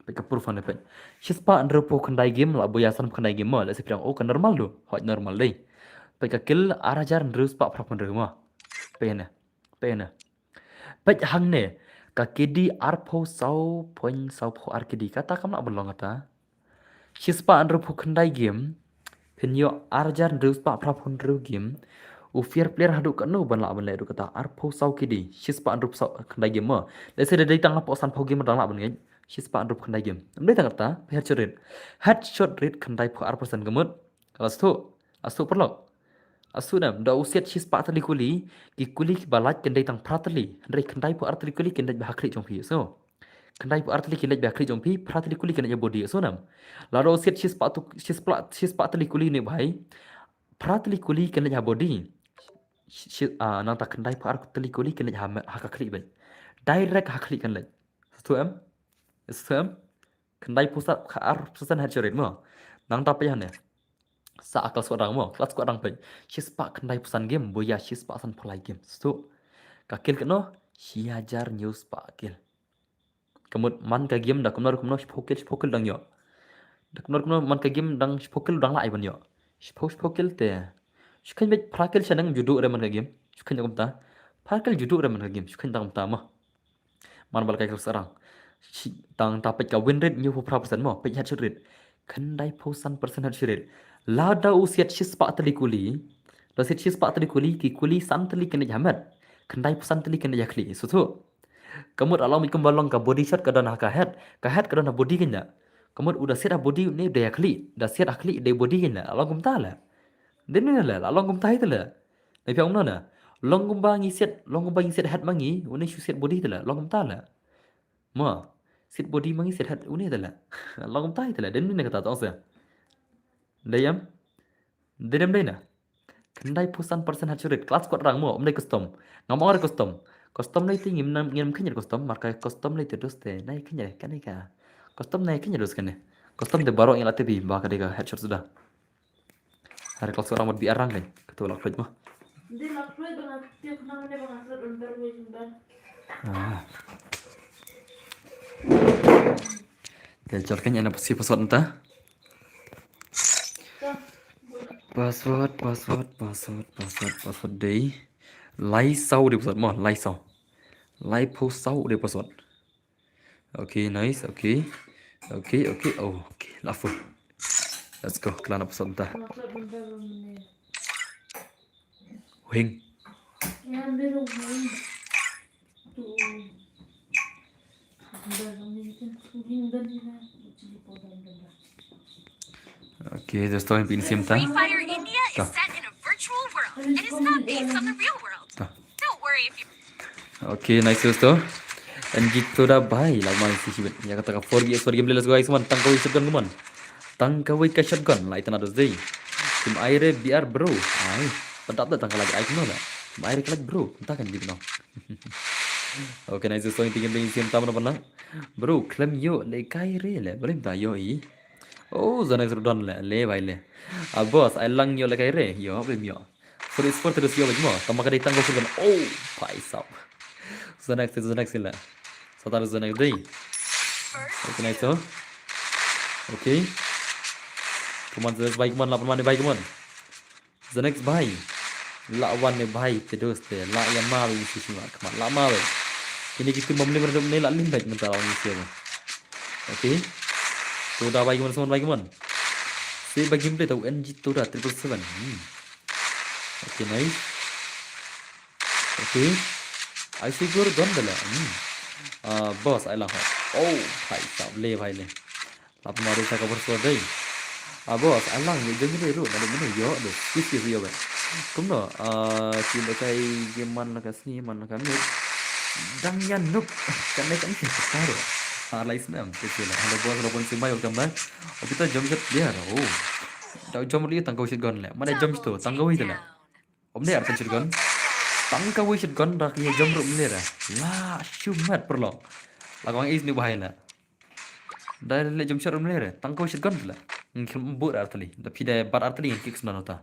Peit ka proof hangne peit. Shispah hynriewphew khyndai game la buh ïa sanphew khyndai game mo. Lehse phi ong oh ka normal du. Hooid normal dei. Peit ka kill ar hajar hynriew spah phraphew hynriew mo. Peit hangne. Peit hangne. Peit hangne. Ka K D arphew saw point saw phew ar K D. Kata kam lah ban long kata. Shispah hynriewphew khyndai game. Phin ïoh ar hajar hynriew spah phraphew hynriew game. U fair player haduh katno ban lah ban leh haduh kata arphew saw K D. Shispah hynriewphew saw khyndai game mo. Lehse da dei tang hapoh sanphew game dang lah ban ngeit. Shispah hynriewphew khyndai game. Ym dei tang kata, headshot rate. Headshot rate khyndaiphew ar percent ka mut. Ka la sdang. Ka la sdang paralok. Ka la sdang nam, da u siat shispah tylli kuli, ki kuli kiba lait kin dei tang phra tylli. Hynrei khyndaiphew ar tylli kuli kin lait bha ha khlieh jong phi. So. Khyndaiphew ar tylli kin lait bha ha khlieh jong phi, phra tylli kuli kin lait ha body. So nam. Lada u siat shispah tu, shispah, shispah tylli kuli ne bhai. Phra tylli kuli kin lait ha body. Shi, shi, ah, nangta khyndaiphew ar tylli kuli kin lait ha me, ha ka khlieh beit. Direct ha khlieh kin lait. Sdang em? Sdang em? Khyndaiphew ar percent headshot rate mo. Nangta peit hangne. Sa ka la sdang mo, ka la sdang peit. Shispah khyndaiphew san game, buh ïa shispah sanphew lai game. Sdang. Ka kill katno, shi hajar hynñiew spah kill. Ka mut man ka game da kumno kumno shiphew kill, shiphew kill dang ïoh. Da kumno kumno man ka game dang shiphew kill dang lah ai ban ïoh. Shiphew, shiphew kill te. Shu kheiñ beit phra kill shaneng ju duh re man ka game. Shu kheiñ da kumta. Phra kill ju duh re man ka game. Shu kheiñ da kumta mo. Man ba la kai ka sdang. Shi, tang ta peit ka win rate hynñiewphew phra percent mo, peit headshot rate. Khyndaiphew san percent headshot rate. Lada u siat shispah tylli kuli. Da siat shispah tylli kuli, ki kuli san tylli kin lait ha met. Khyndaiphew san tylli kin lait ha khlieh. Sdang. Ka mut la long beit kumba long ka body shot ka don ha ka head. Ka head ka don ha body kein la. Ka mut u da siat ha body ne dei ha khlieh. Da siat ha khlieh dei body kein la. La long kumta la. Dei ne la, la long kumta hi te la. Dei phi ong kumno na. Long kumba ngi siat, long kumba ngi siat head ma ngi, une shu siat body te la. Long kumta la. Mo. Siat body ma ngi siat head une te la. Long kumta hi te la. Dei ne kata to ong se. Dei em. Dei em dei na. Khyndaiphew san percent headshot rate. Ka la sdang mo, ym dei custom. Ngam ong re custom. Custom lei te ngim nam, ngim kheiñ re custom, marka custom lei te doste. Nai kheiñ re, kane ka. Custom nai kheiñ re doste kane. Custom te baroh ngi la tip hi ba ka dei ka headshot suda. Hare ka la sdang mo bi arang dei. Kata la khluit mo. Dei la khluit ba nga tip na ne ba nga khluit un ber wei un ber. Ah. Te jor kein ïa na pasi password nta. Password, password, password, password, password dei. Lai saw dei password mo, lai saw. Laiphew saw dei password. Okay, nice, okay. Okay, okay, oh, okay, la full. Let's go, khlem na password nta. Wing. Okay, just talking in same time. Free Fire India is set in a virtual world. It is not based on the real world. Don't worry if you Okay, nice to. And gitu da bhai, la man si shibit. Ïa kata ka four V S four game, let's go guys, man. Tang kawei shotgun, man. Tang kawei ka shotgun, la itna dos dei. Kim ai re B R bro. Ai. Padap da tang ka lagi ai kumno la. Kim ai re ka lagi bro. Nta kan gitu no. Okay, nice to. Tingin tingin sim tam na. Bro, khlem ïoh le kai re le. Bro, nta ïoh i. Oh, zana serdon le. Le bhai le. Ah, boss, ai lang ïoh le kai re. Ïoh, bro, ïoh. Four is four terus ïoh bad mo. Tama ka dei tang go shotgun. Oh, bhai sab. Zanex, Zanex ila. Sata Zanex dei. Okay, nice to. Okay. Come on, Zanex, bhai, come on, la pynman bhai, come on. Zanex bhai. La wan ne bhai te doste. La ïa ma bhai si sima. Come on, la ma bhai. Kine ki tim bym lim redo ne la lim bhai mynta la wan si. Okay. To da bhai, come on, bhai, come on. Se bhai gameplay tau N G to da triple seven. Hmm. Okay, nice. Okay. Ai sigur don da la. Hmm. Ah, boss, ai lang ho. Oh, bhai sab le bhai le. Lap ma ru sa ka boss dei. Ah, boss, ai lang ïoh jong ïoh ru na de mene ïoh de. Yes, yes, ïoh bhai. Kumno, ah, ki ba kai game man la ka sni man la ka mit. Dang ïa nup. Kan dei kan ki ka ru. Ah, lai snam. Hello boss, hello boss, welcome back. Oh, kita jump shot player. Oh. Dau jump ri tang kawei shotgun le. Mana jump shot tang kawei te le. Om ne artan shotgun. Tang kawei shotgun rak ïa jump ruh mlera. La shumat perlo. La kawang is ni bahai la. Da le jump shot ruh mlera. Tang kawei shotgun la. Ngin bur artali. Da pida bar artali ngin kick sna nota.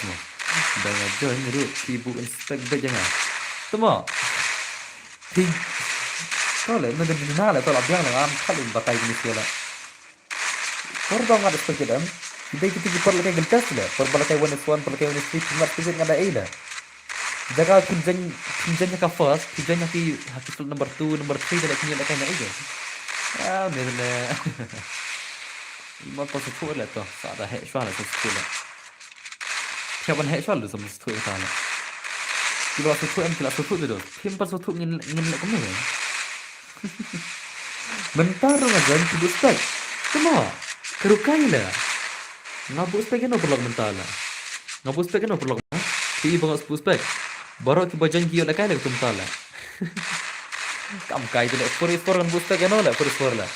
mo. Da nga join ruh phi buh inspect bad jong nga. Te mo. Phi. To leh, na don duna leh, to la biang leh, ngam khat leh batai kine ki leh. Por ba ngat expected em. Ki dei kito ki por lehkai gel test leh. Por ba lehkai one is one, por lehkai one is three, phi ngat expected ngat da ei leh. Jaka phin join, phin join ka first, phin join ha ki, ha ki slot number two, number three, da leh phin join lehkai na ei leh. Ah, me leh. Mo por shu leh to, sa da heh shwa leh shu leh. Phi ban heh shwa leh shu kata leh. Ki ba shu em, ki la shu de do. Phim pat shu ngin, ngin leh kumne. Mynta ruh nga join ki buh spec. Te mo, ka ruh kai leh. Nga buh spec ïano paralok mynta leh. Nga buh spec ïano paralok mo. Phi i ba nga buh spec. Baroh kiba join ki ïoh lehkai leh kumta leh. Kam kai te leh four is four ngan buh spec ïano leh, four is four leh.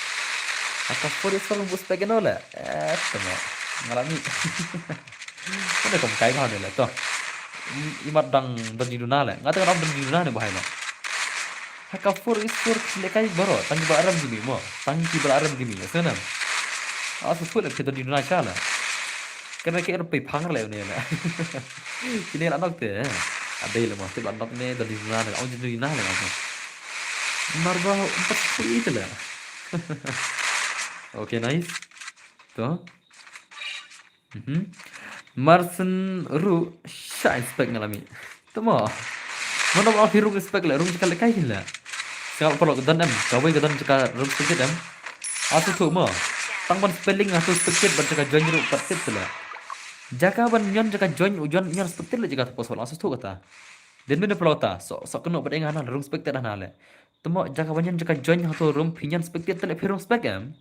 Aka four is four ngan buh spec ïano leh. Eh, te mo. Nga la mih. Kane kam kai bha ne leh to. I, i mat dang don jingduna leh. Nga te nga dang don jingduna ne bahai leh. Haka four is four ki lehkai baroh. Tang kiba la rem ki mih mo. Tang kiba la rem ki mih. Sngewbha. Ah, shu leh phi don jingduna sha leh. Kane ka er pei phang leh ne leh. Kine la nok te. Adei leh mo. Te la nok ne don jingduna ne. Ong jingduna ne. Mar ba empat phi te leh. Okay, nice. To. Mhm. Marsen ruh sha inspect nga la mih. Te mo. Mano ba phi rung inspect leh, rung jaka lehkai hin leh. Sngap paralok don em, kawei ka don jaka rung inspect em. Asa thuh mo. Tang ban spelling asa inspected ban jaka join ruh pat tip te leh. Jaka ban ñion jaka join u ñion, ñion inspected leh jaka te post asa thuh kata. Dei mynne paralok ta, so, so kynnoh pat ïa nga na rung inspected na leh. Te mo jaka ban ñion jaka join hato room phi ñion inspected te leh phi rung inspect em.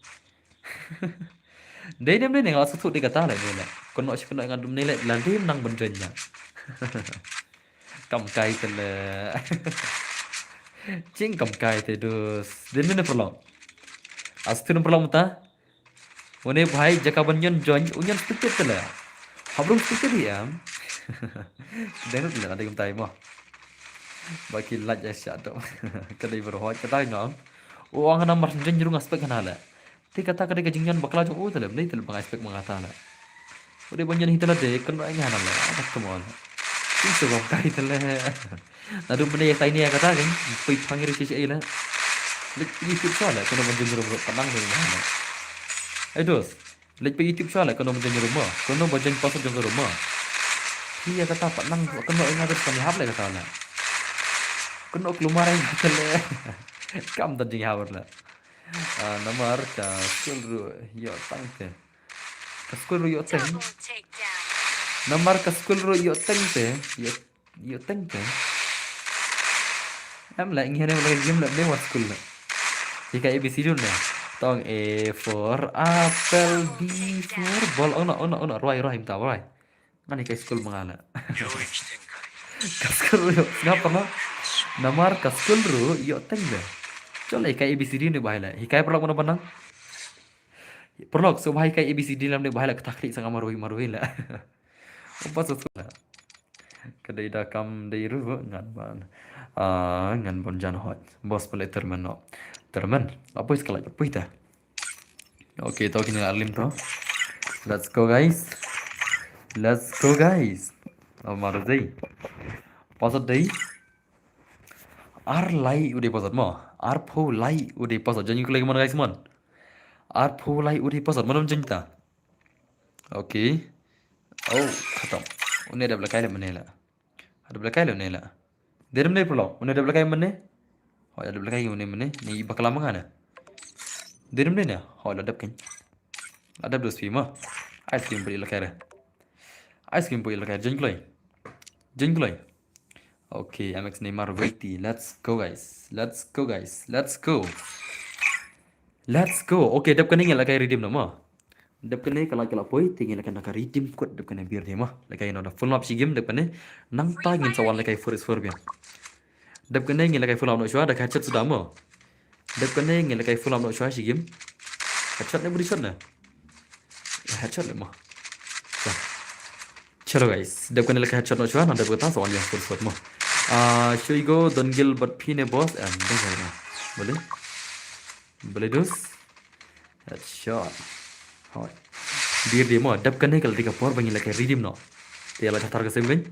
Dei ne em dei ne nga la sngewthuh dei kata leh ne leh. Kynnoh shi kynnoh nga dum ne leh la dei nang ban join na. Kam kai te leh. Jing kam kai te dus. Dei ne ne paralok. Asa thuh ne paralok mynta. Une bhai jaka ban ñion join u ñion inspected te leh. Hap rung inspected hi em. Dei ne leh na dei kumta hi mo. Ba ki lait ïa sha to. Ka dei ba hoi kata ngam. U ong hana mar join rung inspect hana leh. Te kata ka dei ka jingñion bakla jong u te leh, ym dei te leh ba nga expect ma nga ta leh. U dei ba ñion hi te leh de, kynnoh ïa nga na leh, ah, come on. Kim shu kam kai te leh. Naduh mynne ïa tai ne ïa kata kan, phi phang ri shi shi leh. Leit YouTube sha leh, kano ban join room ruh, pat nang dei ma nga leh. Ai dos, leit phi YouTube sha leh, kano ban join room mo, kano ban join password jong ka room mo. Phi ïa kata pat nang, kynnoh ïa nga te kan ïahap leh kata leh. Kynnoh klumar ïa nga te leh. Kam don jingïahap leh. Ah, namar ka skul ruh ïoh tang te. Ka skul ruh ïoh tang. Namar ka skul ruh ïoh teng te. Ïoh, ïoh teng te. Em la ngi hane la game la ne wa skul la. Hikai A B C D ne. Tong A for apple, B for ball. Ono, ono, ono, roi, roi, mta roi. Ngan hikai skul manga la. Ka skul ruh ïoh sngap paralok. Namar ka skul ruh ïoh teng te. Chol hikai A B C D ne bahai la. Hikai paralok mano banang. Paralok, so bahai hikai A B C D lam ne bahai la kata khri sanga marwei marwei la. Upa so skul la. Ka dei da kam dei ruh ngan ban. Ah, ngan ban jan hot. Boss pale termen no. Termen. Apa is kalai apa ita? Okay, to kini alim to. Let's go guys. Let's go guys. Oh, mar dei. Pasat dei. Ar lai u dei pasat mo. Ar phu lai u dei pasat. Jan yu klai mon guys mon. Ar phu lai u dei pasat. Mon jeng ta. Okay. Oh, khatam. Une dap lakai le mane la. Dap lakai le une la. Derem ne pulo. Une dap lakai mane. Ho dap lakai une mane. Ni bakla manga na. Derem ne na. Ho dap kan. Adap dos pi ma. Ice cream beri lakai re. Ice cream beri lakai. Jeng kloi. Jeng kloi. Okay, M X Neymar Waiti. Let's go guys. Let's go guys. Let's go. Let's go. Okay, dep kane ngi la kai redeem na ma. Dep kane kala kala poi, te ngi la kai na ka redeem code dep kane bir de ma. La kai no da full map shi game dep kane. Nang ta ngin sa wan la kai four is four biang. Dep kane ngi la kai full map no shwa da kai chat suda ma. Dep kane ngi la kai full map no shwa shi game. Headshot ne body shot ne. Headshot le mo. Chalo guys, dep kane la kai headshot no shwa na dep kata sa wan yang full squad mo. Ah, Shoigo, Don Gil, but Pine boss and don't worry. Boleh? Boleh dus? Headshot. Hoi. Dir dia mo, dep kane kala dika por bangin la kai redeem no. Te la chatar ka sem gani.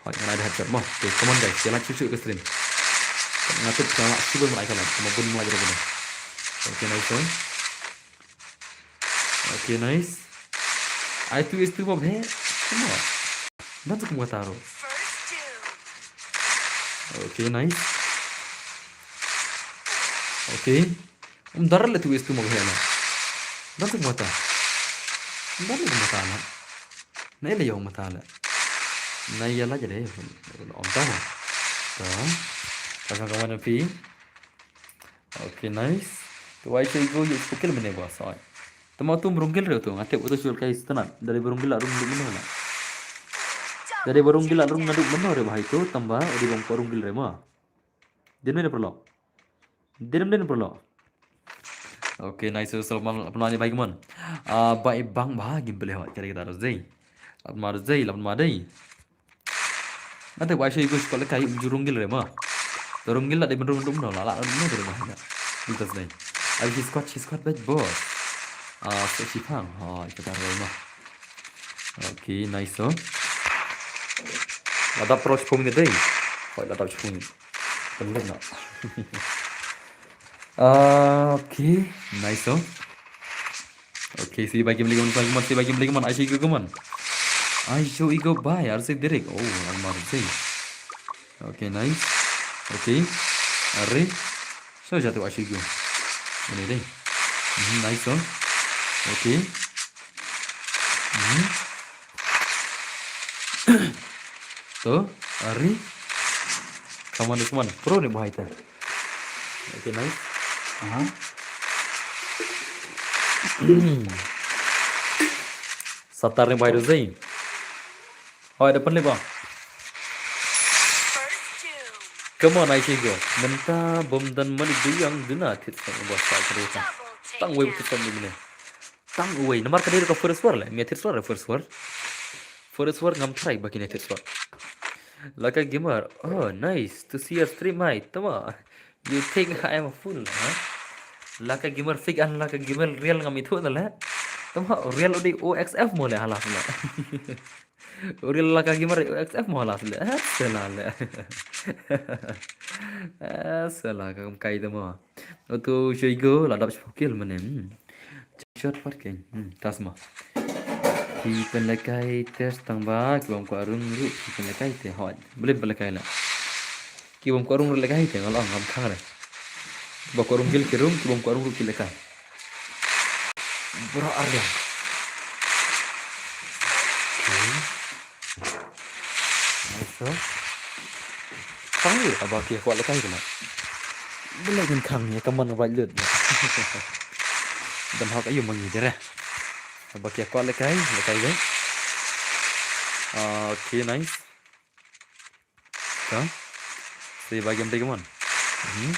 Hoi, ngana da headshot mo. Okay, come on guys, ïa la chuchu ka stream. Nga tup ka la chuchu ban ai ka la, kuma bun mlai jero bun. Okay, nice one. Okay, nice. Ai tu is tu mo bhe. Come on. Dan tu kuma taro. Okay, nice. Okay. Um dar le tu is tu mo bhe na. Dan tu kuma ta. Um dar le kuma ta na. Na ile yong mata la. Na ïa la jale. Om ta mo. Ta. Ta sa kawan pi. Okay, nice. Tu ai tu igu yu pukil mene ba sai. Tama tu mrungil re tu. Ngate utu sul kai stanat. Dari mrungil arung duk mene na. Dari mrungil arung naduk mene re bahai tu. Tamba udi bang ko rungil re ma. Din mene perlo. Din mene perlo. Okay, nice. So man pernah ni baik mon. Ah, baik bang bah game boleh hot kali kita harus dei. Ap mar dei, lam mar dei. Nate wai shoi gus kol kai um ju rungil re ma. To rungil la de ben rung dum no la la dum no de ma. Ini tas nei. Abi shi squad, shi squad bet boss. Ah, so shi phang. Ha, kita re ma. Okay, nice so. La dap pro chpung ni dei. Hoi, la dap chpung ni. Pendek no. Ah, okay, nice so. Okay, si bagi beli mon, bagi mon, si bagi beli mon. Ai shi gu mon. Ai shi igu bai, ar si direct. Oh, al mar si. Okay, nice. Okay. Are. So jatuh ai shi gu. Ini deh. Mhm, nice one. Okay. Mhm. To, are. Come on, come on. Pro ni bahai ta. Okay, nice. Aha. Satar ni bahai tu zai. Hoi, depan ni bah. Come on, ai shi gu. Mynta bom dan mani duyang duna tit sa ba sa kereta. Tang wei tit sa ni mene. Tang wei. Namar ka dei ka first war le. Ngi tit sa first war. First war ngam try ba kine tit sa. Laka Gamer. Oh, nice to see your stream, mate. Tama. You think I am a fool, huh? Laka Gamer fake and Laka Gamer real ngam ithuh na le. Tama real udi O X F mo le halas le. Real Laka Gamer O X F mo halas le. Ah, sela le. Ah, sela ka kam kai tama. Oto shoigo la dap shpokil mane. Hmm. Shot parking. Hmm, tasma. Ki pen lekai test tang ba, ki bom ko arung ru, ki pen lekai te hot. Boleh pen lekai la. Ki bom ko arung ru lekai te ngalong ngam khang re. Ba ko arung gil ki rung, ki bom ko arung ru ki lekai. Bro arya. Okay. So. Khang ïa haba ki kwah lehkai kane. Balei ngin khang ïa ka mon ba lut. Dang hok ayu mangi dere. Haba ki kwah lehkai, lehkai deh. Okay, nice. Ka? Sa ïa bai game dei, come on. Mhm.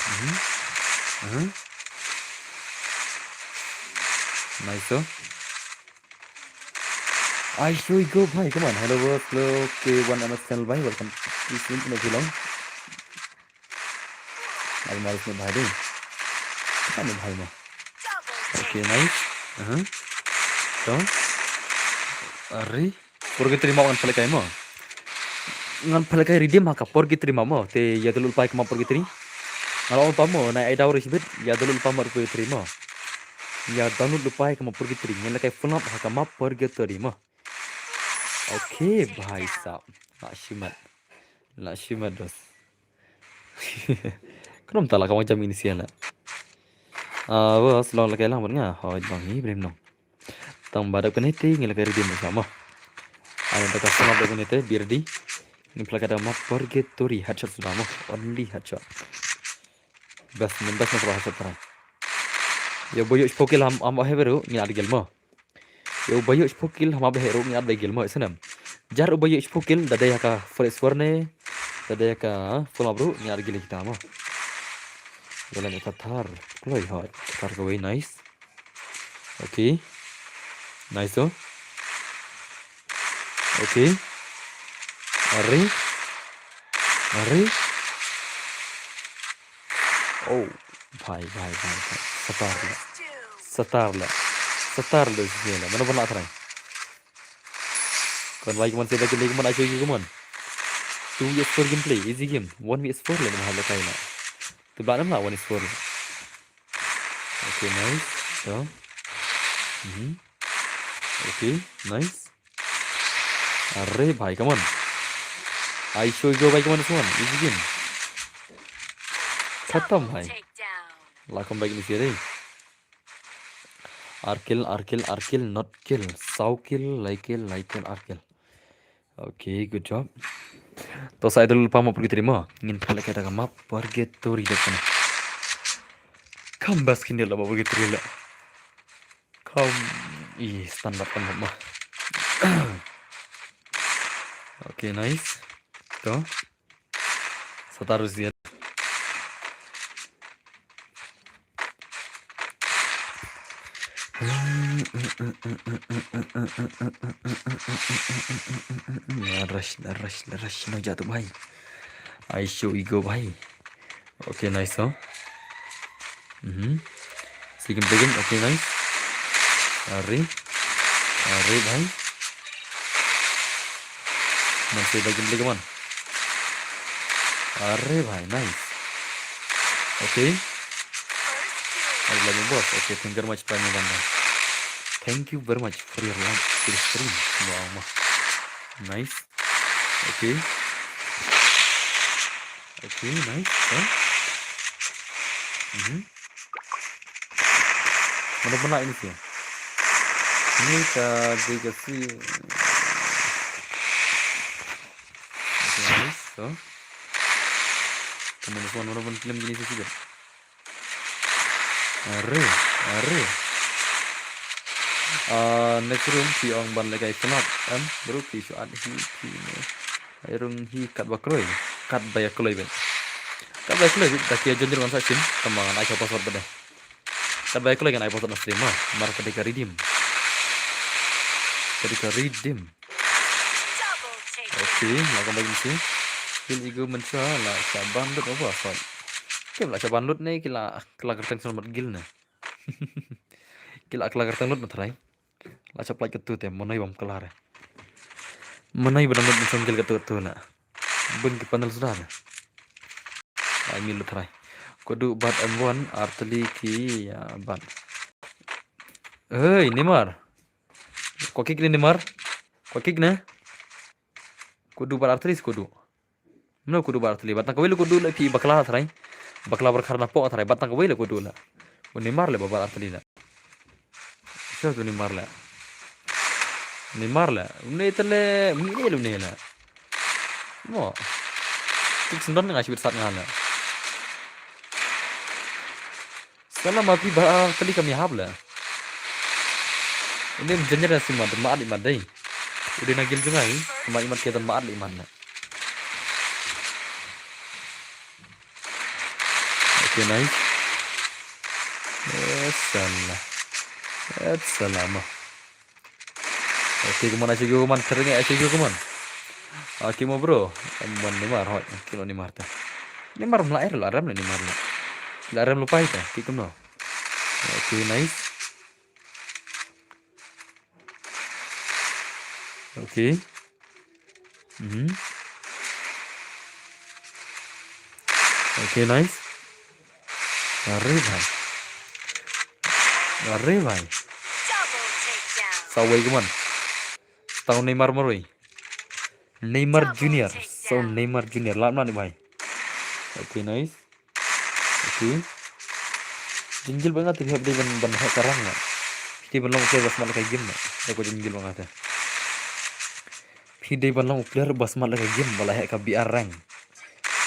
Mhm. Mhm. Nice, so. Ai shui go bhai, come on. Hello, bro. Hello, K one M S channel bhai. Welcome. Please win, no too long. Ai maris ne bhai dei. Kan ne bhai mo. Okay, nice. Aha. So. Ari. Purgatory map ngan pynlehkai mo. Ngan pynlehkai redeem ha ka Purgatory map mo. Te ïa download lypa ïa ka map Purgatory. Nga la ong lypa mo, na ai dau re shibit, ïa download lypa map Purgatory mo. Ïa download lypa ïa ka map Purgatory. Ngan lehkai full map ha ka map Purgatory mo. Okay, bhai sahab. La shimet. La shimet, dos. Khnang ta la ka wan jam ini siang la. Ah, bos, long lehkai lang bad nga. Hoi, bang hi, brem nong. Tang ba dep kane te ngi lehkai redeem sa mo. Ani da ka sngap dep kane te, be ready. Ngin pynlehkai da map Purgatory, headshot suda mo. Only headshot. Best, ngin best na ka headshot trai. Ïa uba ïoh shiphew kill ham, ham ba heh ruh, ngin at kill mo. Ïa uba ïoh shiphew kill ham ba heh ruh, ngin at bai kill mo, isnem. Jar uba ïoh shiphew kill, da dei ha ka full expert ne, da dei ha ka full map ruh, ngin at kill kita mo. Ïa la ne Qatar, kloi hoi, Qatar kawei, nice. Okay. Nice, oh. Okay. Ari. Ari. Oh. Bhai, bhai, bhai, bhai. Satar la. Satar la. Satar la sini la. Mano ban la trai. Kon bai kaman, sa bai kaman, ajo kaman. Two V S four gameplay, easy game. One V S four la, mahal la kai la. Tu ba nam la, one V S four la. Okay, nice. So. Mhm. Okay, nice. Arre bhai, come on. Ai shui go bhai, come on, come on. Easy game. Khatam bhai. La come back ni sini. Ar kill, ar kill, ar kill, not kill. Saw kill, lai kill, lai kill, ar kill. Okay, good job. To sa idol pa mo Purgatory mo. Ngin pynlehkai da ka map Purgatory da kane. Kam bas kin la Purgatory la. Kam i standard kan mo. Okay, nice. To. Satar Rusia. La rush, la rush, la rush. No jatuh bhai. Ai shu ego bhai. Okay, nice, oh. Mhm. Second begin, okay, nice. Arre. Arre bhai. Man se begin lagi man. Arre bhai, nice. Okay. Arre lagi boss. Okay, thank you very much, Prime Banda. Thank you very much for your like to the stream. Wow, ma. Nice. Okay. Okay, nice. Huh? Mhm. Mana pernah ini sih? Ini ka dikasih. Okay, nice. So. Kamu semua mana pun film gini sih, Beb? Arre, arre. Ah, next room, phi ong ban lehkai fnap, em, bro, phi shu at hi, phi ne. Ai rung hi kat ba kloi, kat ba ïa kloi bad. Kat ba ïa kloi bad, da ki ïa join ruh ngan sa shim, tang ba ngan ai ka password bad. Kat ba ïa kloi ngan ai password na stream, ma, mar ka dei ka redeem. Ka dei ka redeem. Okay, la ka bai mesti. Kill ego mynshuwa la shah ban lut ba ba sot. Kim la shah ban lut ne, ki la, ki la kyrteng sngewmat kill ne. Ki la, ki la kyrteng lut na trai. La shah pynlait katto te, mynno bym kylla re. Mynno ba dang lut mynshuwa kill katto katto na. Bun ki panel suda na. Ai mi lut trai. Koduh bat M one, artylli ki, ïa, bat. Hei, Neymar. Ko kick ne Neymar? Ko kick ne? Koduh bar artylli, koduh. Mano koduh bar artylli? Bat tang kawei la koduh la phi bakla trai. Bakla bar khar na pok trai. Bat tang kawei la koduh la. U Neymar la ba bar artylli la. Sure tu Neymar la. Neymar la. Une tele, une le, une la. Mo. Tik sendon nga shibit sat nga la. Sala ma phi ba tali kam yahap la. Ini jenjer si ma ma ali ma dei. Udah nagil juga ni. Ma iman kita ma ali iman la. Okay, nice. Yes, salah. Yes, salah mo. Okay, kumon, asyik kumon, kering asyik kumon. Okay mo bro. Mon Neymar, hoi. Kilo Neymar ta. Neymar mla er lo, aram lo Neymar lo. La aram lo pai ta, ki kumno. Okay, nice. Okay. Mhm. Okay, nice. Are bhai. Are bhai. Sawai kumon. Tang Neymar marui. Neymar Junior. So Neymar Junior. Lap na ni bhai. Okay, nice. Okay. Jingjil ba nga te hap dei ban ban hek karang na. Phi dei ban long player ba smat la ka game na. Da ko jingjil ba nga te. Phi dei ban long player ba smat la ka game ba la hek ka B R rank.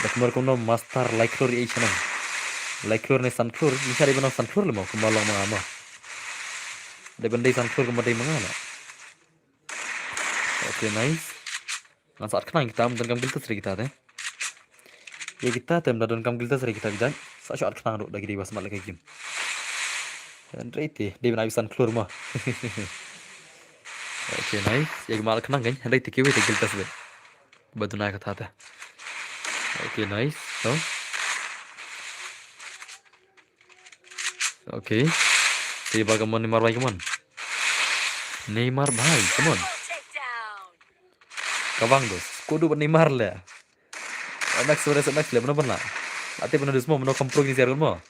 Da kumar kumno master Lyclor i chanang. Lyclor ne Sunclor, ni sa dei ban long Sunclor le mo kumba long ma nga mo. Dei ban dei Sunclor kumba dei ma nga na. Okay, nice. Ngan sat khnang kita, don kam gilta sri kita te. Ya kita te, da don kam gilta sri kita bijak. Sa sat khnang dok da gidi bas mat lagi game. Hynrei te, dei bina bisan klur mo. Okay, nice. Ya mal khnang kan, hynrei te kiwi te gilta sri. Baduna kata te. Okay, nice. No. Okay. Te ba kamon Neymar bai kamon. Neymar bai, kamon. Kabang dos. Kodu ban Neymar le. Max Suarez Max le mano ban la. Ate ban dos mo mano kam pro gini siar mo.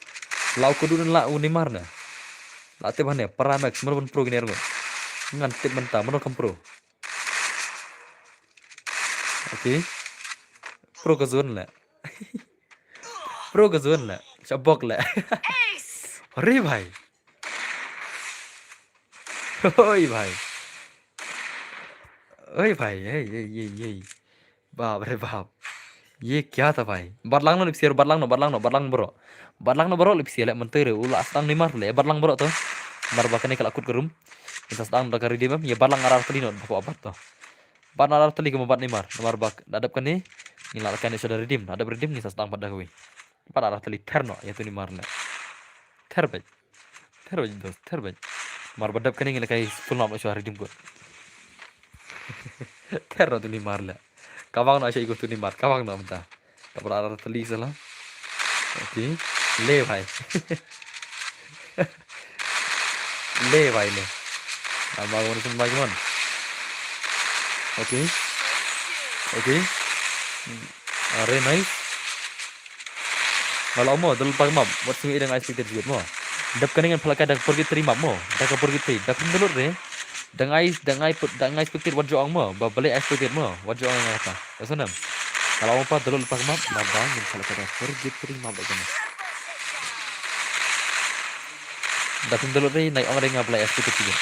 Lau kodu la u Neymar na. Ate ban ne para Max mano ban pro gini mo. Ngan tip menta mano kam pro. Okay. Pro ka zone le. Pro ka zone le. Shabok le. Hore bhai. Oi bhai. Oi bhai, hey, hey, hey, hey. Bap re bap. Ye kya tha bhai? Bat lang no lipsier, bat lang no, bat lang no, bat lang bro. Bat lang no bro lipsier le menteri ula astang Neymar le, bat lang bro to. Mar ba kane kala kut kerum. Kita astang da ka redeem, ye bat lang arar tali no, bat to. Bat arar tali ke bat Neymar, Neymar bak. Dadap kane, ngin la kane sudah redeem, dadap redeem ngin astang bat da kawi. Bat arar tali ter no, ya tu Neymar le. Ter bhai. Ter bhai dos, ter bhai. Mar badap kane ngin kai full map shuwa redeem ko. Ter no tu Neymar le. Kabang no asha iku tu Neymar, kabang no menta. Kabra arar tali sala. Okay. Le bhai. Le bhai le. Ama gwan sun bhai gwan. Okay. Okay. Are nice. Nga la mo, dol pak map, wat simi dang expected jut mo. Dap kane ngan phalaka dang purgatory map mo, dang ka purgatory, dap pun dulur re. Dang ai, dang ai, dang ai expected wat jong mo, ba balik expected mo, wat jong nga kata. Asa nam. Nga la mo pa dulur pak map, mar dang ngan phalaka dang purgatory map ba kane. Dap pun dulur re, nai ong re nga balik expected jut.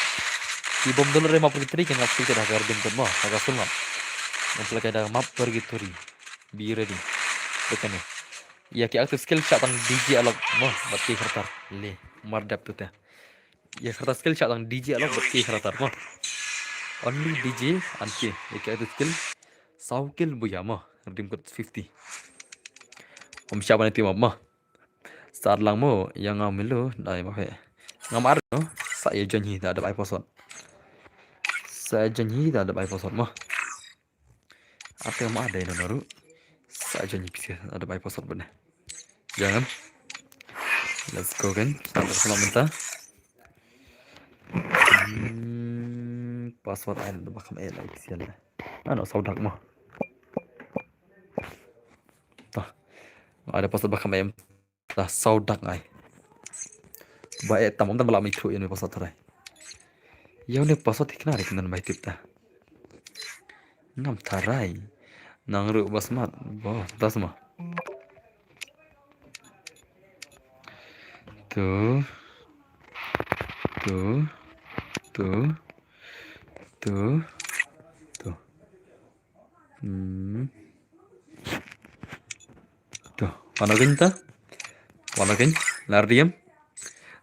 Ki bom dulur re map purgatory, kan expected ha ka redeem code mo, ha ka full map. Ngan phalaka dang map purgatory. Be ready. Bekane. Ïa ki active skill shah tang D J alok mo, bad ki khartar. Le, mar dep tu te. Ïa khartar skill shah tang D J alok bad ki khartar mo. Only D J and ki. Ïa ki active skill. Saw kill buya mo. Redeem code fifty. Om shah ban team up mo. Start lang mo, ïa nga milu, dai ma he. Nga mar no, sa ïa join hi da dep ai posot. Sa ïa join hi da dep ai posot mo. Ate ma dai no noru. Sa join pisa ada bai pasal bene. Jangan. Let's go kan. Kita sama minta. Hmm, password ada bakam eh lagi sial. Ano saudak mo. Tah. Ada password bakam eh. Ta saudak ngai. Ba e tam tam bala mi thu ïa ne password tharai. Ïa ne password thik na re kyndan bai tip ta. Ngam tharai. Nang ruh ba smat. Bo, ta sma. Tu. Tu. Tu. Tu. Tu. Hmm. Wan o kynta. Wan o kyn. Lar diem.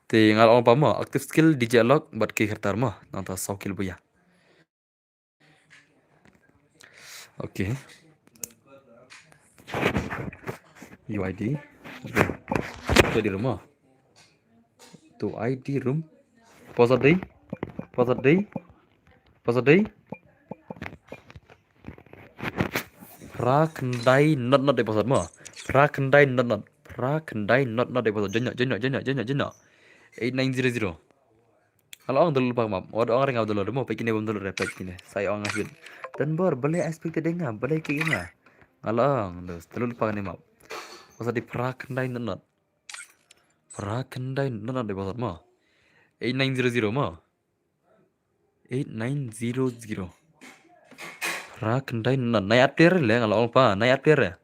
Te nga la ong pa mo, active skill, D J Alok bad ki kyrtar mo. Nangta saw kill buya. Okay. U I D. U I D room mo. Tu I D room. Pause dei. Pause dei. Pause dei. Phra khyndai not not dei pause mo. Phra khyndai not not. Phra khyndai not not dei pause. Join no, join no, join no, join no, join no. Eight nine zero zero. Nga la ong download pa map. Wat ong ring download mo, peit kine bym download re, peit kine. Sa ong nga sbit. Dan bor, balei expected nga, balei ki nga. Nga la ong, dos, download pa kine map. Pause dei phra khyndai not not. Phra khyndai not not dei pause mo. Eight nine zero zero mo. Eight nine zero zero. Phra khyndai not not. Nai at player le, nga la ong pa, nai at player.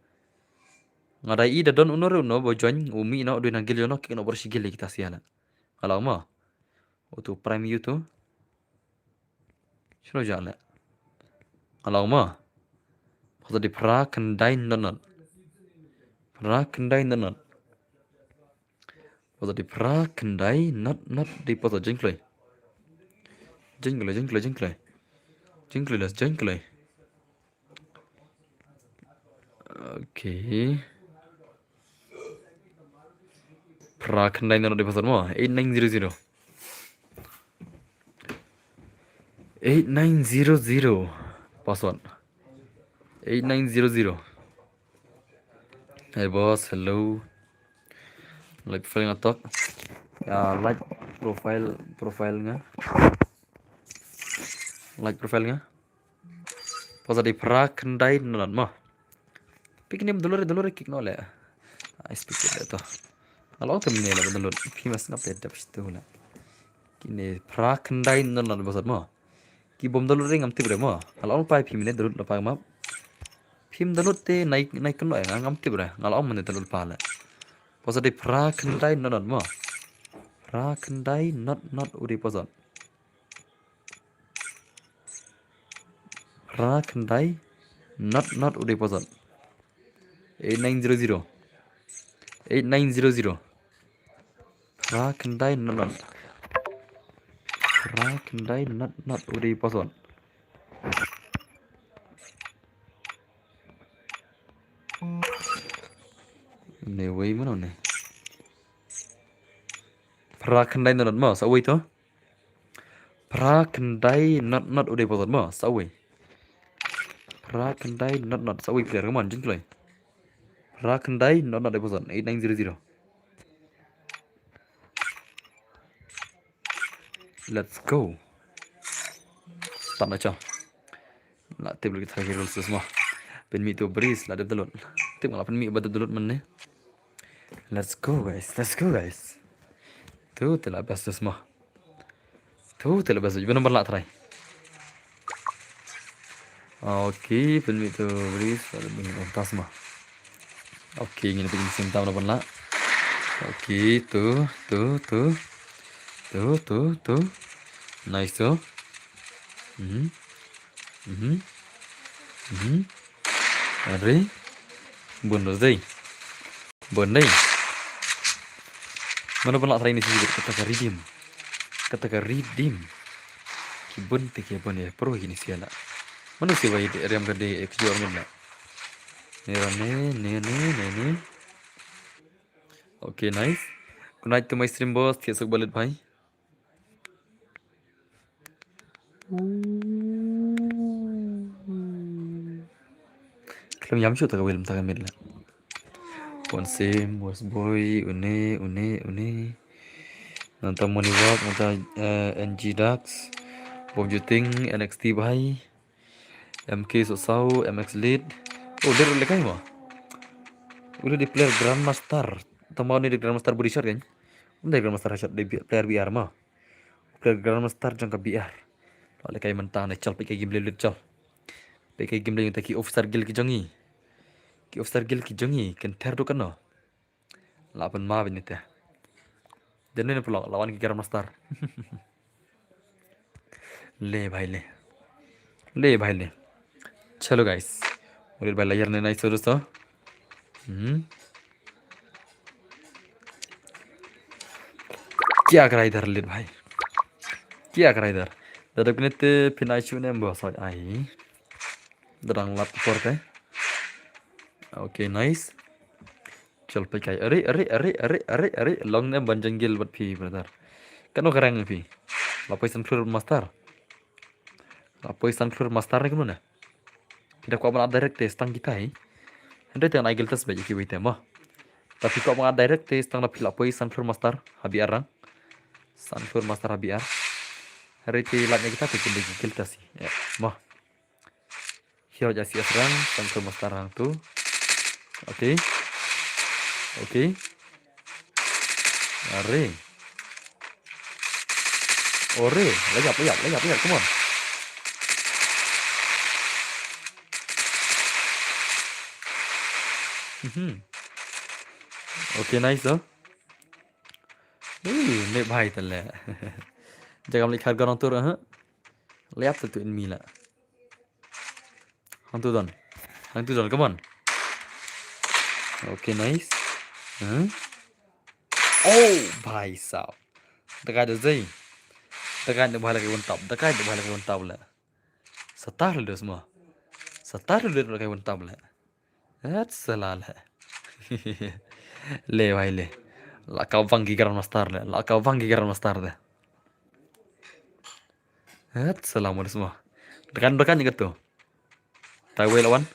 Nga dei i da don uno re uno, bo join, u mih no, dui nang gil yo no, kik no bor shi gil kita sia le. Nga la ong mo. Utu prime utu. Shino ja le. Nga la ong mo. Pause dei phra khyndai not not. Phra khyndai not not. Pause dei phra khyndai not not dei pause join kloi. Join kloi, join kloi, join kloi. Join kloi las, join kloi. Okay. Phra khyndai not not dei pause mo. Eight nine zero zero. Eight nine zero zero. Password. Eight nine zero zero. Hey boss, hello. Like profile nga tok. Ya, like profile, profile nga. Like profile nga. Pause dei phra khyndai not not mo. Peit kine bym download re, download re kik no le. Ai speak le to. Nga la ong te mynne la download. Phi mas ngap te dap shitu le. Kine phra khyndai not not pause mo. Ki bym download re ngam tip re mo. Nga la ong pa phi mynne download la pa map. Phim download te nai nai kynnoh nga ngam tip re. Nga la ong mynne download pa le. Pause dei phra khyndai not not mo. Phra khyndai not not u dei pause. Phra khyndai not not u dei pause. Eight nine zero zero. Eight nine zero zero. Phra khyndai not not. Phra khyndai not not u dei pause. Ne wei mano ne. Phra khyndai not not mo, sa wei to. Phra khyndai not not u dei pause mo, sa wei. Phra khyndai not not, sa wei player, come on, jin kloi. Phra khyndai not not dei pause, eight nine zero zero. Let's go. Start na cha. La tip lagi try rules mo. Pynmih tu breeze la dep download. Tip nga la pynmih ba dep download mynne. Let's go guys, let's go guys. Tu te la best mo. Tu te la best, ban ban la try. Okay, pynmih tu breeze, la dep download tas mo. Okay, ngin pynmih sim tam ban la. Okay, tu, tu, tu. Tu, tu, tu. Nice tu. Mhm. Mhm. Mhm. Ari. Bun dei. Bun dei. Mano ban la try ni sih kata ka redeem. Kata ka redeem. Ki bun te ki bun ya pro ki ni siala. Mano sih wai riam ka dei ek jual min la. Ni rane, ni, ni, ni, ni. Okay, nice. Good night to my stream boss, thiah suk balit bhai. Khlem ïam shuh ta ka wei lem ta ka miet la. Pon Sim, West Boy, une, une, une. Nangta Money Walk, nangta, eh, N G Dax, Bob Juting, N X T Bhai, M K Sosaw, M X Lead. Oh, der le kai mo. Ule di player Grandmaster. Tama ni di Grandmaster body shot kan? Unda Grandmaster shot di player B R mo. Player Grandmaster jong ka B R. Lo le kai mynta ne chal, peit ka game le chal. Peit ka game le ta ki officer guild ki jong ngi. Ki officer guild ki jong ngi ken ther du kano. La pynmap ïa ni te. Dei ne pynlong la wan ki Grandmaster. Le bhai le. Le bhai le. Chalo guys. Ule bhai la yar ne nai so dosto. Hmm. Kya kara idhar lit bhai. Kya kara idhar. Dada kene te phin ai shu ne em ba soi ai. Dadang lap por te. Okay, nice. Chal peit kai. Are, are, are, are, are, are. Long ne ban janggil bad phi, brother. Kano karang phi. La poi Sunflower Master. La poi Sunflower Master ne kumno ne. Phi da kwah ban direct te stang kita hi. Hynrei te ngan ai guild test ba ïa kiwei te mo. Ta phi kwah ban direct te stang da phi la poi Sunflower Master ha B R rang. Sunflower Master ha B R. Hynrei te lait na kita te phi da guild test hi. Ya, mo. Hero ja C S rang, Sunflower Master rang tu. Okay. Okay. Are. Ore, layap, layap, layap, layap, come on. Mhm. Okay, nice, oh. Ui, ne bhai tale. Jagam lek khar gorong tur, ha. Layap tu in mi la. Hang tu don. Hang tu don, come on. Okay, nice. Huh? Oh, bhai sahab. Dakai da zai. Dakai da bhai lagi one tap. Dakai da bhai lagi one tap la. Satar le dos mo. Satar le dos lagi one tap la. That's a la la. Le bhai le. La ka bang ki Grandmaster le. La ka bang ki Grandmaster le. Hat salam wa semua. Dekan dekan je tu. Tai wei lawan.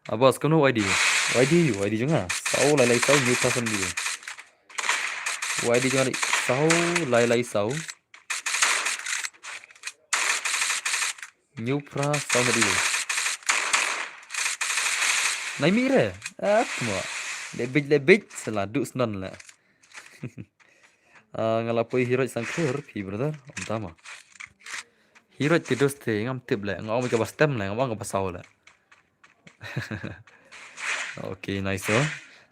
Abas kau no Y D. Y D you, Y D jong nga. Sau lai lai sau new person di. Y D jong nga di. Sau lai lai sau. New pra sau na di. Nai mi re. Ah, mo. Lebih lebih selalu senan lah. Ah, nga la poi hero Sangkur, phi brother, ym tama. Hero te dos te ngam tip le, nga ong ka ba stem le, nga ong ka ba saw le. Okay, nice, oh.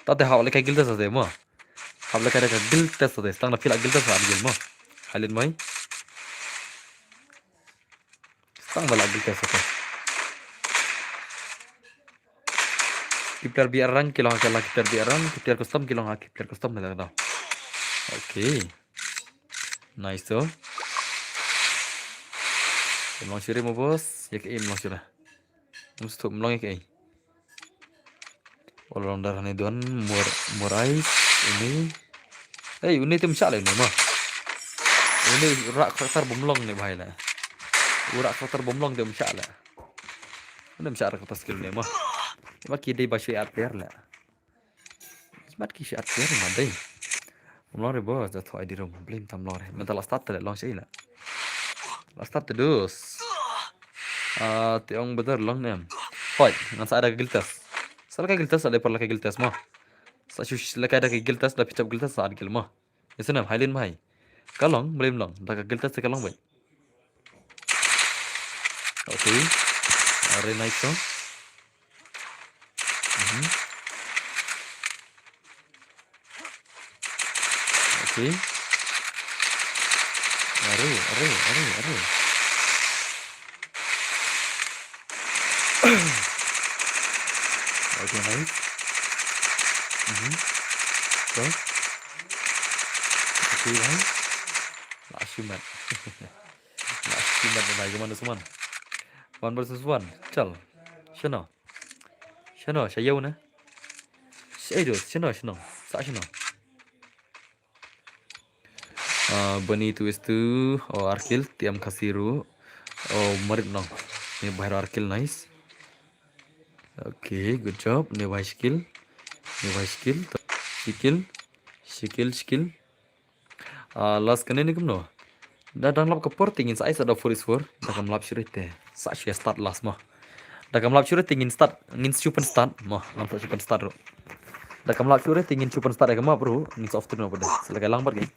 Ta te hap le ka guild test te mo. Hap le ka guild test te, stang na phi la guild test at guild mo. Halin mai. Stang ba la guild test te. Ki player B R rang ki long ha ki player B R rang, ki player custom ki long ha ki player custom na da. Okay. Nice to. Em long shiri mo boss, ya ke em long shiri. Em stu em long ya ke. All rounder hani don mur murai ini. Hey, uni tim shah le uni mo. Uni rak karakter bom long ne bhai le. Rak karakter bom long tim shah le. Uni tim shah karakter skill ne mo. Ba ki dei ba shui at player le. Mat ki shat ker ma dei. Mlong re bo da thoi di rum. Blim tam mlong re. Mental la start te long sei la. La start te dus. Ah, te ong bedar long nem. Hoi, ngan sa ada guild test. Sa la ka guild test, ada per la ka guild test mo. Sa shu la ka ada ka guild test, da pichap guild test sa ada guild mo. Ese nem, hai lin mai. Ka long, blim long. Da ka guild test ka long bai. Okay. Are nice song. Mhm. Okay. Are, are, are, are. Okay, nice. Mhm. Go. Okay, nice. Last human. Last human, bhai, come on, come on. One versus one. Chal. Shano. Shano, sha yau na. Shaido, shano, shano. Sa shano. Ah, Bani tu is tu. Oh, Arkil, Tiam Kasiru. Oh, Marit nong. Ni bahar Arkil, nice. Okay, good job. Ni bahar skill. Ni bahar skill. Skill. Skill, skill. Ah, last kane ni kumno. Da dang lap ka por te ngin sa ai sa da four is four. Da kam lap shuh te. Sa shu start last mo. Da kam lap shuh te ngin start, ngin shu pen start mo. Ngam sa shu pen start ru. Da kam lap shuh te ngin shu pen start ka ma bro. Ngin sa off turn mo bro. Sa la ka lang bar ke.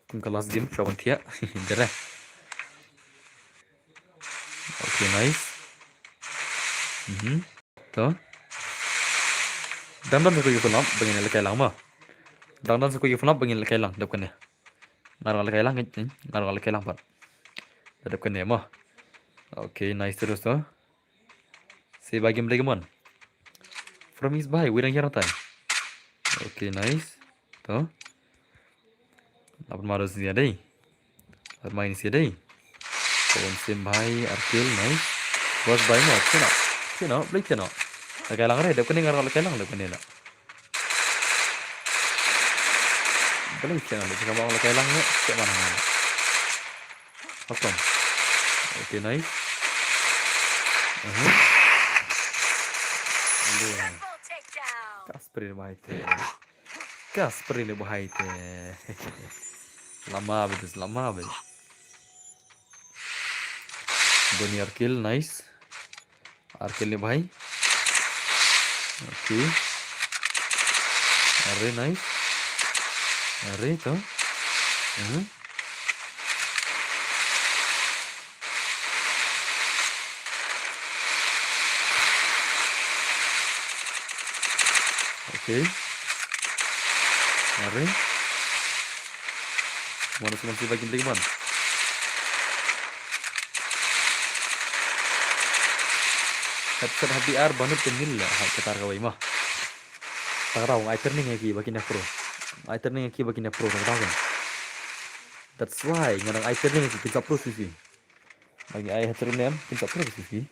Kum ka last game, shu pen thiah. Jere. Okay, nice. Mhm. To. Dang don sa ku yu phone up, ba ngin lehkai lang mo. Dang don sa ku yu phone up, ba ngin lehkai lang, dep kane. Nga ruh nga lehkai lang, nga ruh nga lehkai lang pat. Dep kane mo. Okay, nice terus to. Si ba game lagi mon. From his by, we don't hear time. Okay, nice. To. Laban ma dos nia dei. Laban ma ins nia dei. Kon sim bhai, Arkil, nice. Bos bhai mo, kino. Kino, beli kino. Lakai lang re, dep kene ngar lakai lang, dep kene la. Beli kino, dep kene lakai lang ne, kino mana mana. Welcome. Okay, nice. Uh-huh. Aduh. Kasper ini bahaya te. Kasper ini bahaya te. Lama betul, lama betul. Bani Arkil, nice. Arkil ni bahaya. Okay. Are, nice. Are tu. Hmm. Okay. Are. Mana semua sih bagi beli man. Headset H D R banut ke nil lah, hai ketar kawai mah. Tak tahu, ai turning lagi bagi nak pro. Ai turning lagi bagi nak pro, tak tahu kan. That's why ngadang ai turning lagi kita pro sisi. Bagi ai headset nem kita pro sisi.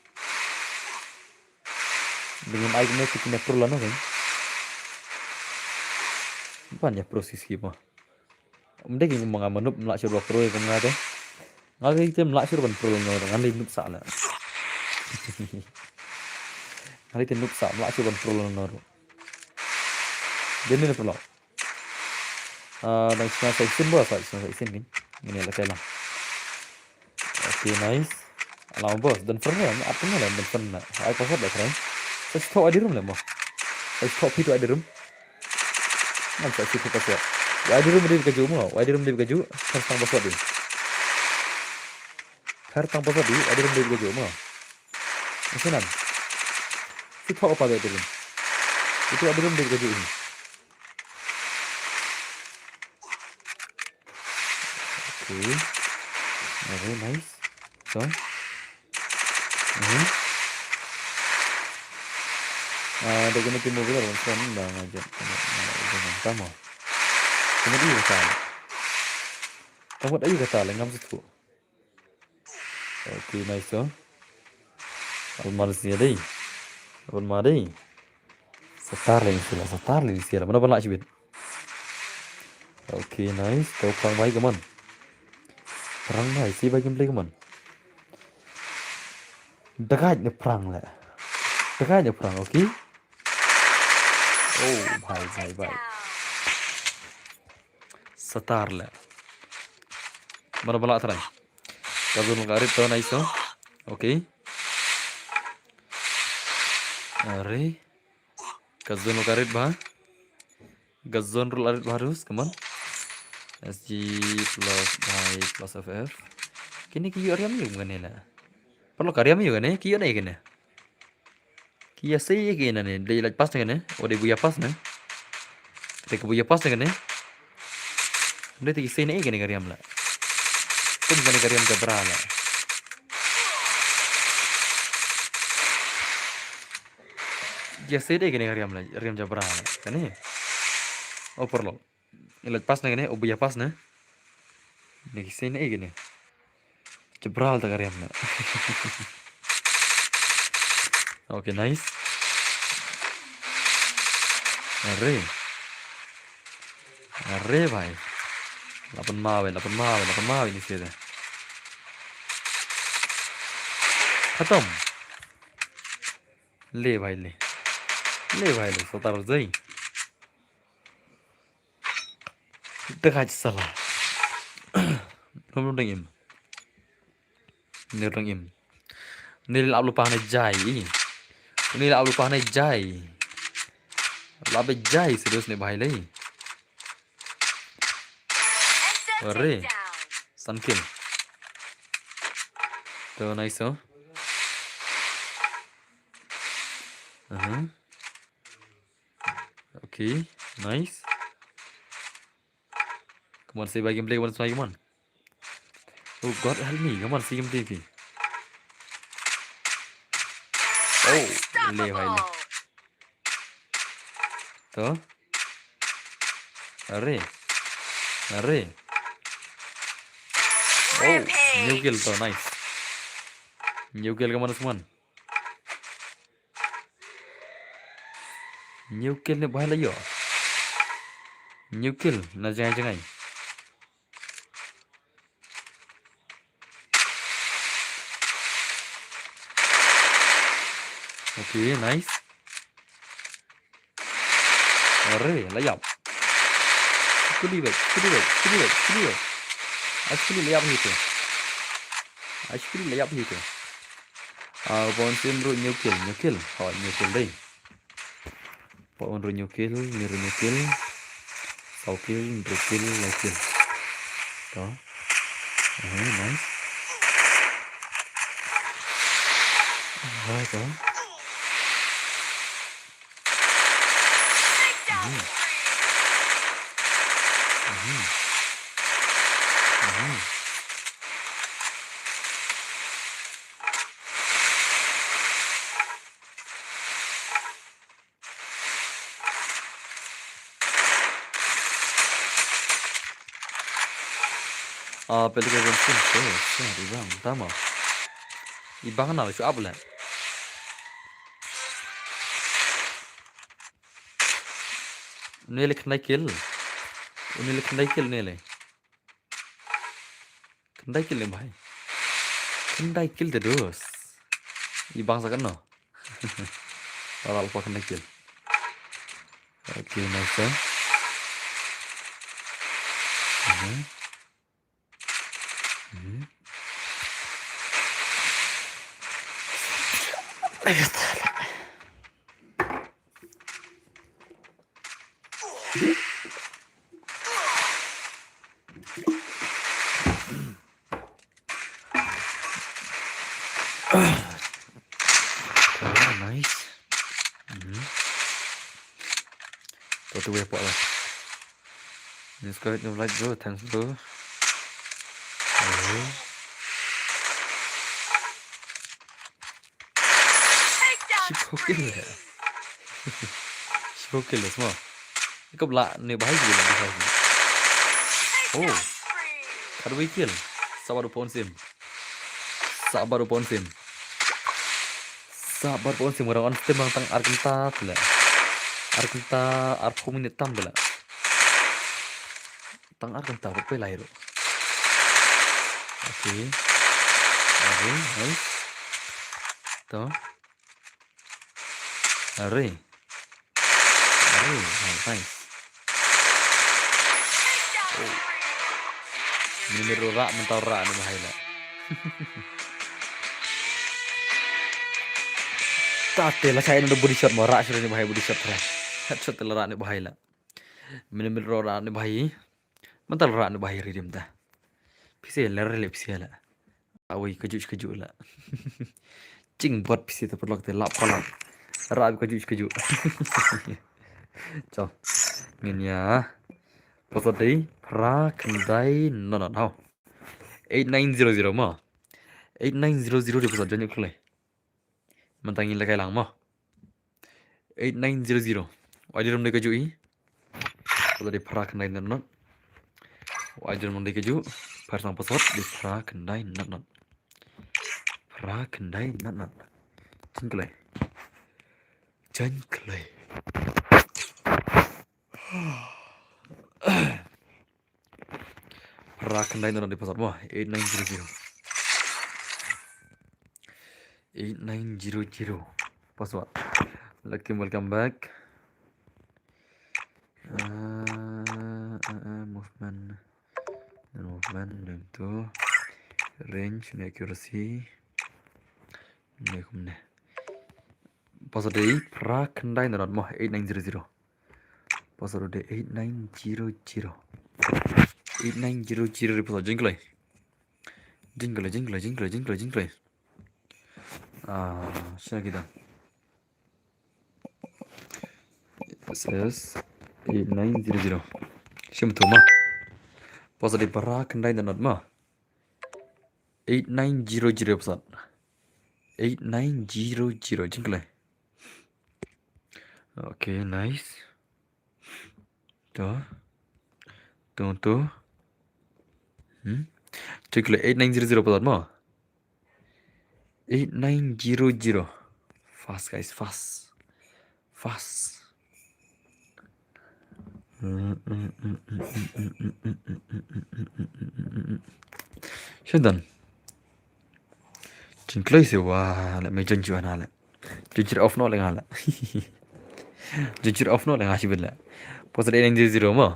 Dengan ai kena kita pro lano kan. Banyak pro sisi mah. Mending ngam nga manup mlak syur ba pro kum nga te. Nga te mlak syur ban pro lano, ngan li nup sa la. Ngan li te nup sa mlak syur ban pro lano. Dia ni pro. Ah, dan sna sa isin ba, sa sna sa isin ni. Ini la kela. Okay, nice. Alam bos, dan pernah ni, apa ni lah, dan pernah. Ai password dah keren. Sa stok adi room lah mo. Sa stok pi tu adi room. Ngan sa stok password. Adi room dia kaju mo. Adi room dia kaju. Tang password dia. Tang password dia. Adi room dia kaju mo. Macam nan. Stok apa adi room. Itu adi room dia kaju ini. Okay. Okay, nice. So. Mhm. Ah, da kene ki mobil wan son da ngajak. Tama. Kene di kata. Tama da kata le ngam satu. Okay, nice to. Almar sini dei. Almar dei. Satar le sila, satar le sila. Mana bala chibit. Okay, nice. Kau perang baik keman. Perang baik, si baik gameplay keman. Dekat ni perang le. Dekat ni perang, okay. Oh, bhai, bhai, bhai. Satar le. Mana bala try. Ka zone ka rit to, nice to. Okay. Are. Ka zone ka rit ba. Ka zone rule arit ba harus, come on. S G plus bhai plus F F. Kini ki yu ariam yu ngane la. Perlu ka ariam yu ngane, ki yu ne kene. Ki ïa sei ïa kine ne, dei lait pass ne kine, o dei buya pass ne. Dei ka buya pass ne kine. Dei te ki sei ne ïa kine ka riam la. Kum kane ka riam jabra la. Ki ïa sei dei kine ka riam la, riam jabra la. Kane. O parlok. Ila pass na kane, o buya pass na. Ni kisi na kane. Jabral ta ka riam na. Okay, nice. Are. Are bhai. Lapan mawe, lapan mawe, lapan mawe ni sida. Khatam. Le bhai le. Le bhai le, sotar jai. Dagaj sala. Rum rum dang im. Ni rum dang im. Ni lap lupa na jai. Ni lap lupa na jai. Lap jai serius ni bhai le. Are. Sun kill. To nice oh. Aha. Okay, nice. Come on, say bye gameplay, come on, say bye, come on. Oh God, help me. Come on, say gameplay. Oh, le bhai le. To. Are. Are. Oh, hynñiew kill to, nice. Hynñiew kill ka man sman. Hynñiew kill ne bhai la ïoh. Hynñiew kill na jngai jngai. Okay, nice. Are, la ïap. Skuli bek, skuli bek, skuli bek, skuli bek. Ai skuli la ïap hi te. Ai skuli la ïap hi te. Ah, Pon Sim ruh hynñiew kill, hynñiew kill. Oh, hynñiew kill dei. Pon ruh hynñiew kill, ni ruh hynñiew kill. Saw kill, hynriew kill, lai kill. To. Aha, nice. Aha, to. Mhm. Mhm. Mhm. Ah, pele ka Pon Sim, so, so, i bang, tama. I bang na, shu ap le. Une le khyndai kill. Une le khyndai kill une le. Khyndai kill ne bhai. Khyndai kill te dos. I bang sa kan no. Para lupa khyndai kill. Okay, nice try. Mhm. Mhm. Ah, nice. Mhm. To tu weh pok lah. Ni sekarang ni like bro, thanks bro. Mhm. Shiphew kill le. Shiphew kill le, semua. Ikop lah, ni bahaya je lah, bahaya je. Oh. Khadwei kill. Sabar u Pon Sim. Sabar u Pon Sim. Sabar u Pon Sim, ngarang on stem bang tang ar kynta tu le. Ar kynta, arphew minit tam tu le. Tang ar kynta, ba poi lai ruh. Okay. Okay, nice. To. Are. Are. Oh, nice. Oh. Ni ruh rah, mynta rah ni bahaya lah. Ta te la chai na body shot mo, rah shuh ni bahaya body shot lah. Headshot te la rah ni bahaya lah. Mini mini ruh rah ni bahaya. Mynta rah ni bahaya ri dim ta. Phi sa ler le phi sa la. Awei, kajuh kajuh la. Ching bot phi sa ta paralok te lap paralok. Rah kajuh kajuh. Chal. Ngin ïa. Password dei phra khyndai not not. Hau. Eight nine zero zero mo. Eight nine zero zero dei password, join ïa u khlei. Mynta ngin lehkai lang mo. Eight nine zero zero. Wai dei rum dei kajuh i. Wala dei phra khyndai not not. Wai dei rum dei kajuh. Phra sang password dei phra khyndai not not. Phra khyndai not not. Join khlei. Join khlei. Phra khyndai not not dei password mo. Eight nine zero zero. Eight nine zero zero. Password. Lucky, welcome back. Ah, ah, ah, movement. Movement, movement tu. Range, ni accuracy. Ni kumne. Password dei phra khyndai not not mo, eight nine zero zero. Password dei eight nine zero zero. Eight nine zero zero dei password, join khlei. Join khlei, join khlei, join khlei, join khlei, join khlei. Ah, shina kita. Says eight nine zero zero. Shim tu mo. Password dei phra khyndai not not mo. Eight nine zero zero password. Eight nine zero zero, join khlei. Okay, nice. To. To, to. Hmm? Check lo eight nine zero zero palat mo. Eight nine zero zero. Fast, guys, fast. Fast. Shaitan. Jingkloi se wa la me jong ju na la. Jujur off no le nga la. Jujur off no le nga shi bit la. Palat eight nine zero zero mo.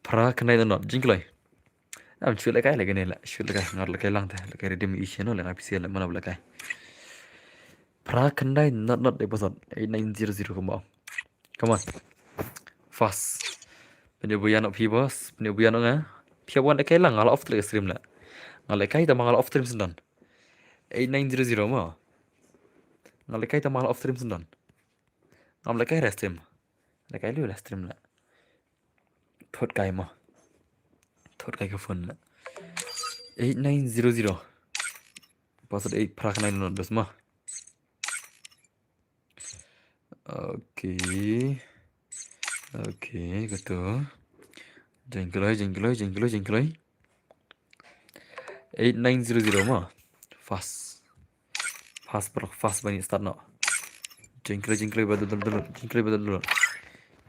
Phra khyndai not not. Jingkloi. Am shu lehkai lehkai ne la, shu lehkai, ngar lehkai lang te, lehkai redeem issue no, lehkai P C la, mana lehkai. Phra khyndai not not dei palat eight nine zero zero kumba. Come on. Fast. Pynbuaid noh phi boss, pynbuaid noh nga. Phi wan lehkai lang, nga la off te lehkai stream la. Nga lehkai tang ba nga la off stream shen don. Eight nine zero zero mo. Nga lehkai tang ba nga la off stream shen don. Ngam lehkai re stream. Lehkai lu la stream la. Thot kai mo. Thot kai ka phone la. Eight nine zero zero. Palat eight phra khyndai not dos mo. Okay. Okay, kato. Jingkloi, jingkloi, jingkloi, jingkloi. Eight nine zero zero mo. Fast. Fast bro, fast bani start noh. Jingkloi, jingkloi ba dep download. Jingkloi ba dep download.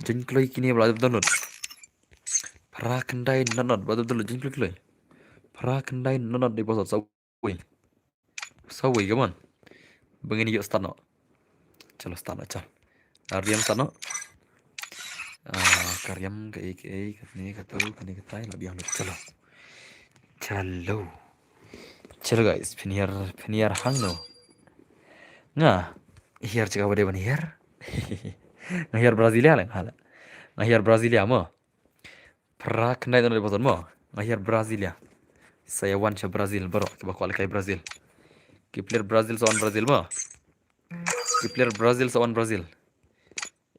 Jingkloi kine ba dep download. Phra khyndai not not ba dep download. Jingkloi kloi. Phra khyndai not not dei palat sa wei. Sa wei, come on. Ba ngin ïoh start noh. Chalo start noh, chal. Ka riam start noh. Ah, ka riam kaei kaei, kane kato, kane katai, la biang lut, chalo. Chalo. Chalo guys, phin hiar, phin hiar hangno. Nga hiar jaka ba dei ban hiar. Nga hiar Brasilia la, nga la. Nga hiar Brasilia mo. Phra khyndai not dei palat mo. Nga hiar Brasilia. Sa ïa wan sha Brazil baroh kiba kwah lehkai Brazil. Ki player Brazil sa wan Brazil mo. Ki player Brazil sa wan Brazil.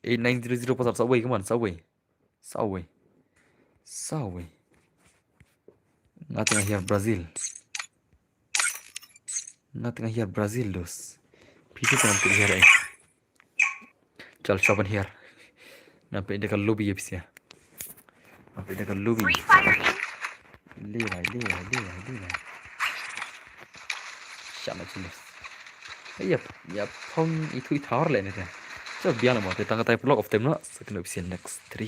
Eight nine zero zero palat sa wei, come on, sa wei. Sa wei. Sa wei. Nga te nga hiar Brazil. Nga te nga hiar Brazil dos. Phi te ngam te hiar ai. Chal shop and hiar. Ngam peit da ka lobby ïa phi sia. Ngam peit da ka lobby. Free Fire in. Le lai, le lai, le lai, le lai. Shana chile. Ïa, ïa phong itu i thar le ne te. Chal biang mo te tang tai block of them na. Sa kena phi sia next stream.